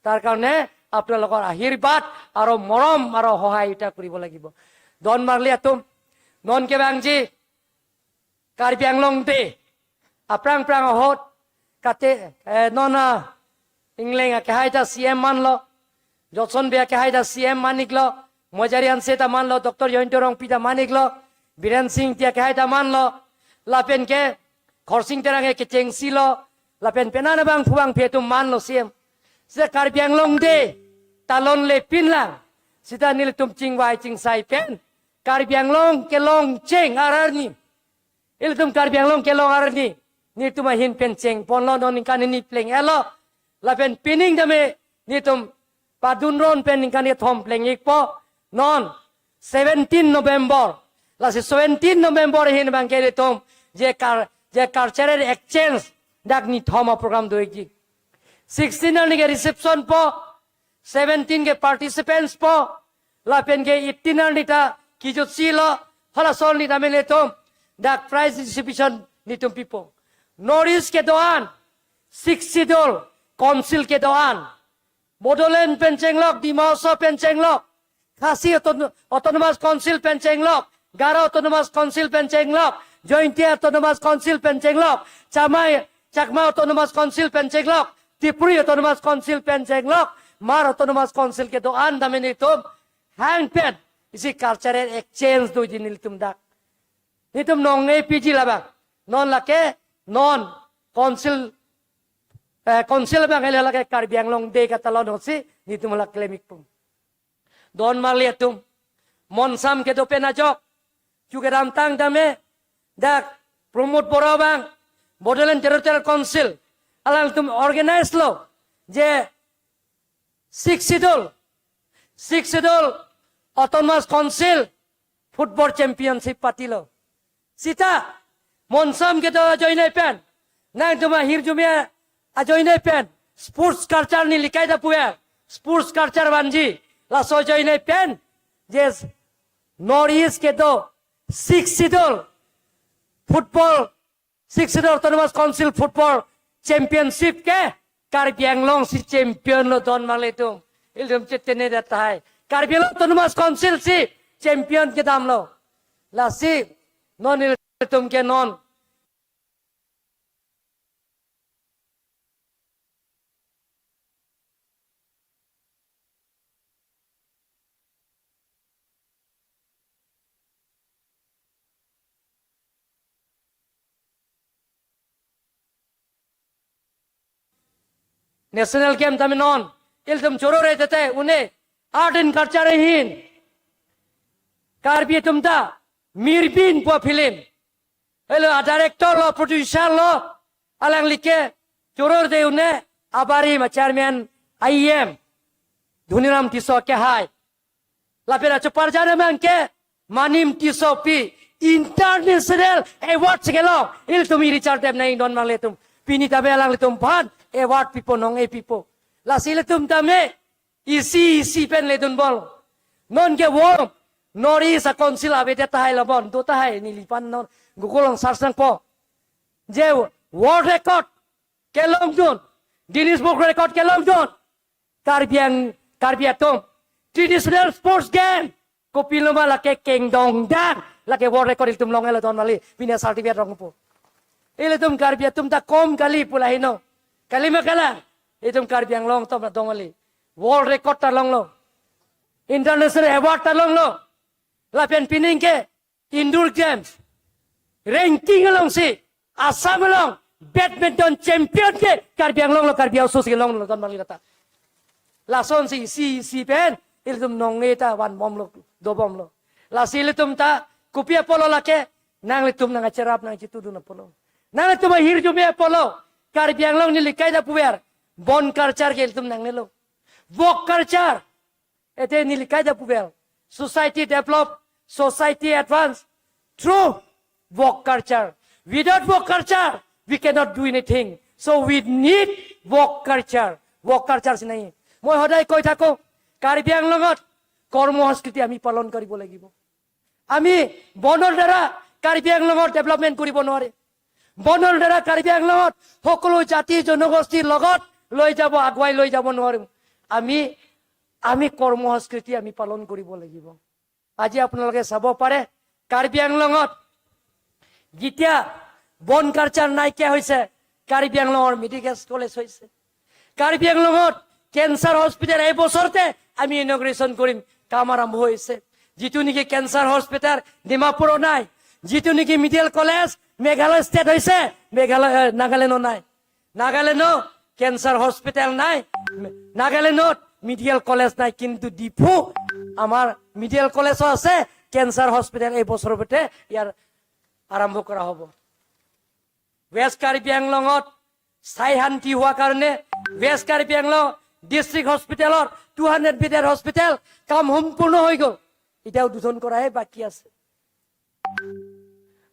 তাৰ কাৰণে আপোনালোকৰ আশীৰ্বাদ আৰু মৰম আৰু সহায়িতা কৰিব লাগিব। Don marli atum, non kevangji Karbi Anglong Day aphrang phrang ahut kate, eh, non, ah, ingleng akehai ta C M manlo, Johnson Bey akehai ta C M man-iklo, Mozari Hanse ta manlo, Doctor Jayanta Rongpi ta man-iklo, Biren Singh Engti akehai ta manlo, lapen ke Khorsing Terang ke kechengsi lo, lapen penang abangphu abangphi atum manlo C M. Seta Karbi Anglong Day talon le pinlang, seta nelitum chingvai chingsai pen Karbi Anglong kelong cheng arni, ilitum Karbi Anglong kelong arni nelitum ahin pen chengponlo, non ningkan hini pleng-etlo. Lapen pining tame nelitum padunron pen ningkan kethom pleng-ikpo. Non seventeen November, lasi seventeen November ahin abangke nelitum je kar-, je cultural exchange dak nithom aprogram do-ikji. Sixteen arni ke reception po, seventeen ke participants po, lapen ke eighteen arni ta kejutsi lo, halason arni tame nelitum dak prize distribution nelitum pipo. North East kedo-an, Sixth Schedule Council kedo-an, Bodoland pen chenglok, Dima Hasao pen chenglok, Khasi Auton-, Autonomous Council pen chenglok, Garo Autonomous Council pen chenglok, Jaintia Autonomous Council pen chenglok, Chamai, Chakma Autonomous Council pen chenglok, Tripuri Autonomous Council pen chenglok, Hmar Autonomous Council kedo-an tame nelitum hang pen isi cultural exchange doji nelitum dak. Nelitum nong-e piji labang. Non lake, non council, eh, council abang ele lake Karbi Anglong Day katalon ahutsi nelitum la klem-ikpo. Don marli atum, monsam kedo pen ajok, chu kedamtang tame dak Pramod Bora abang, Bodoland Territorial Council, alangtum organize lo je Sixth Schedule, Sixth Schedule Autonomous Council Football Championship patilo. Seta monsam kedo ajoine pen, nangtum ahirjume ajoine pen sports culture neli kaita puya, sports culture vanji. Laso ajoine pen, yes, North East kedo Sixth Schedule Football, Sixth Schedule Autonomous Council Football Championship ke Karbi Anglong si champion lo, don marli atum. Ilitum chetene det tahai. Karbi Anglong Autonomous Council si champion kedam lo. Lasi non ilitum ke non National game tame non. Ilitum choro re tete une art and culture ahin. Karbi atum ta Mirbin pu film. Helo a director lo, producer lo, alangli ke choro de une abarim a chairman I E M Dhoniram Tisso ke hai. Lapen achuparjan amang ke Manim Tissopi international award si kelong. Ilitum iri chartep nai don male tum. Pini tabe alanglitum aphan award pipo nong-e pipo. Lasi ilitum tame isi isi pen ledun bol. Non ke world North East a council avedet tahai labon. Do tahai neli aphan non Google along search nangpo. Je world record kelongdun. Guinness Book record kelongdun. Karbi Ang-, Karbi atum traditional sports game. Kopilo ma lake kengdong dang. Lake world record ilitum long-elo don mali. Pini certificate rongpo. Ilitum Karbi atum ta kom kali pu lahei no. Kali ma kalang. Ilitum Karbi Anglong atum ta don mali. World record ta longlo. International award ta longlo. Lapen pining ke indoor games ranking alongsi Assam along badminton champion ke Karbi Anglong lo, Karbi Aso si longlo don mali lata. Lasonsi isi isi pen ilitum nong-e ta vanbomlo, dobomlo. Lasi ilitum ta kopi apotlo lake, nanglitum nangcherap nangchitudun apotlo. Nanglitum ahirjume apotlo. Karbi Anglong neli kaita puver. Bon culture ke ilitum nangnelo. Work culture. Ete neli kaita puver. Society develop, society advance through work culture. Without work culture, we cannot do anything. So we need work culture. Work culture si nai. Moi hodai koi thako, Karbi Anglongot কৰ্মসংস্কৃতি আমি পালন কৰিব লাগিব। আমি বনৰ দ্বাৰা কাৰ্বি আংলঙৰ ডেভেলপমেণ্ট কৰিব নোৱাৰে। বনৰ দ্বাৰা কাৰ্বি আংলঙত সকলো জাতি জনগোষ্ঠীৰ লগত লৈ যাব, আগুৱাই লৈ যাব নোৱাৰিম। আমি, আমি কৰ্মসংস্কৃতি আমি পালন কৰিব লাগিব। আজি আপোনালোকে চাব পাৰে, কাৰ্বি আংলঙত যেতিয়া বন কালচাৰ নাইকিয়া হৈছে, কাৰ্বি আংলঙৰ মেডিকেল কলেজ হৈছে। কাৰ্বি আংলঙত কেঞ্চাৰ হস্পিটেল এই বছৰতে আমি ইনগ্ৰেশ্যন কৰিম, কাম আৰম্ভ হৈছে। যিটো নেকি কেঞ্চাৰ হস্পিটেল ডিমাপুৰত নাই, যিটো নেকি মেডিকেল কলেজ মেঘালয় ষ্টেট হৈছে, মেঘালয়, এ, নাগালেণ্ডত নাই। নাগালেণ্ডত কেঞ্চাৰ হস্পিটেল নাই, নাগালেণ্ডত মেডিকেল কলেজ নাই, কিন্তু ডিফু আমাৰ মেডিকেল কলেজো আছে, কেঞ্চাৰ হস্পিটেল এই বছৰৰ ভিতৰতে ইয়াৰ আৰম্ভ কৰা হ'ব। ৱেষ্ট কাৰ্বি আংলঙত স্থায়ী শান্তি হোৱাৰ কাৰণে ৱেষ্ট কাৰ্বি আংলং ডিষ্ট্ৰিক্ট হস্পিটেলৰ টু হাণ্ড্ৰেড বেডেড হস্পিটেল কাম সম্পূৰ্ণ হৈ গ'ল, এতিয়া উদ্বোধন কৰাহে বাকী আছে।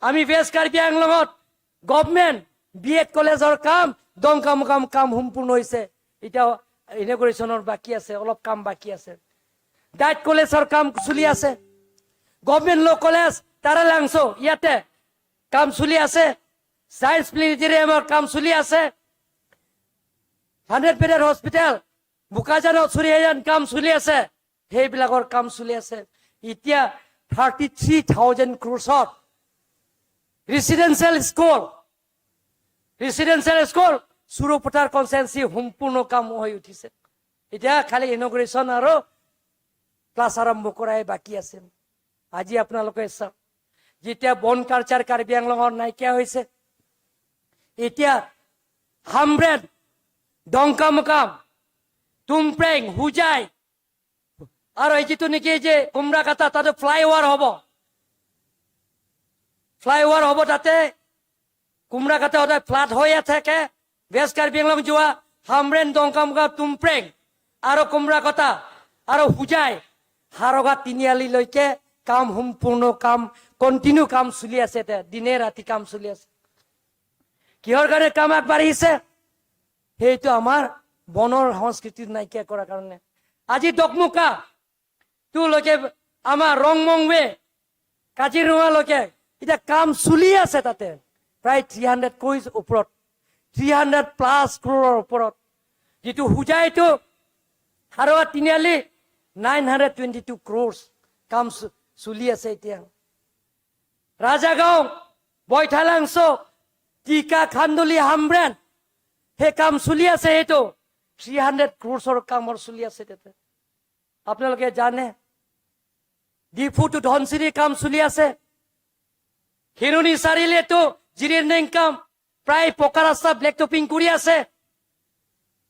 আমি ৱেষ্ট কাৰ্বি আংলঙত গভৰ্ণমেণ্ট বি এড কলেজৰ কাম, দংকামুকাম কাম সম্পূৰ্ণ হৈছে, এতিয়া ইনগ্ৰেশ্যনৰ বাকী আছে, অলপ কাম বাকী আছে। ডাইট কলেজৰ কাম চলি আছে। গভৰ্ণমেণ্ট ল' কলেজ তাৰালাংচ' ইয়াতে কাম চলি আছে। ছায়েন্স প্লেনেটৰিয়ামৰ কাম চলি আছে। হাণ্ড্ৰেড বেডেড হস্পিটেল বোকাজানত চুৰিহাজান কাম চলি আছে। সেইবিলাকৰ কাম চলি আছে। এতিয়া থাৰ্টি থ্ৰী থাউজেণ্ড ক্ৰ'ৰ্ছৰ ৰেচিডেঞ্চিয়েল স্কুল, ৰেচিডেঞ্চিয়েল স্কুল চুৰুপথাৰ কনষ্টিটুৱেঞ্চি সম্পূৰ্ণ কাম হৈ উঠিছে। এতিয়া খালি ইনগ্ৰেশ্যন আৰু ক্লাছ আৰম্ভ কৰাই বাকী আছে। আজি আপোনালোকে চাওক, যেতিয়া বন কালচাৰ কাৰ্বি আংলঙত নাইকিয়া হৈছে, এতিয়া হামৰেণ, দংকামুকাম, টুমপ্ৰেং, হোজাই, আৰু এই যিটো নেকি যে কুমৰাকাটা, তাতে ফ্লাইঅভাৰ হ'ব, ফ্লাইঅভাৰ হ'ব, তাতে কুমৰাকাটা সদায় ফ্লাড হৈয়ে থাকে। ৱেষ্ট কাৰ্বি আংলং যোৱা হামৰেণ, দংকামুকাম, টুমপ্ৰেং আৰু কুমৰাকাটা আৰু হোজাই, হাৰগা তিনিআলিলৈকে কাম সম্পূৰ্ণ, কাম কণ্টিনিউ কাম চলি আছে, এতিয়া দিনে ৰাতি কাম চলি আছে। কিহৰ কাৰণে কাম আগবাঢ়িছে? সেইটো আমাৰ বনৰ সংস্কৃতি নাইকিয়া কৰাৰ কাৰণে। আজি দকমুকা টোলৈকে আমাৰ ৰংমংৱে কাজিৰঙালৈকে এতিয়া কাম চলি আছে, তাতে প্ৰায় থ্ৰী হাণ্ড্ৰেড ক্ৰ'ৰ ওপৰত, থ্ৰী হাণ্ড্ৰেড প্লাছ ক্ৰ'ৰৰ ওপৰত। যিটো হোজাইটো হাৰগা তিনিআলি, nine hundred twenty two crore কাম চ-, চলি আছে এতিয়া। ৰাজাগাঁও, বৈঠালাংচ', টিকা, খান্দলি, হামৰেণ, সেই কাম চলি আছে, সেইটো থ্ৰী হাণ্ড্ৰেড ক্ৰ'ৰ্ছৰ কামৰ চলি আছে তাতে। আপোনালোকে জানে, ডিফু টু ধনশিৰি কাম চলি আছে, হিৰণী চাৰিআলিটো জিৰিৰ নেংকাম, প্ৰায় পকা ৰাস্তা ব্লেক টপিং কৰি আছে।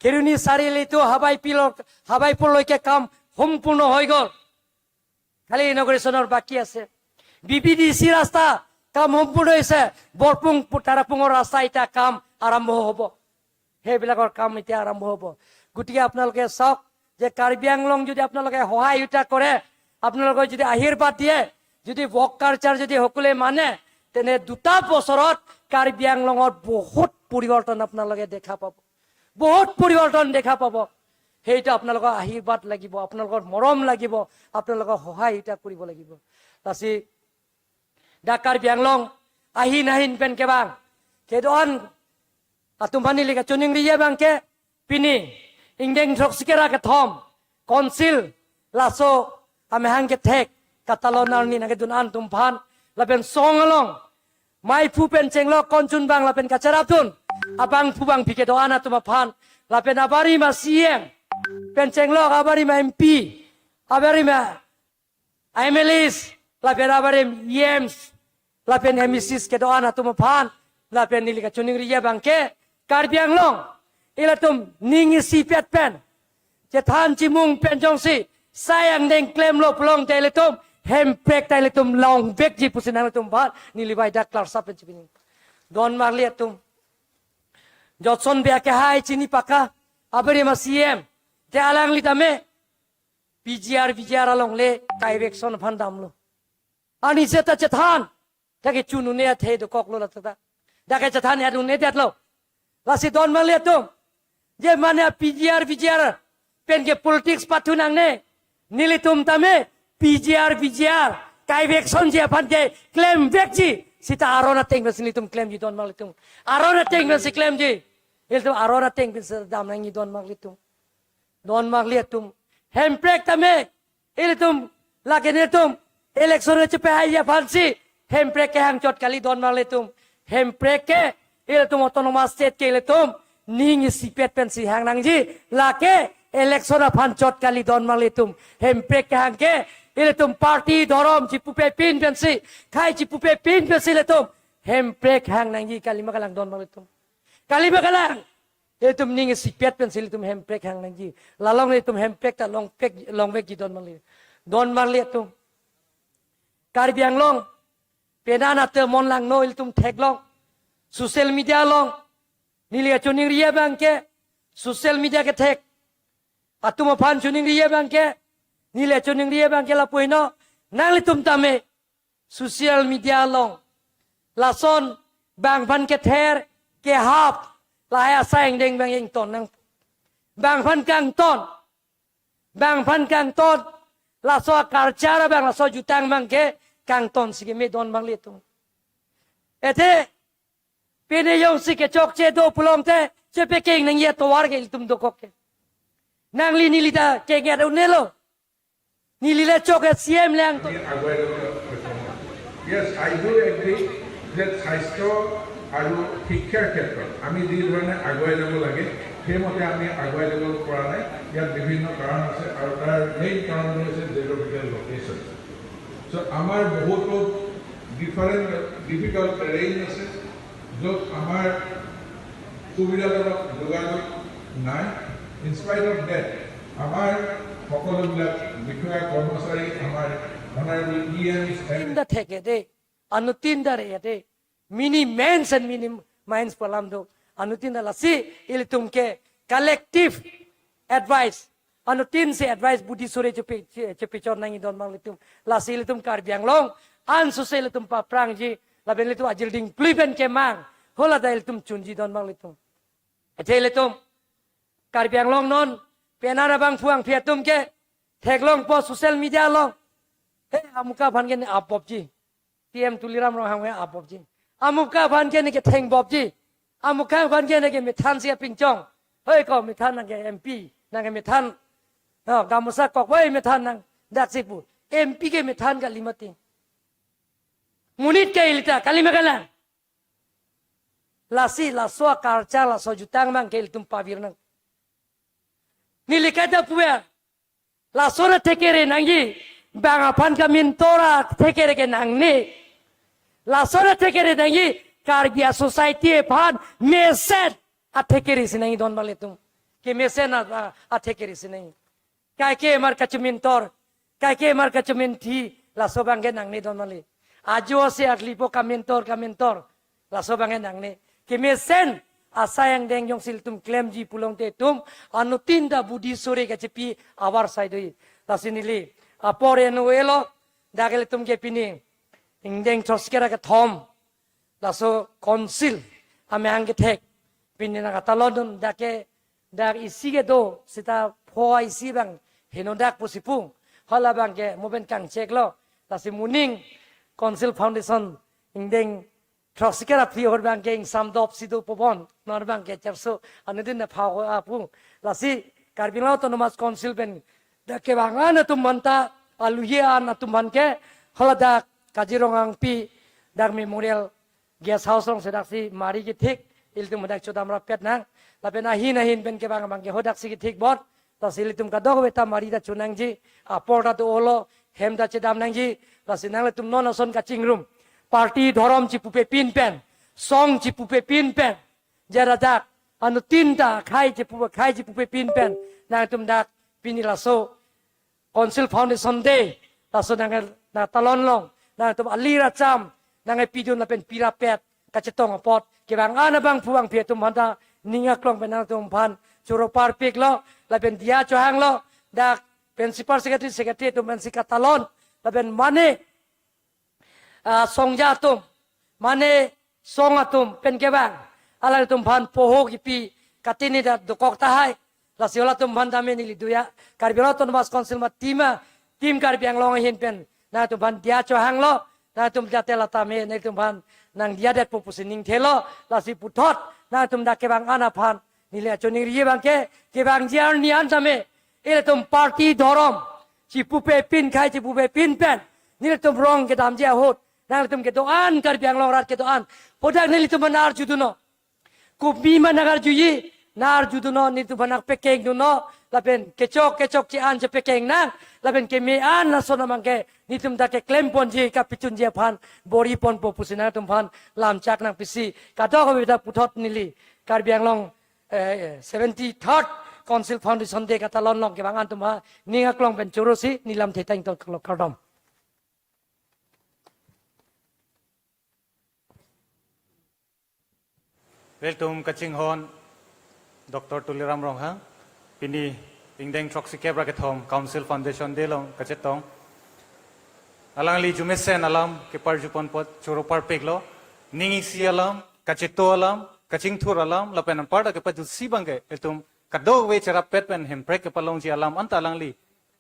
Kheroni চাৰিআলি to Habaipur, হাবাইপুৰলৈকে কাম সম্পূৰ্ণ হৈ গ'ল। খালি ইনগ্ৰেশ্যনৰ বাকী আছে। বি বি ডি চি ৰাস্তা কাম সম্পূৰ্ণ হৈছে। বৰপুং পু-, তাৰাপুঙৰ ৰাস্তা এতিয়া কাম আৰম্ভ হ'ব। সেইবিলাকৰ কাম এতিয়া আৰম্ভ হ'ব। গতিকে আপোনালোকে চাওক যে কাৰ্বি আংলং যদি আপোনালোকে সহায় এটা কৰে, আপোনালোকে যদি আশীৰ্বাদ দিয়ে, যদি ৱক কালচাৰ যদি সকলোৱে মানে, তেনে দুটা বছৰত কাৰ্বি আংলঙত বহুত পৰিৱৰ্তন আপোনালোকে দেখা পাব। বহুত পৰিৱৰ্তন দেখা পাব। সেইটো আপোনালোকৰ আশীৰ্বাদ লাগিব, আপোনালোকৰ মৰম লাগিব, আপোনালোকৰ সহায় এটা কৰিব লাগিব। Lasi dak Karbi Anglong ahin ahin pen kevang kedo-an atum aphan neli kachiningri abang ke pini ingdeng throksi kera kethom Council laso amahang kethek katalon arni nangkedun an atum aphan lapen song along maiphu pen chenglok konchun bang lapen kacharapdun abangphu bangphi kedo-an atum aphan lapen abarim a C E M pen chenglok abarim a M P, abarim a M L As, lapen abarim E Ms, lapen M E Cs kedo-an atum aphan lapen neli kachiningri abang ke Karbi Anglong ilitum ning isipet pen chethan chimung pen jongsi sai angdeng klemlo pulote ilitum Hemprek ta ilitum longvekji pusi nanglitum aphan neli bai dak klarsa pen chipining. Don marli atum, Jotson Bey akehai chini paka, abarim a C E M, te alangli tame P G R V G R along le ka-eviction aphan damlo. Ani seta chethan, dak ke chunu ne athe dokoklo la tata. Dak ke chethan ya dun ne detlo. Lasi don marli atum, je mane P G R V G R pen ke politics pathu nangne, nelitum tame P G R V G R ka-eviction ji aphan ke klemvekji seta aron ateng pensi nelitum klemji don marli atum. Aron ateng pensi klemji. Ilitum aron ateng pensi dam nangji don marli atum. Don marli atum, Hemprek tame ilitum lake nelitum election chepehai aphansi Hemprek kehang chot kali don marli atum. Hemprek ke ilitum Autonomous State ke ilitum ning isipet pensi hang nangji, lake election aphan chot kali don marli atum. Hemprek kehang ke ilitum party dhorom chipupe pin pensi, khei chipupe pin pensi ilitum Hemprek hang nangji, kali ma kalang don marli atum? Kali ma kalang? Ilitum ning isipet pensi ilitum Hemprek hang nangji. La along ilitum Hemprek ta longvek, longvekji don marli. Don marli atum, Karbi Anglong penang ate mon langno ilitum theklong. Social media along neli kachiningri abang ke, social media kethek atum aphan chiningri abang ke, neli kachiningri abang ke lapu-ino, nanglitum tame social media along lason bang aphan kether kehap lahai asai angdeng bang ington nang, bang aphan kangton, bang aphan kangton, laso culture bang, laso jutang bang ke kangton si keme don marli atum. Athe pine jongsi kechokche do pulote chepekeng nangji atovar ke ilitum dokok ke. Nangli neli ta kenget un-elo. Neli le chok C M le angton. আমি আগুৱাই যাবলৈ সক্ষম হ'ম। Yes, I do agree that স্বাস্থ্য আৰু শিক্ষাৰ ক্ষেত্ৰত আমি যি ধৰণে আগুৱাই যাব লাগে, সেইমতে আমি আগুৱাই যাব পৰা নাই। ইয়াত বিভিন্ন কাৰণ আছে আৰু তাৰ মেইন কাৰণটো হৈছে জিঅ'গ্ৰাফিকেল লোকেশ্যন। চ' আমাৰ বহুতো ডিফাৰেণ্ট ডিফিকাল্ট টেৰেইন আছে, য'ত আমাৰ সুবিধাজনক যোগাযোগ নাই। In spite of that, আমাৰ সকলোবিলাক বিষয়া কৰ্মচাৰী, আমাৰ অনাৰেবল ই এমছ, এম তিনটা thek-e de, anuttin ta re-e de, mini mines and mini mines pu alam do, anuttin ta. Lasi ilitum ke collective advice, anuttin si advice budi sore chepe, che-, chepechon nangji don marli atum. Lasi ilitum Karbi Anglong ansose ilitum paprangji, lapen ilitum ajil ding plui pen kemang, hala ta ilitum chunji don marli atum. Athe ilitum Karbi Anglong non penang abangphu bangphi atum ke theklongpo social media along. He, amukha aphan ke ne apbopji. T M Tuliram Ronghang he apbopji. Amukha aphan ke ne ketheng bopji. Amukha aphan ke ne ke methan si apinchong. Hoi ko methan nang ke M P, nang ke methan. Ha, gamusa kok boi methan nang. Dak si pu. M P ke methan kali mati. Monit ke ilita kali ma kalang? Lasi laso culture, laso jutang bang ke ilitum pavir nang. Neli kata pu ya, lason athekere nangji, bang aphan kamintor athekere ke nangne. Lason athekere nangji, Karbi a-society aphan mesen athekere si nangji don marli atum. Kemesen a, a, athek keri sinai. Kaike mar kachemintor, kaike mar kacheminthi, laso abangke nangne don mali. Ajo si arlipo kamintor, kamintor, laso abangke nangne. Kemesen asai angdeng jongsi ilitum klemji pulote itum anuttin ta budi sore kachepi avar sai do-i. Lasi neli apor eno elo, dak ilitum ke pini ingdeng throksi kre ra kethom, laso council amahang kethek pini nangkatalondun, dak ke dak isi kedo seta pho isi abang henodak pusi pu. Hala abangke mo pen kangcheklo. Lasi moning Council Foundation ingdeng throksi kre ra phli ahut abangke ingsam dopsi dopo bon. Non abangke cherso anuttin ta pha apu. Lasi Karbi Anglong Autonomous Council pen dak kevang an atum aphanta, aluhi an atum aphan ke, hala dak Kazirong Angpi dak Memorial Guest House along si daksi mari kethik, ilitum dak chodam rappet nang. Lapen ahin ahin pen kevang abangke ho daksi kethik bot. Lasi ilitum kadokave ta mari ta chonangji, apor ta do-olo, hem ta chedam nangji. Lasi nanglitum non ason kachingrum, party dhorom chipupe pin pen, song chipupe pin pen, jara dak anuttin ta khei chipupe, khei chipupe pin pen, nangtum dak pini laso Council Foundation Day, laso nang, nangtalon long, nangtum ali racham nangpidun lapen pirapet kachetong apot, kevang an abangphu abangphi atum aphanta ning aklong pen nangtum aphan choro parpiklo, lapen diya chohanglo, dak principal secretary, secretary atum pensi katalon, lapen mane ah, songja atum, mane song atum pen kevang, alangtum aphan poho kipi katini dak dokok tahai. Lasi halatum aphan tame neli duya, Karbi Anglong Autonomous Council ma team a, team Karbi Anglong ahin pen nangtum aphan diya chohanglo, nangtum jate la tame nangtum aphan nangdiyadetpo pusi ningthelo. Lasi puthot nangtum dak kevang an aphan neli choningri abangke, kevangji arni an tame ilitum party dhorom chipupe pin, khei chipupe pin pen nelitum rong kedamji ahut, nangtum kedo-an, Karbi Anglong arat kedo-an, hadak nelitum aphan arjudunnon. Kopi ma nang arjuji, nang arjudunnon, nelitum aphan nangpekengdunnon, lapen kechok kechok che-an chepekeng nang, lapen keme an lason abangke nelitum dak keklemponji, kapachunji aphan bor-iponpo pusi nangtum aphan lamchak nangpisi, kadokave ta puthot neli Karbi Anglong eh, seventy-third Council Foundation Day katalon long kevang an atum aphan ning aklong pen chorosi neli lamthe ta ingtong kardom. Ilitum kachinghon Doctor Tuliram Ronghang, pini ingdeng throksi kep ra kethom Council Foundation Day along kachetong. Alangli arjumesen alam keparjupon apot choro parpiklo, ning isi alam, kacheto alam, kachingthur alam, lapen anparta kepajutsi abangke, ilitum kadokave cherapet pen hemprek kepalongji alam anta alangli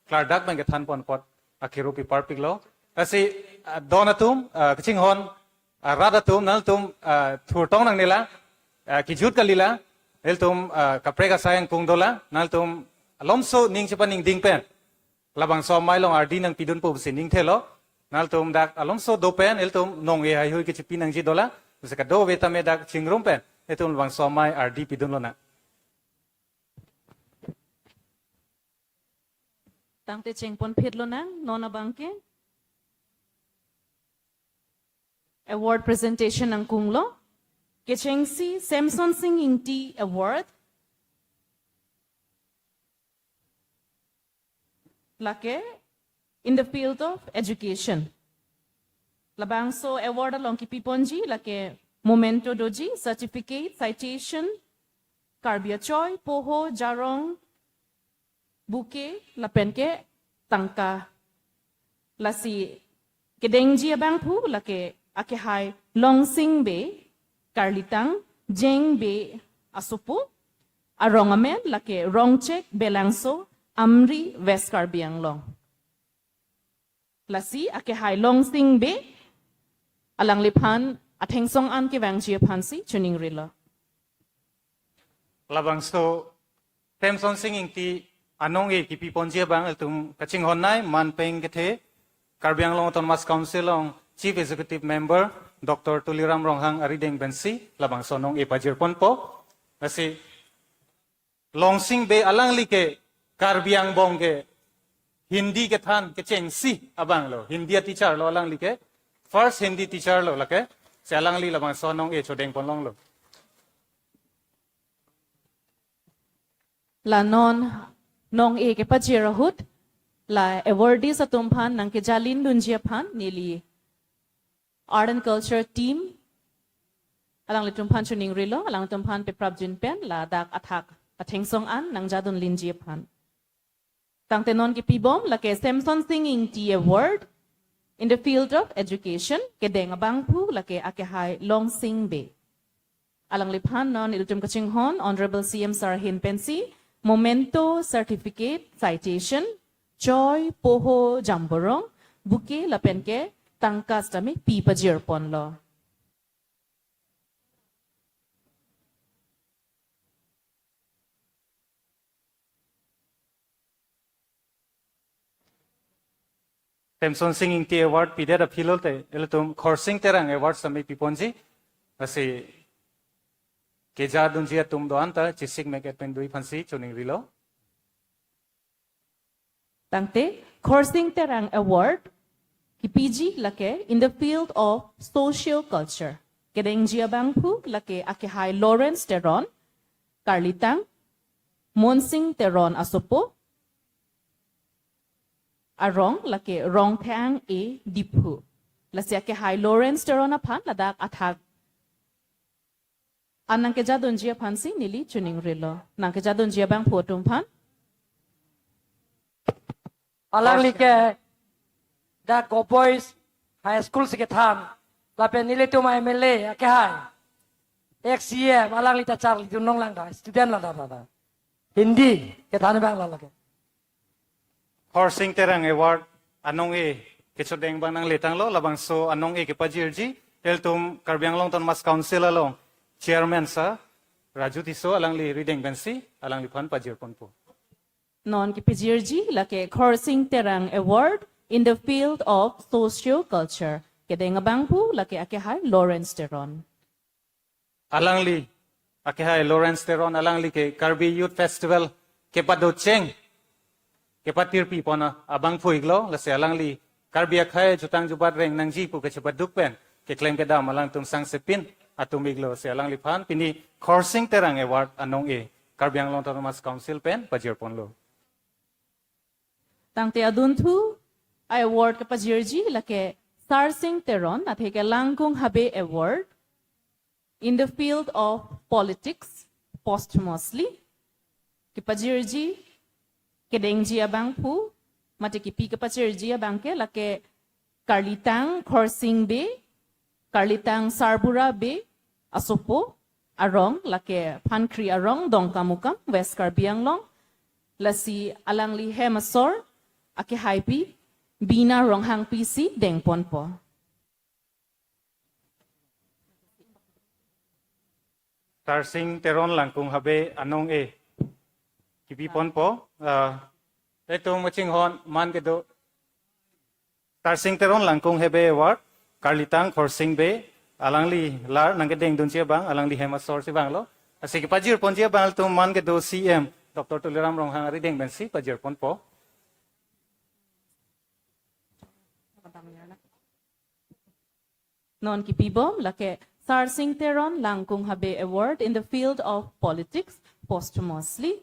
klardak pen kethanpon apot akiru pi parpiklo. Lasi, ah, don atum, ah, kachinghon, ah, rat atum, nangtum, ah, thurtong nangnela, ah, kejut kalila, ilitum, ah, kaprek asai angkung dola, nangtum alomso ning chepaningding pen labangso amei along ardi nangpidunpo pusi ningthelo. Nangtum dak alomso do pen ilitum nong-e heihui kechepi nangji dola, pusi kadokave tame dak chingrum pen ilitum labangso amei ardi pidun lonang. Tangte chengponphit lonang, non abangke award presentation angkung lo. Kechengsi Semson Sing Ingti Award. Lake in the field of education. Labangso award along kipiponji lake memento doji, certificate, citation, Karbi achoi, poho, jarong, bouquet, lapen ke tangka. Lasi kedengji abangphu lake akehai Longsing Bey, Karlitang, Jeng Bey asopo, arong amen lake Rongchek, Belangso, Amri, West Karbi Anglong. Lasi akehai Longsing Bey, alangliphan athengsong an kevangji aphansi choningrilo. Labangso Semson Sing Ingti anong-e kipiponji abang ilitum kachinghonnei, man peng kethe, Karbi Anglong Autonomous Council along Chief Executive Member Doctor Tuliram Ronghang arideng pensi labangso anong-e pajirponpo. Lasi Longsing Bey alangli ke Karbi angbong ke Hindi kethan kechengsi abang lo, Hindi a teacher lo alangli ke, first Hindi teacher lo lake, si alangli labangso anong-e chodengpon longlo. La non nong-e kepajir ahut, la awardees atum aphan nangkejalin dunji aphan neli Art and Culture team alanglitum aphan choningrilo, alanglitum aphan peprapjin pen ladak athak athengsong an nangjadunlinji aphan. Tangte non kipibom lake Semson Sing Ingti Award in the field of education, kedeng abangphu lake akehai Longsing Bey. Alangliphan non ilitum kachinghon Honorable C M Sir ahin pensi memento, certificate, citation, choi, poho, jamborong, bouquet lapen ke tangka sitame pi pajirponlo. Semson Sing Ingti Award pidet aphi lote ilitum Khorsing Terang Award sitame piponji. Lasi kejadunji atum do-an ta chesik mek et pen dui aphansi choningrilo. Tangte Khorsing Terang Award kipiji lake in the field of socio-culture, kedengji abangphu lake akehai Lawrence Teron, karlitang Monsing Teron asopo, arong lake Rongthang A, Diphu. Lasi akehai Lawrence Teron aphan ladak athak an nangkejadunji aphansi neli choningrilo. Nangkejadunji abangphu atum aphan. Alangli ke dak Govt Boys High School si kethan, lapen nelitum M L A akehai, ex C M, alangli ta charlidun nanglang da, student lang da, da, da. Hindi kethan abang la lake. Khorsing Terang Award anong-e kechodeng abang nangletanglo, labangso anong-e kepajirji ilitum Karbi Anglong Autonomous Council along Chairman Sir Raju Tisso, alangli rideng pensi alangliphan pajirponpo. Non kepajirji lake Khorsing Terang Award in the field of socio-culture, kedeng abangphu lake akehai Lawrence Teron. Alangli, akehai Lawrence Teron, alangli ke Karbi Youth Festival kepadocheng, kepatirpipon abangphu iklo, lasi alangli Karbi akhei jutang jubat reng nangji pu kachepaduk pen keklem kedam alangtum sangsepin atum iklo, lasi alangliphan pini Khorsing Terang Award anong-e Karbi Anglong Autonomous Council pen pajirponlo. Tangte adunthu a-award kepajirji lake Sarsing Teron atheke Langkung Habe Award in the field of politics posthumously. Kepajirji kedengji abangphu, mate kipi kepajirji abangke lake karlitang Khorsing Bey, karlitang Sarbura Bey asopo, arong lake Phankri arong, Dongkamukam, West Karbi Anglong. Lasi alangli hem asor akehaipi Bina Ronghangpi si dengponpo. Sarsing Teron Langkung Habe anong-e kipiponpo. Ah, ilitum kachinghon man kedo. Sarsing Teron Langkung Habe Award, karlitang Khorsing Bey, alangli lar nangkedengdunji abang, alangli hem asor si vanglo. Lasi kepajirponji abang ilitum man kedo C M Doctor Tuliram Ronghang arideng pensi pajirponpo. Non kipibom lake Sarsing Teron Langkung Habe Award in the field of politics posthumously.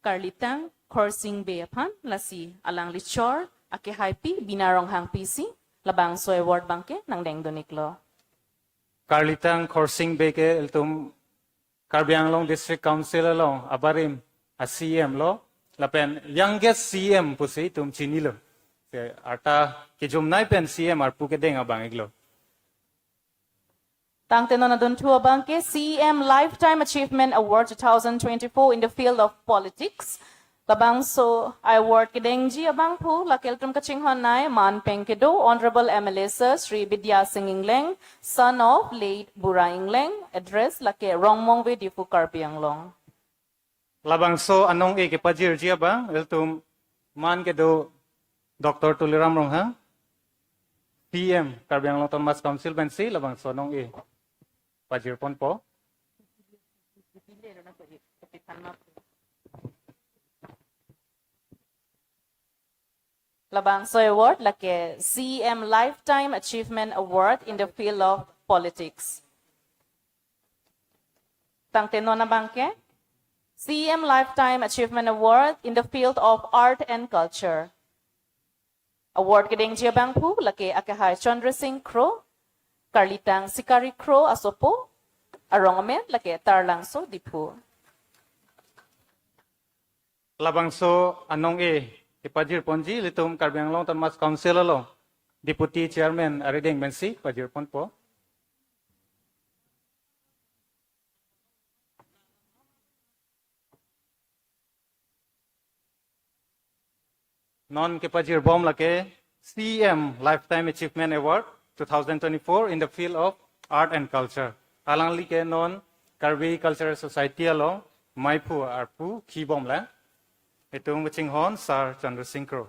Karlitang Khorsing Bey aphan, lasi alangli chor akehaipi Bina Ronghangpi si labangso award abangke nangdengdun iklo. Karlitang Khorsing Bey ke ilitum Karbi Anglong District Council along abarim a-C M lo, lapen youngest C M pusi itum chinilo. Te arta kejumnei pen C M arpu kedeng abang iklo. Tangte non adunthu abangke C M Lifetime Achievement Award two thousand twenty-four in the field of politics. Labangso award kedengji abangphu lake ilitum kachinghonnei man pen kedo Honorable M L A Sir Shri Bidya Sing Engleng, son of late Bura Engleng, address lake Rongmongve, Diphu, Karbi Anglong. Labangso anong-e kepajirji abang ilitum man kedo Doctor Tuliram Ronghang, C M Karbi Anglong Autonomous Council pensi labangso anong-e pajirponpo. Labangso award lake C M Lifetime Achievement Award in the field of politics. Tangte non abangke C E M Lifetime Achievement Award in the field of art and culture. Award kedengji abangphu lake akehai Chandra Singh Kro, Karlitang Sikari Kro asopo, arong amen lake Taralangso Diphu. Labangso anong-e kepajir ponji ilitum Karbi Anglong Autonomous Council along Deputy Chairman arideng pensi pajir ponpo. Non kepajir bom lake C E M Lifetime Achievement Award two thousand twenty-four in the field of art and culture. Alangli ke non Karbi Cultural Society along maiphu arpu khi bomlang. Itum kachinghon Sir Chandra Singh Kro.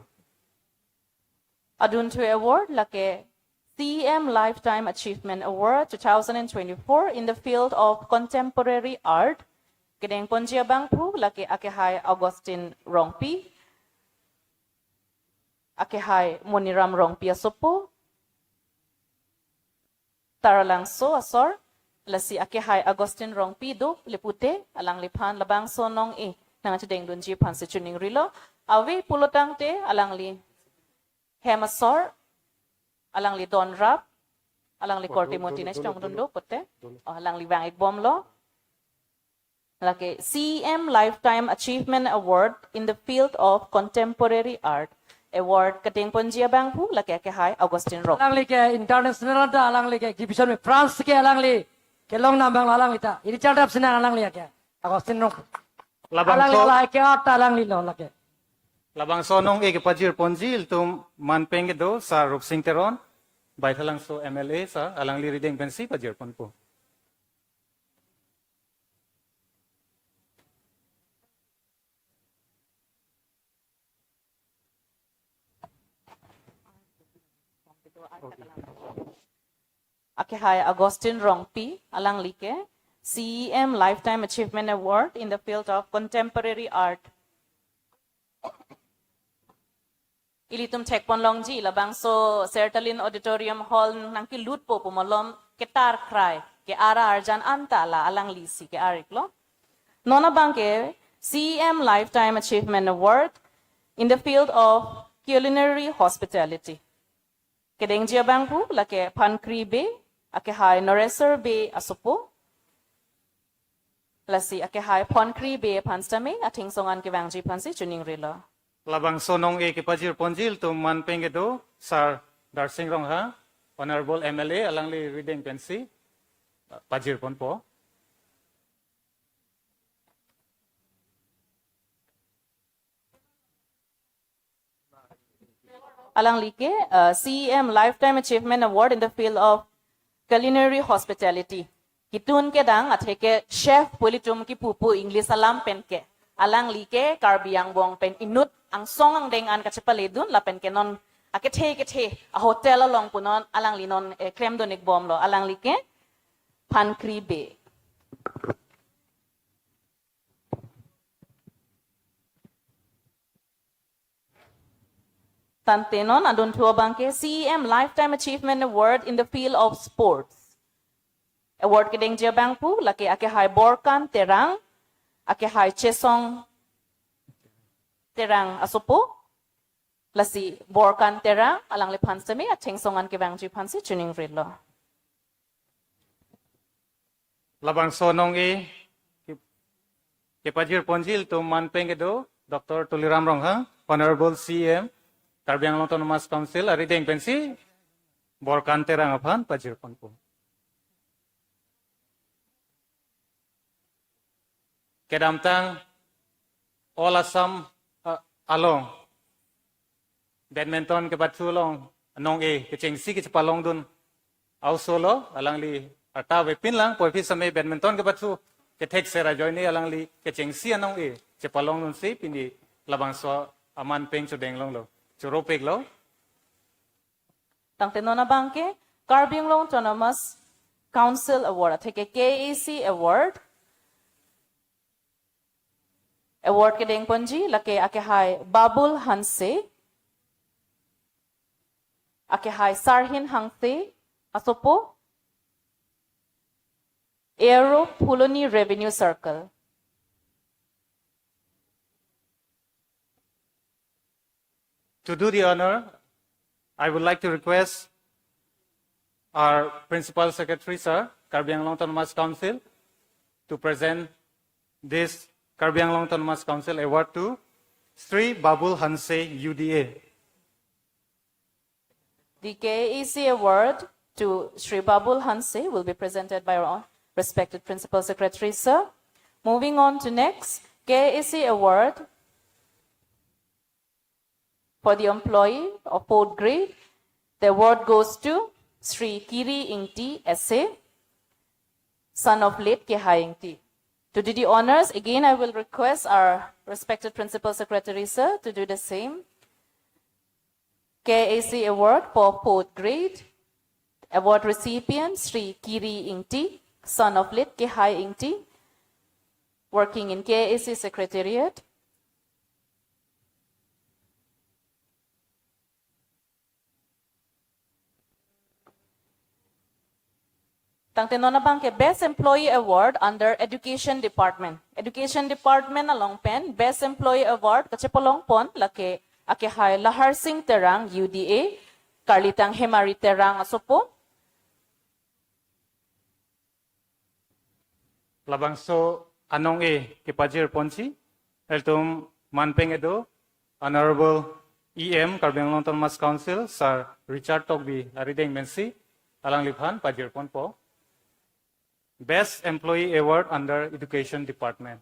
Adunthu award lake C E M Lifetime Achievement Award two thousand twenty-four in the field of contemporary art. Kedeng ponji abangphu lake akehai Augustine Rongpi, akehai Moniram Rongpi asopo, Taralangso asor, lasi akehai Augustine Rongpi do le pute, alangliphan labangso anong-e nangchedengdunji aphansi choningrilo. Ave pulotangte alangli hem asor, alangli donrap, alangli Oh, korte dolo, moti dolo, nesh dolo, tong dolo, dundo pote. Dolo. Oh, alangli vang-ik bomlo. Lake C E M Lifetime Achievement Award in the field of contemporary art. Award kedeng ponji abangphu lake akehai Augustine Rongpi. Alangli ke international ta, alangli ke exhibition me France ke alangli kelong nambang alangli ta. Ini chardap sinan alangli ke Augustine Rongpi. Labangso Alangli alai ke art alanglilo lake. Labangso anong-e kepajir ponji ilitum manpeng kedo Sir Rupsing Teron, Baithalangso M L A sir, alangli arideng pensi pajir ponpo. Akehai Augustine Rongpi, alangli ke C E M Lifetime Achievement Award in the field of contemporary art. Ilitum thekponlongji labangso Sertalin Auditorium Hall nangkelutpo pu malom ketar krai, ke-ar arjan anta la alanglisi ke-ar-iklo. Non abang ke C E M Lifetime Achievement Award in the field of culinary hospitality. Kedengji abangphu lake Phankri Bey, akehai Noresor Bey asopo. Lasi akehai Phankri Bey aphan sitame athingsong an kevangji aphansi choningrilo. Labangso anong-e kepajir ponji ilitum manpeng kedo Sir Darsing Ronghang, Honorable M L A, alangli arideng pensi pajir ponpo. Alangli ke, uh, C E M Lifetime Achievement Award in the field of culinary hospitality. Kitun kedang atheke chef pu ilitum kipu pu English alam pen ke. Alangli ke Karbi angbong pen inut angsong angdeng an kachepaledun lapen ke non akethe kethe a hotel along pu non alangli non, eh, klemdun-ik bomlo. Alangli ke Phankri Bey. Tangte non adunthu abang ke C E M Lifetime Achievement Award in the field of sports. Award kedengji abangphu lake akehai Borkan Terang, akehai Chesong Terang asopo. Lasi Borkan Terang alangliphan sitame athingsong an kevangji aphansi choningrilo. Labangso anong-e ke-, kepajir ponji ilitum manpeng kedo Doctor Tuliram Ronghang, Honorable C E M, Karbi Anglong Autonomous Council, arideng pensi Borkan Terang aphan pajir ponpo. Kedamtang All Assam, uh, along badminton kepathu along anong-e kechengsi kechepalongdun a-oso lo, alangli arta avepinlang, puvoiphit sitame badminton kepathu kethekser ajoine alangli kechengsi anong-e chepalongdunsi pini labangso amanpeng chodenglonglo, choropiklo. Tangte non abang ke Karbi Anglong Autonomous Council Award, atheke K A A C Award. Award kedeng ponji lake akehai Babul Hanse, akehai Sarhin Hanse asopo, Aero Phuloni Revenue Circle. To do the honor, I would like to request our Principal Secretary, sir, Karbi Anglong Autonomous Council, to present this Karbi Anglong Autonomous Council award to Sri Babul Hanse, U D A. The K A A C award to Sri Babul Hanse will be presented by our respected Principal Secretary, sir. Moving on to next, K A A C award for the employee of fourth grade. The award goes to Sri Kiri Ingti S A, son of late Kehai Ingti. To do the honors, again, I will request our respected Principal Secretary, sir, to do the same. K A A C award for fourth grade. Award recipient, Sri Kiri Ingti, son of late Kehai Ingti, working in K A A C Secretariat. Tangte non abangke Best Employee Award under Education Department. Education Department along pen Best Employee Award kachepalongpon lake akehai Lahar Sing Terang, U D A, Karlitang Hemari Terang asopo. Labangso anong-e kepajirponji, ilitum manpeng kedo, Honorable E M Karbi Anglong Autonomous Council, Sir Richard Tokbi arideng pensi, alangliphan pajirponpo. Best Employee Award under Education Department.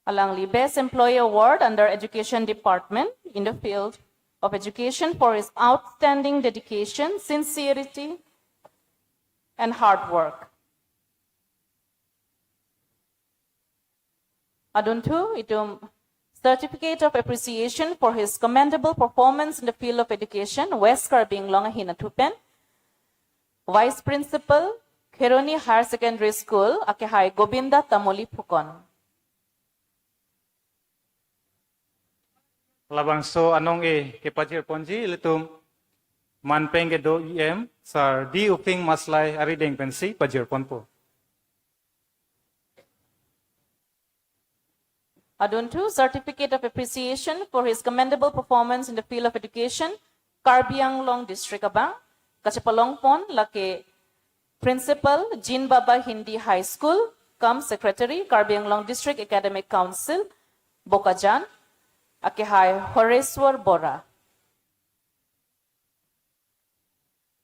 Alangli Best Employee Award under Education Department in the field of education for his outstanding dedication, sincerity, and hard work. Adunthu itum Certificate of Appreciation for his commendable performance in the field of education, West Karbi Anglong ahin athupen, Vice Principal, Kheroni Higher Secondary School, akehai Govinda Tamoli Phukon. Labangso anong-e kepajirponji, ilitum manpeng kedo E M, Sir D Uping Maslai arideng pensi pajirponpo. Adunthu Certificate of Appreciation for his commendable performance in the field of education, Karbi Anglong District abang, kachepalongpon lake Principal Jin Baba Hindi High School, cum Secretary, Karbi Anglong District Academic Council, Bokajan, akehai Horeswar Bora.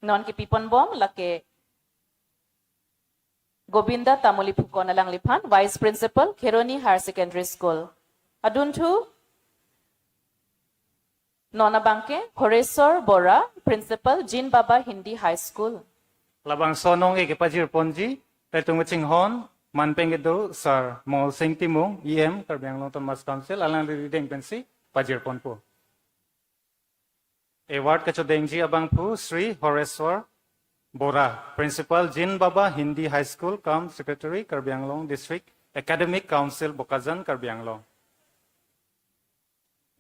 Non kepiponbom lake Govinda Tamoli Phukon alangliphan, Vice Principal, Kheroni Higher Secondary School. Adunthu non abangke Horeswar Bora, Principal, Jin Baba Hindi High School. Labangso anong-e kepajirponji, ilitum kachinghon manpeng kedo Sir Mongol Sing Timung, E M Karbi Anglong Autonomous Council, alangli arideng pensi pajirponpo. Award kachodengji abangphu Sri Horeswar Bora, Principal, Jin Baba Hindi High School, cum Secretary, Karbi Anglong District Academic Council, Bokajan, Karbi Anglong.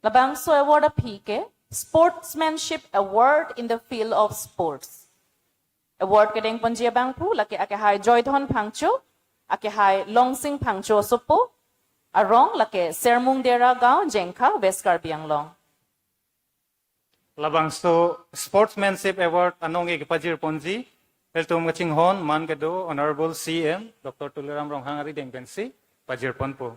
Labangso award aphi ke Sportsmanship Award in the field of sports. Award kedengponji abangphu lake akehai Joydhon Phangcho, akehai Longsing Phangcho asopo, arong lake Sermung Dera Gaon, Jengkha, West Karbi Anglong. Labangso Sportsmanship Award anong-e kepajirponji, ilitum kachinghon man kedo Honorable C M Doctor Tuliram Ronghang arideng pensi pajirponpo.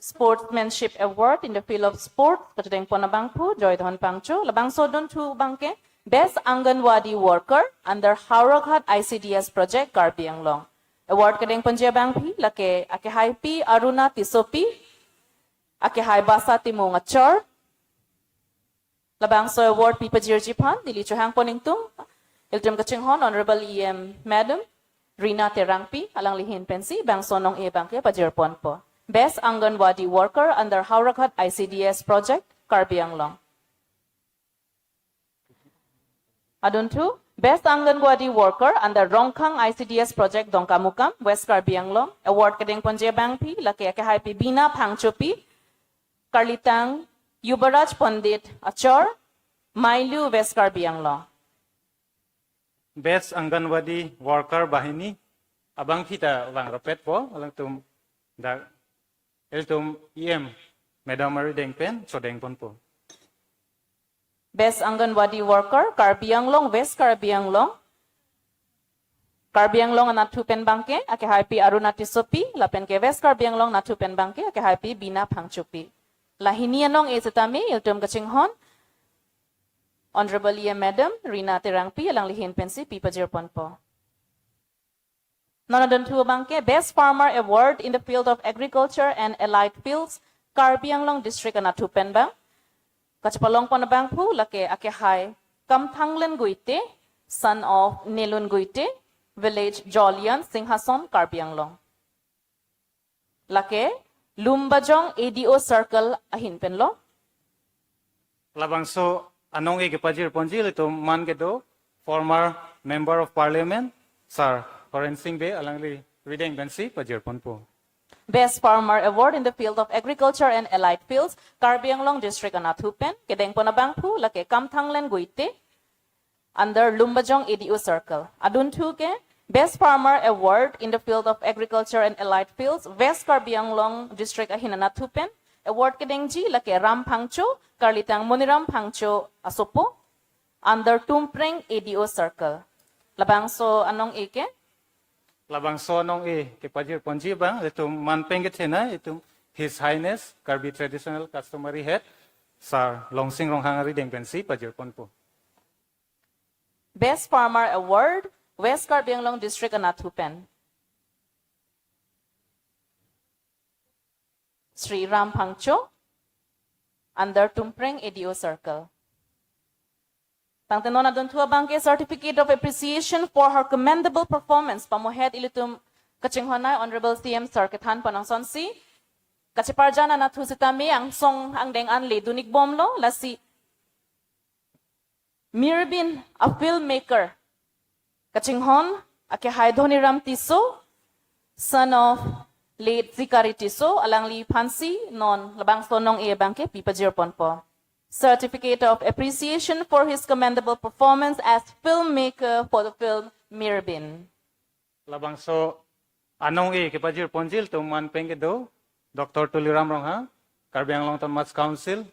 Sportsmanship Award in the field of sports, kachodengpon abangphu Joydhon Phangcho. Labangso adunthu abangke Best Anganwadi Worker under Howraghat I C D S Project, Karbi Anglong. Award kedengponji abangpi lake akehai Pi Aruna Tissopi, akehai Basa Timung achor. Labangso award pipajirji aphan neli chohangpon ingtung, ilitum kachinghon Honorable E M Madam Rina Terangpi, alangli ahin pensi bangso anong-e abangke pajirponpo. Best Anganwadi Worker under Howraghat I C D S Project, Karbi Anglong. Adunthu, Best Anganwadi Worker under Rongkhang I C D S Project, Dongkamukam, West Karbi Anglong. Award kedengponji abangpi lake akehai Pi Bina Phangchopi, Karlitang Yubaraj Pandit achor, Mailu, West Karbi Anglong. Best Anganwadi Worker Bahini abangphi ta vang rapet po, alangtum dak ilitum E M Madam arideng pen chodeng ponpo. Best Anganwadi Worker, Karbi Anglong, West Karbi Anglong. Karbi Anglong anatthu pen abangke akehaipi Aruna Tissopi, lapen ke West Karbi Anglong anatthu pen abangke akehaipi Bina Phangchopi. La hini anong-e setame ilitum kachinghon Honorable E M Madam Rina Terangpi, alangli ahin pensi pi pajir ponpo. Non adunthu abangke Best Farmer Award in the field of Agriculture and Allied Fields, Karbi Anglong District anatthu pen abang kachepalong pon abangphu lake akehai Kamthanglen Guite, son of Nelun Guite, village Jolian, Singhason, Karbi Anglong. Lake Lumbajong A D O Circle ahin penlo. Labangso anong-e kepajir ponji ilitum man kedo former Member of Parliament, Sir Horen Sing Bey, alangli arideng pensi pajir ponpo. Best Farmer Award in the field of Agriculture and Allied Fields, Karbi Anglong District anatthu pen kedeng pon abangphu lake Kamthanglen Guite, under Lumbajong A D O Circle. Adunthu ke Best Farmer Award in the field of Agriculture and Allied Fields, West Karbi Anglong District ahin anatthu pen award kedengji lake Ram Phangcho, karlitang Moniram Phangcho asopo, under Tumpreng A D O Circle. Labangso anong-e ke? Labangso anong-e kepajir ponji abang ilitum man pen kethenei itum His Highness Karbi Traditional Customary Head, Sir Longsing Ronghang arideng pensi pajir ponpo. Best Farmer Award, West Karbi Anglong District anatthu pen, Sri Ram Phangcho, under Tumpreng A D O Circle. Tangte non adunthu abangke Certificate of Appreciation for her commendable performance pamohet ilitum kachinghonnei Honorable C M Sir kethan pon angsonsi kacheparjan anatthu setame angsong angdeng an ledun-ik bomlo, lasi Mirbin, a filmmaker, kachinghon akehai Dhoniram Tisso, son of late Zikari Tisso, alangli aphansi non labangso anong-e abangke pi pajir ponpo. Certificate of Appreciation for his commendable performance as filmmaker for the film Mirbin. Labangso anong-e kepajir ponji ilitum man pen kedo Doctor Tuliram Ronghang, Karbi Anglong Autonomous Council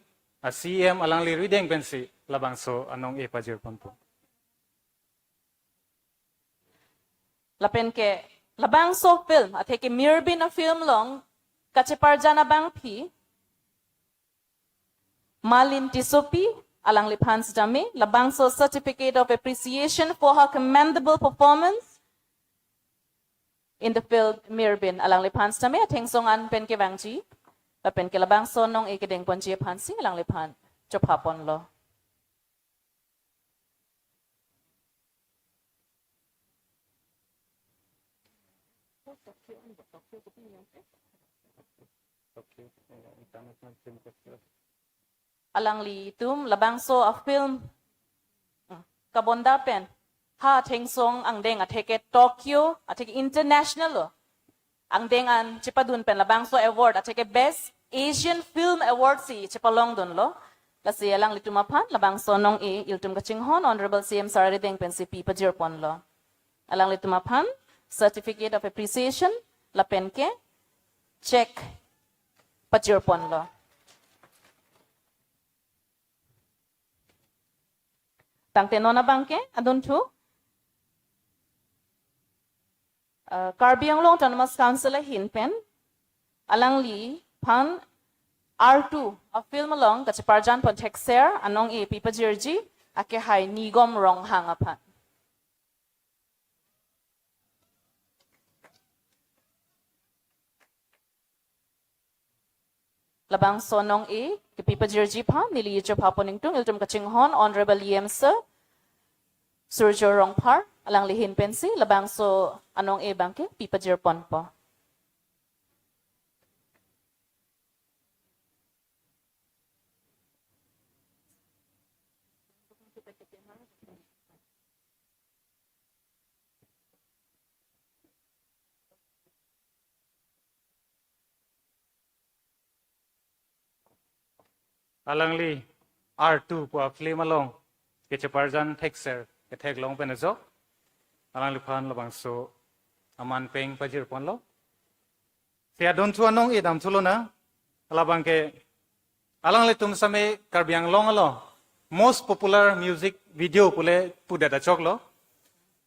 a C E M, alangli arideng pensi labangso anong-e pajir ponpo. Lapen ke labangso film, atheke Mirbin a film along kacheparjan abangpi Malin Tissopi, alangliphan setame labangso Certificate of Appreciation for her commendable performance in the film Mirbin, alangliphan setame athengsong an pen kevangji, lapen ke labangso anong-e kedeng ponji aphansi alangliphan chopha ponlo. Alanglitum labangso a film, hmm, kabonda pen ha athengsong angdeng, atheke Tokyo, atheke international lo, angdeng an chepadun pen labangso award, atheke Best Asian Film Award si chepalongdunlo. Lasi alanglitum aphan labangso anong-e ilitum kachinghon Honorable C M Sir arideng pensi pi pajir ponlo. Alanglitum aphan Certificate of Appreciation lapen ke cheque pajir ponlo. Tangte non abangke adunthu, uh, Karbi Anglong Autonomous Council ahin pen alangliphan Artu a film along kacheparjan pon thekser anong-e pi pajirji akehai Nigom Ronghang aphan. Labangso anong-e kepi pajirji aphan neli chopha pon ingtung ilitum kachinghon Honorable E M Sir Surjo Rongphar, alangli ahin pensi labangso anong-e abangke pi pajir ponpo. alangli Artu pu a-film along kecheparjan thekser ketheklong pen ajok alangliphan labangso aman peng pajirponlo. Si adunthu anong-e damthu lonang, labang ke alanglitum same Karbi Anglong along most popular music video pule pudet achoklo.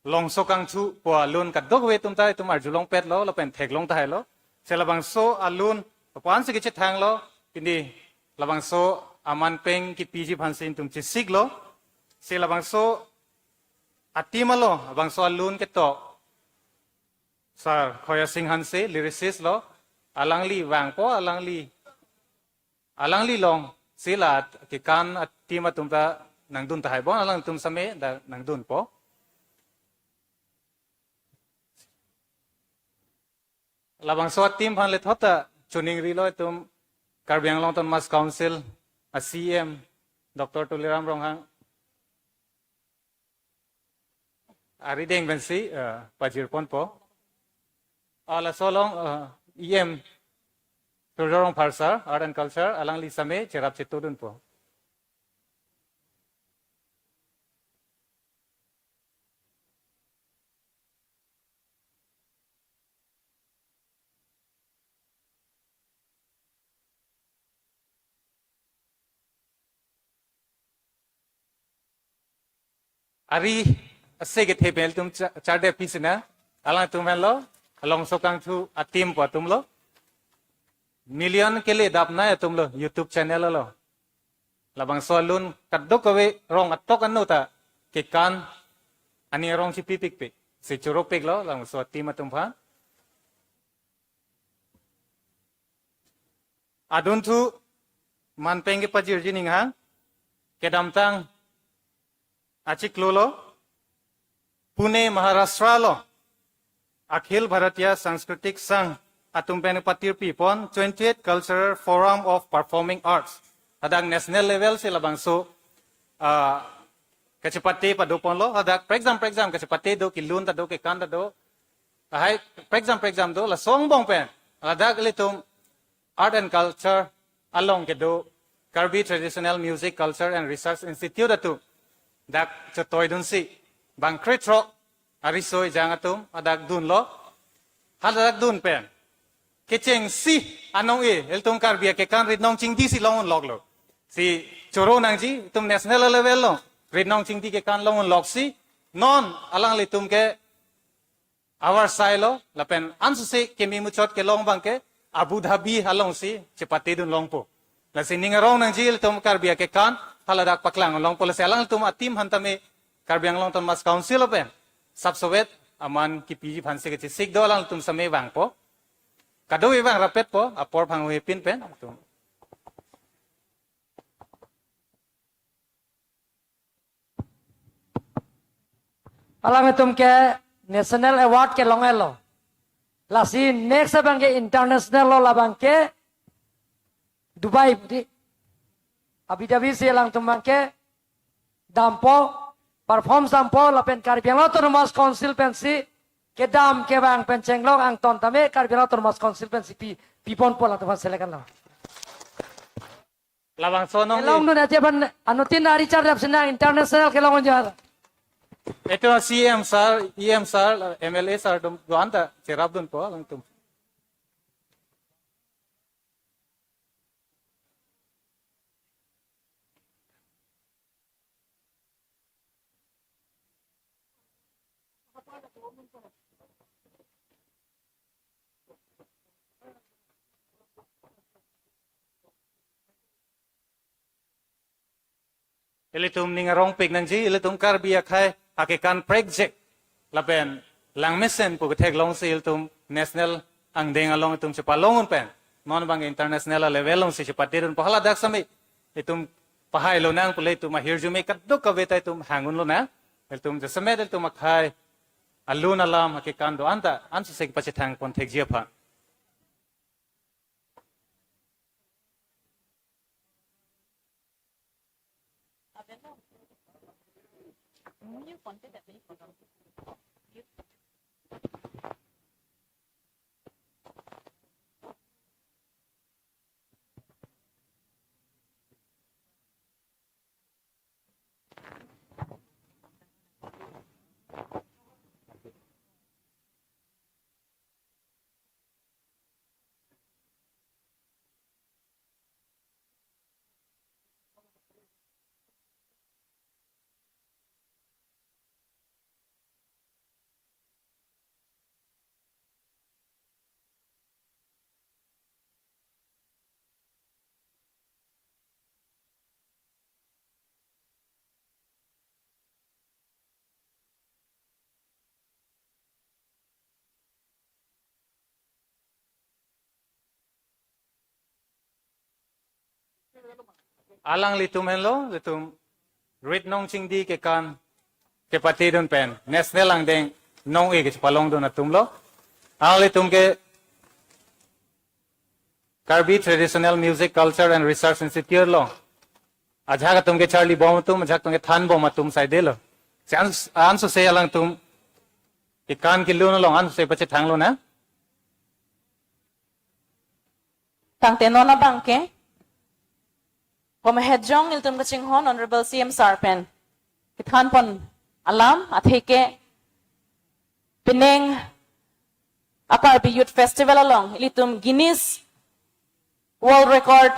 Longso Kangthu pu alun kadokave atum ta itum arjulongpetlo, lapen theklong tahailo. Si labangso alun lapu-an si kechethanglo, pini labangso aman peng kipiji aphansi itum chesiklo. Si labangso a-team along, labangso alun ketok Sar Khoya Sing Hanse, lyricist lo, alangli vangpo, alangli, alangli along si la kekan a-team atum ta nangdun tahai, bon alangtum same dak nangdunpo. Labangso a-team aphan lethot ta choningrilo itum Karbi Anglong Autonomous Council a-C E M, Doctor Tuliram Ronghang. Arideng pensi, eh, pajirponpo. Ah, laso along, eh, E M Surjya Rongphar sir, Art and Culture, alangli same cherap chetudunpo. Ari ase kethe pen ilitum cha-, charde pi sina, alangtum henlo, Longso Kangthu a-team pu atumlo. Million kele dapnai atumlo, YouTube channel lo. Labangso alun kadokave rong atok anu ta kekan ani arong chipipikpik. Si choro piklo, labangso a-team atum aphan. Adunthu manpeng kepajirji ninghang, kedamtang achiklo lo, Pune, Maharashtra lo, Akhil Bharatiya Sanskritik Sangh atum pen patirpipon twentieth Cultural Forum of Performing Arts. Hadak national level si labangso, ah, kachepate padoponlo, hadak prekjam prekjam kachepate do, kelun ta do, kekan ta do. Lahai prekjam prekjam do, laso angbong pen ladak ilitum Art and Culture along kedo Karbi Traditional Music Culture and Research Institute atum dak chotoidunsi bang krethrok ariso ejang atum hadak dunlo. Hadak dun pen kechengsi anong-e ilitum Karbi akekan ritnong chingdi si long-unloklo. Si choro nangji, itum national level lo ritnong chingdi kekan long-unloksi, non alanglitum ke avar sailo, lapen ansose keme muchot kelong abang ke Abu Dhabi alongsi chepatedun longpo. Lasi ning arong nangji ilitum Karbi akekan haladak paklang longpo. Lasi alangtum a-team aphan tame Karbi Anglong Autonomous Council pen sapsovet aman kipiji aphansi kechesik do, alangtum same vangpo. Kadokave vang rapetpo, apor phanghu hepin pen. Alangtum ke National Award kelong-etlo. Lasi next abang ke international lo, labang ke Dubai pudi. Abu Dhabi si alangtum abang ke dampo, perform dampo, lapen Karbi Anglong Autonomous Council pensi kedam kevang pen chenglok angton tame Karbi Anglong Autonomous Council pensi pi, piponpo, alangtum select lo. Labangso anong-e. Kelongdun aja ban anutin ari char dap sinang international kelong unjar. Itum C M sir, E M sir, M L A sir do-an ta cherapdunpo alangtum. Ilitum ning arongpik nangji, ilitum Karbi akhei akekan prekjak lapen langmesen pu ketheklongsi ilitum national angdeng along itum chepalong-un pen non abang international level alongsi chepatedunpo. Haladak same itum pahai lonang pule itum ahirjume kadokave ta itum hang-un lonang. Ilitum jasemet ilitum akhei alun alam akekan do-an ta ansose pachethangpon thekji aphan. Alanglitum henlo, ilitum rit nong chingdi kekan kepatedun pen national angdeng nong-e kachepalongdun atumlo. Alanglitum ke Karbi Traditional Music Culture and Research Institute along ajahak atum kecharlibom atum, ajahak atum kethanbom atum saidelo. Si an, ansose alangtum kekan kelun along ansose pachethanglo na. Tangte non abangke komahejong ilitum kachinghon Honorable C M Sir pen kethanpon alam atheke pining a-Karbi Youth Festival along ilitum Guinness World Record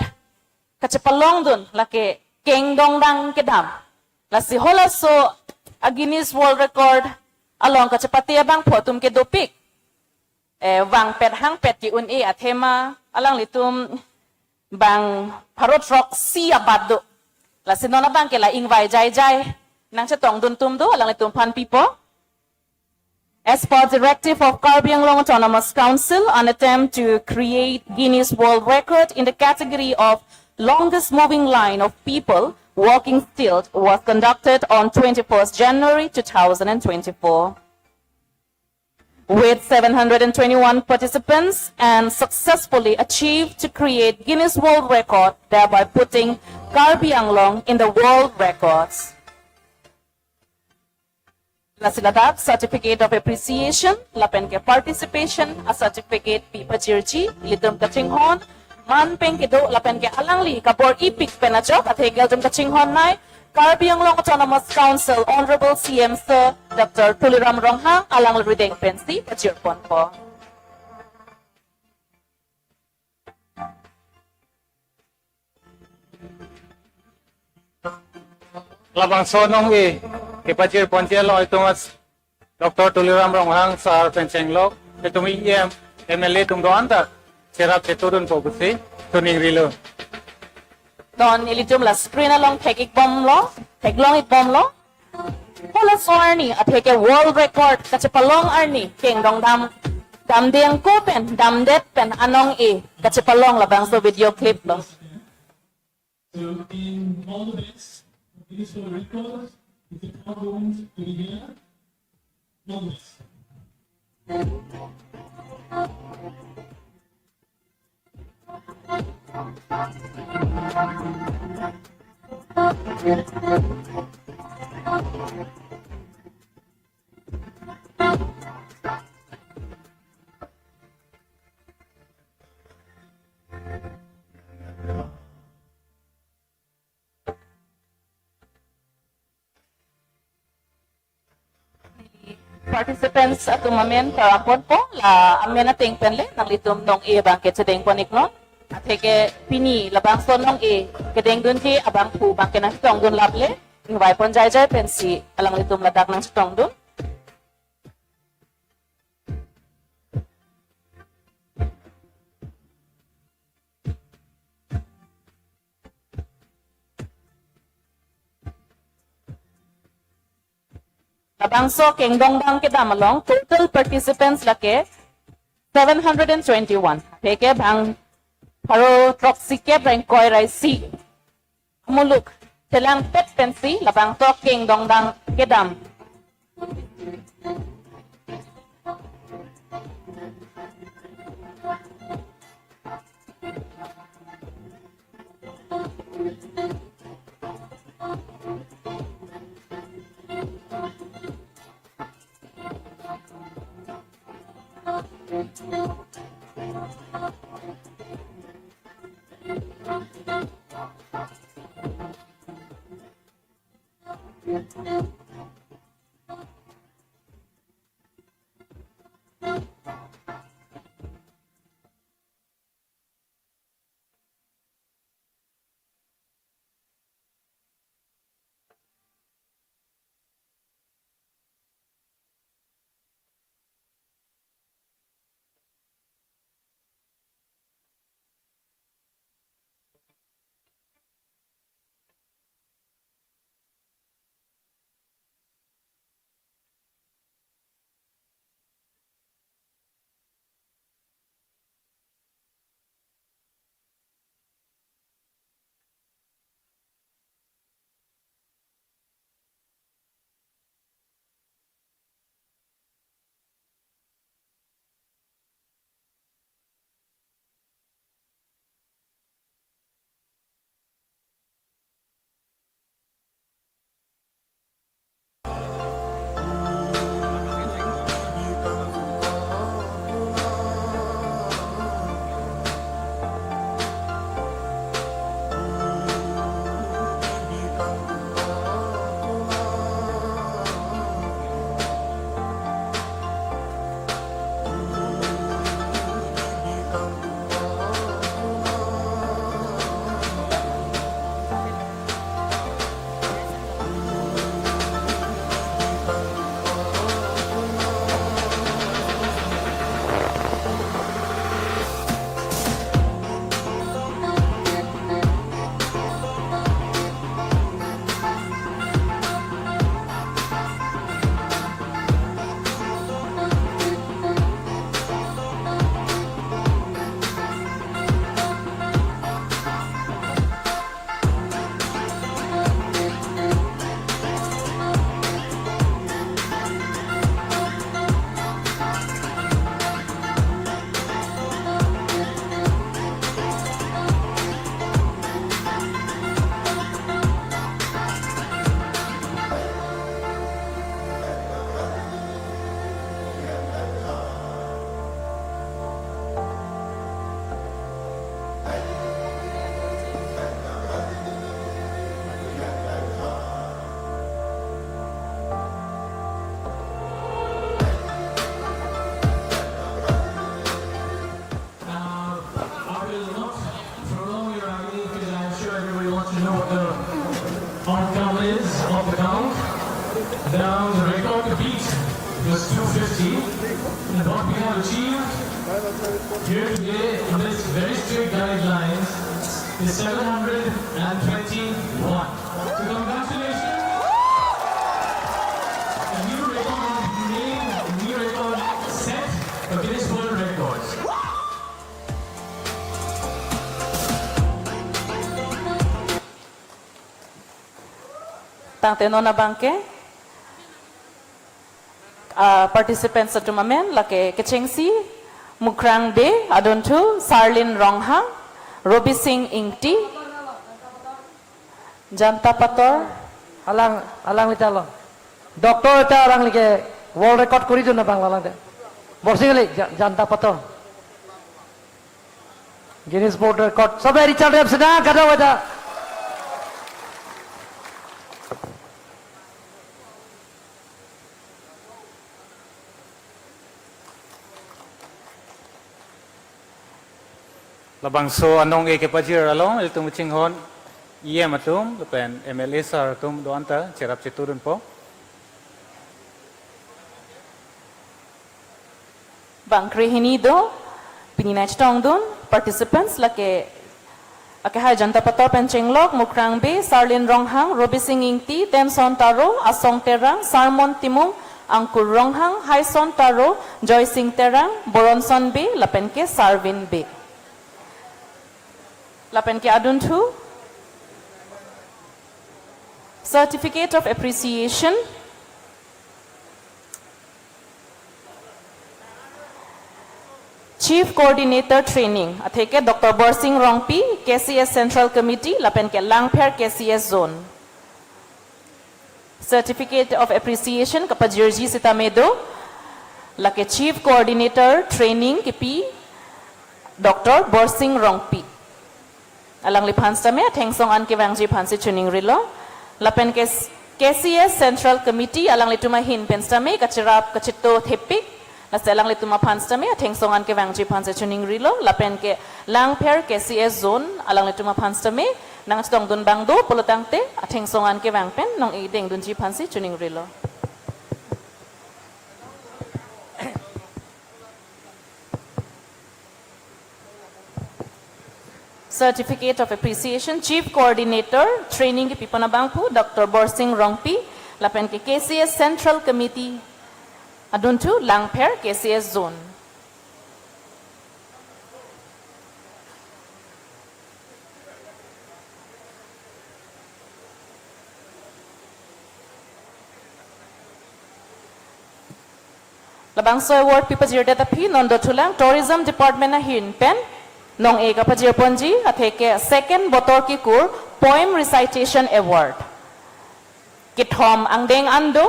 kachepalongdun lake kengdongdang kedam. Lasi halaso a-Guinness World Record along kachepate abangphu atum ke dopik. Eh, vangpet hangpet ke un-e athema alanglitum bang pharo throksi abat do. Lasi non abangke la ingvai jaijai nangchetongdun atum do, alanglitum aphan pipo. As per directive of Karbi Anglong Autonomous Council, an attempt to create Guinness World Record in the category of longest moving line of people walking stilt was conducted on twenty-first January two thousand twenty-four, with seven hundred twenty-one participants, and successfully achieved to create Guinness World Record, thereby putting Karbi Anglong in the world records. Lasi ladak certificate of appreciation lapen ke participation a-certificate pipajirji ilitum kachinghon man pen kedo lapen ke alangli kabor-ipik pen ajok atheke ilitum kachinghon nei Karbi Anglong Autonomous Council Honorable C M Sir Doctor Tuliram Ronghang alangli rideng pensi pajirponpo. Labangso nong-e kepajirponji aloitum as Doctor Tuliram Ronghang Sir pen chenglok, ilitum E M, M L A atum do-an ta cherap chetudunpo pusi choningrilo. Non ilitum la screen along thek-ikbomlo, theklong-ikbomlo. Halaso arni atheke world record kachepalong arni kengdongdang, damdeng ko pen damdet pen anong-e kachepalong labangso video clip lo. So, in all the best, these are records, if the proud moments to be here, all the best. Participants atum amen parapotpo, la amen ateng pen le nanglitum nong-e abangke chedengpon-iknon. Atheke pini labangso nong-e kedengdunji abangphu abangke nangchetongdun laple, ingvaipon jaijai pensi alanglitum ladak nangchetongdun. Labangso kengdongdang kedam along total participants lake seven hundred and twenty-one. Atheke bang pharo throksi kep ra ingkoi ra isi amuluk chelangpet pensi labangso kengdongdang kedam. was two fifty, and what we have achieved here today in this very strict guidelines is seven hundred and twenty-one. So congratulations. A new record was made, a new record set for Guinness World Records. Tangte non abangke, ah, participants atum amen lake kechengsi Mukrang Bey, adunthu Sarlin Ronghang, Robi Sing Ingti, Janta Pator. Alang, alangli ta lo. Doctor ta alanglike world record kori dun abang lo alangte. Boxing le ja-, Janta Pator. Guinness World Record. Sobe Richard Rep sedang kada wada. Labangso anong-e kepajir along ilitum chinghon E M atum lapen M L A sir atum do-an ta cherap chetudunpo. Bang krehini do, pini nangchetongdun participants lake, akehai Janta Pator pen chenglok, Mukrang Bey, Sarlin Ronghang, Robi Sing Ingti, Tenson Taro, Asong Terang, Sarmon Timung, Angkur Ronghang, Haison Taro, Joy Sing Terang, Boronson Bey, lapen ke Sarvin Bey. Lapen ke adunthu Certificate of Appreciation, Chief Coordinator Training, atheke Doctor Borsing Rongpi, K C S Central Committee, lapen ke Langpher K C S Zone. Certificate of Appreciation kapajirji sitame do, lake Chief Coordinator Training kipi Doctor Borsing Rongpi. Alangliphan sitame athengsong an kevangji aphansi choningrilo. Lapen ke K C S Central Committee alanglitum ahin pen sitame kacherap kacheto thepik. Lasi alanglitum aphan sitame athengsong an kevangji aphansi choningrilo. Lapen ke Langpher K C S Zone alanglitum aphan sitame nangchetongdun abang do pulotangte athengsong an kevang pen nong-e dengdunji aphansi choningrilo. Certificate of Appreciation, Chief Coordinator, Training kipipon abangphu, Doctor Borsing Rongpi, lapen ke K C S Central Committee, adunthu Langpher K C S Zone. Labangso award pipajirdet aphi non dothulang Tourism Department ahin pen nong-e kapajirponji atheke Second Botor Kekur Poem Recitation Award. Kethom angdeng an do.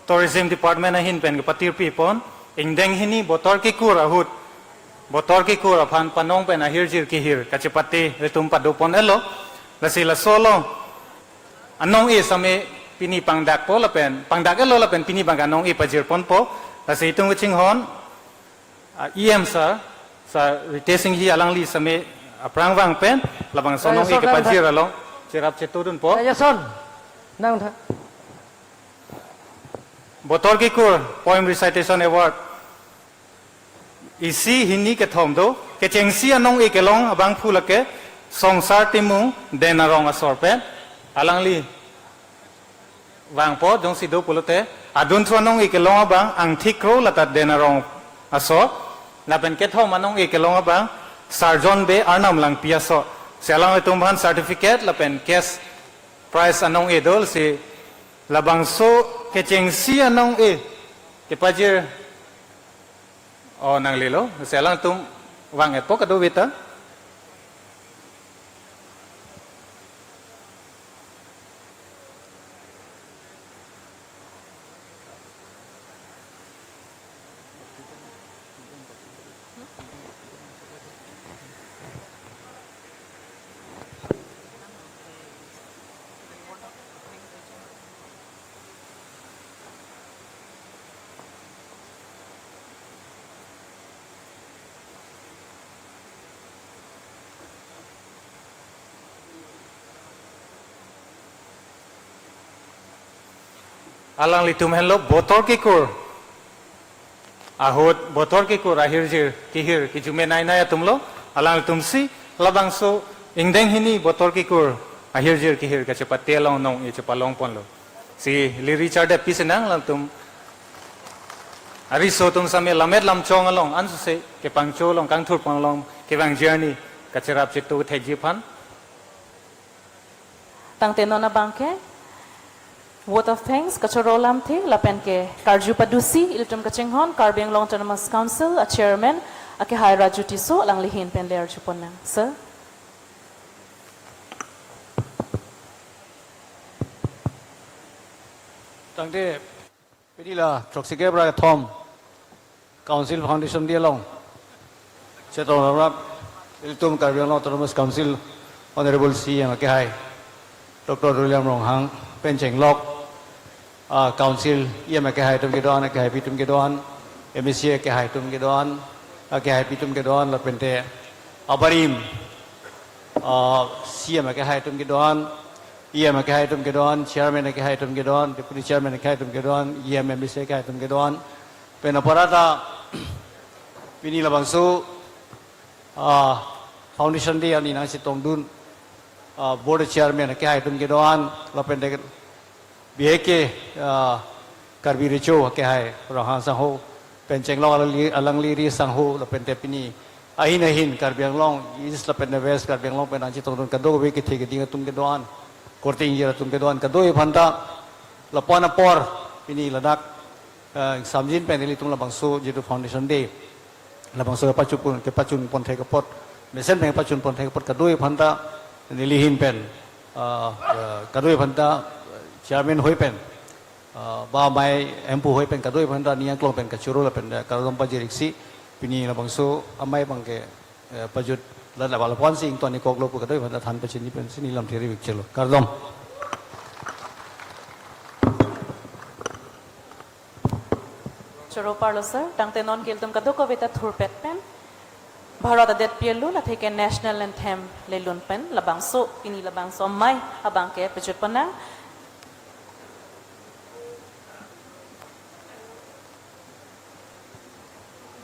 Tourism Department ahin pen kepatirpipon, ingdeng hini Botor Kekur ahut, Botor Kekur aphan panong pen ahirjir kehir kachepate ilitum padopon-etlo. Lasi laso along anong-e sitame pini pangdakpo lapen pangdak-etlo lapen pini abang anong-e pajirponpo. Lasi itum kachinghon, ah, E M sir, Sir Ritesh Enghi alangli sitame aphrang vang pen labangso anong-e kepajir along cherap chetudunpo. Ayo son, nangtha. Botor Kekur Poem Recitation Award isi hini kethom do, kechengsi anong-e kelong abangphu lake Songsar Timung, Den Arong asor pen, alangli vangpo, jongsi do pulote, adunthu anong-e kelong abang Angthi Kro lata Den Arong asor, lapen kethom anong-e kelong abang Sarjon Bey, Arnam Langpi asor. Si alanglitum aphan certificate lapen cash prize anong-e do, si labangso kechengsi anong-e kepajir. Oh, nanglelo, si alangtum vang-etpo kadokave ta. Alanglitum henlo botor kekur ahut, botor kekur ahirjir kehir kijume nainai atumlo. Alanglitumsi labangso ingdeng hini botor kekur ahirjir kehir kachepate along nong-e chepalongponlo. Si liri chardep pisenang, alanglitum ariso atum same lammet lamchong along ansose kepangcho along kangthurpon along kevang journey kacherap chetu thekji aphan. Tangte non abangke vote of thanks kachoro lamthe lapen ke karju padusi ilitum kachinghon Karbi Anglong Autonomous Council a chairman akehai Raju Tisso, alangli ahin pen le arjuponnang, sir. Tangte pini la throksi kep ra kethom Council Foundation Day along chetong rap ilitum Karbi Anglong Autonomous Council Honorable C E M akehai Doctor Tuliram Ronghang pen chenglok, ah, Council E M akehai atum kedo-an, akehaipi atum kedo-an, M A C akehai atum kedo-an, akehaipi atum kedo-an lapente abarim, ah, C E M akehai atum kedo-an, E M akehai atum kedo-an, Chairman akehai atum kedo-an, Deputy Chairman akehai atum kedo-an, E M M A C akehai atum kedo-an. Pen aparata pini labangso, ah, Foundation Day ani nangchetongdun, ah, Board Chairman akehai atum kedo-an, lapente bihek ke, ah, Karbi Recho akehai Ronghang sangho pen chenglok alangli, alangli ri sangho lapente pini ahin ahin Karbi Anglong East lapente West Karbi Anglong pen nangchetongdun kadokave kethe keding atum kedo-an, korte ingjir atum kedo-an kadokave aphanta lapu-an apor pini ladak, eh, samjin pen ilitum labangso jitu Foundation Day, labangso kepachunpon, kepachunpon thek apot, mesen pen kepachunpon thek apot kadokave aphanta neli ahin pen, ah, eh, kadokave aphanta, eh, chairman hoi pen, ah, ba amei M P hoi pen kadokave aphanta ning angklong pen kachoro lapen, eh, kardom pajir-ik si pini labangso amei abangke, eh, pajut la la bala pon si ington-ik koklo pu kadokave aphanta than pachini pensi neli lamthe ri-ik chelo. Kardom. Choro parlo sir, tangte non ke ilitum kadokave ta thurpet pen Bharat adet pirlo, latheke National Anthem le lun pen labangso, pini labangso amei abangke pajutponnang.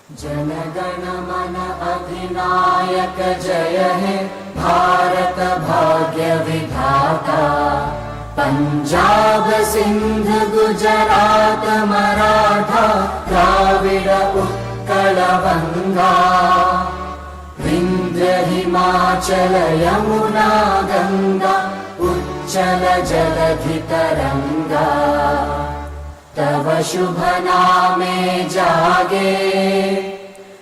जनगण मन अधिनायक जय हे भारत भाग्य विधाता। पंजाब सिंध गुजरात मराठा द्राविड़ उत्कल वंगा। विंध्य हिमाचल यमुना गंगा उच्छल जलधि तरंगा। तव शुभ नामे जागे,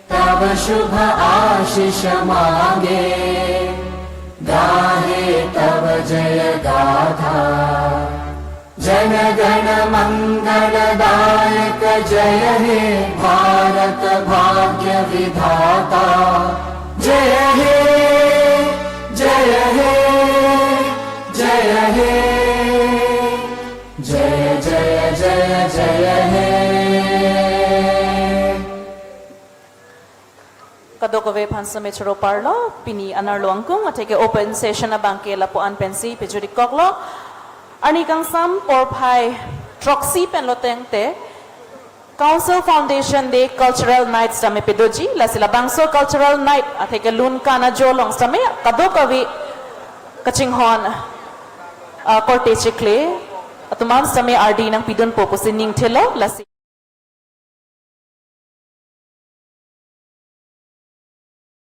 तव शुभ आशीष मांगे, गाहे तव जय गाथा। जन गण मंगलदायक जय हे भारत भाग्य विधाता। जय हे, जय हे, जय हे। जय जय जय जय हे। Kadokave aphan seme choro parlo, pini anerlo angkung, atheke open session abangke lapu-an pensi pajut-ik koklo. Arni kangsam porphai throksi pen lo tangte Council Foundation Day Cultural Nights tame padoji, lasi labangso Cultural Night atheke lun kan ajo along seme kadokave kachinghon, ah, korte chikle atum an seme ardi nangpidunpo pusi ning thelo, lasi.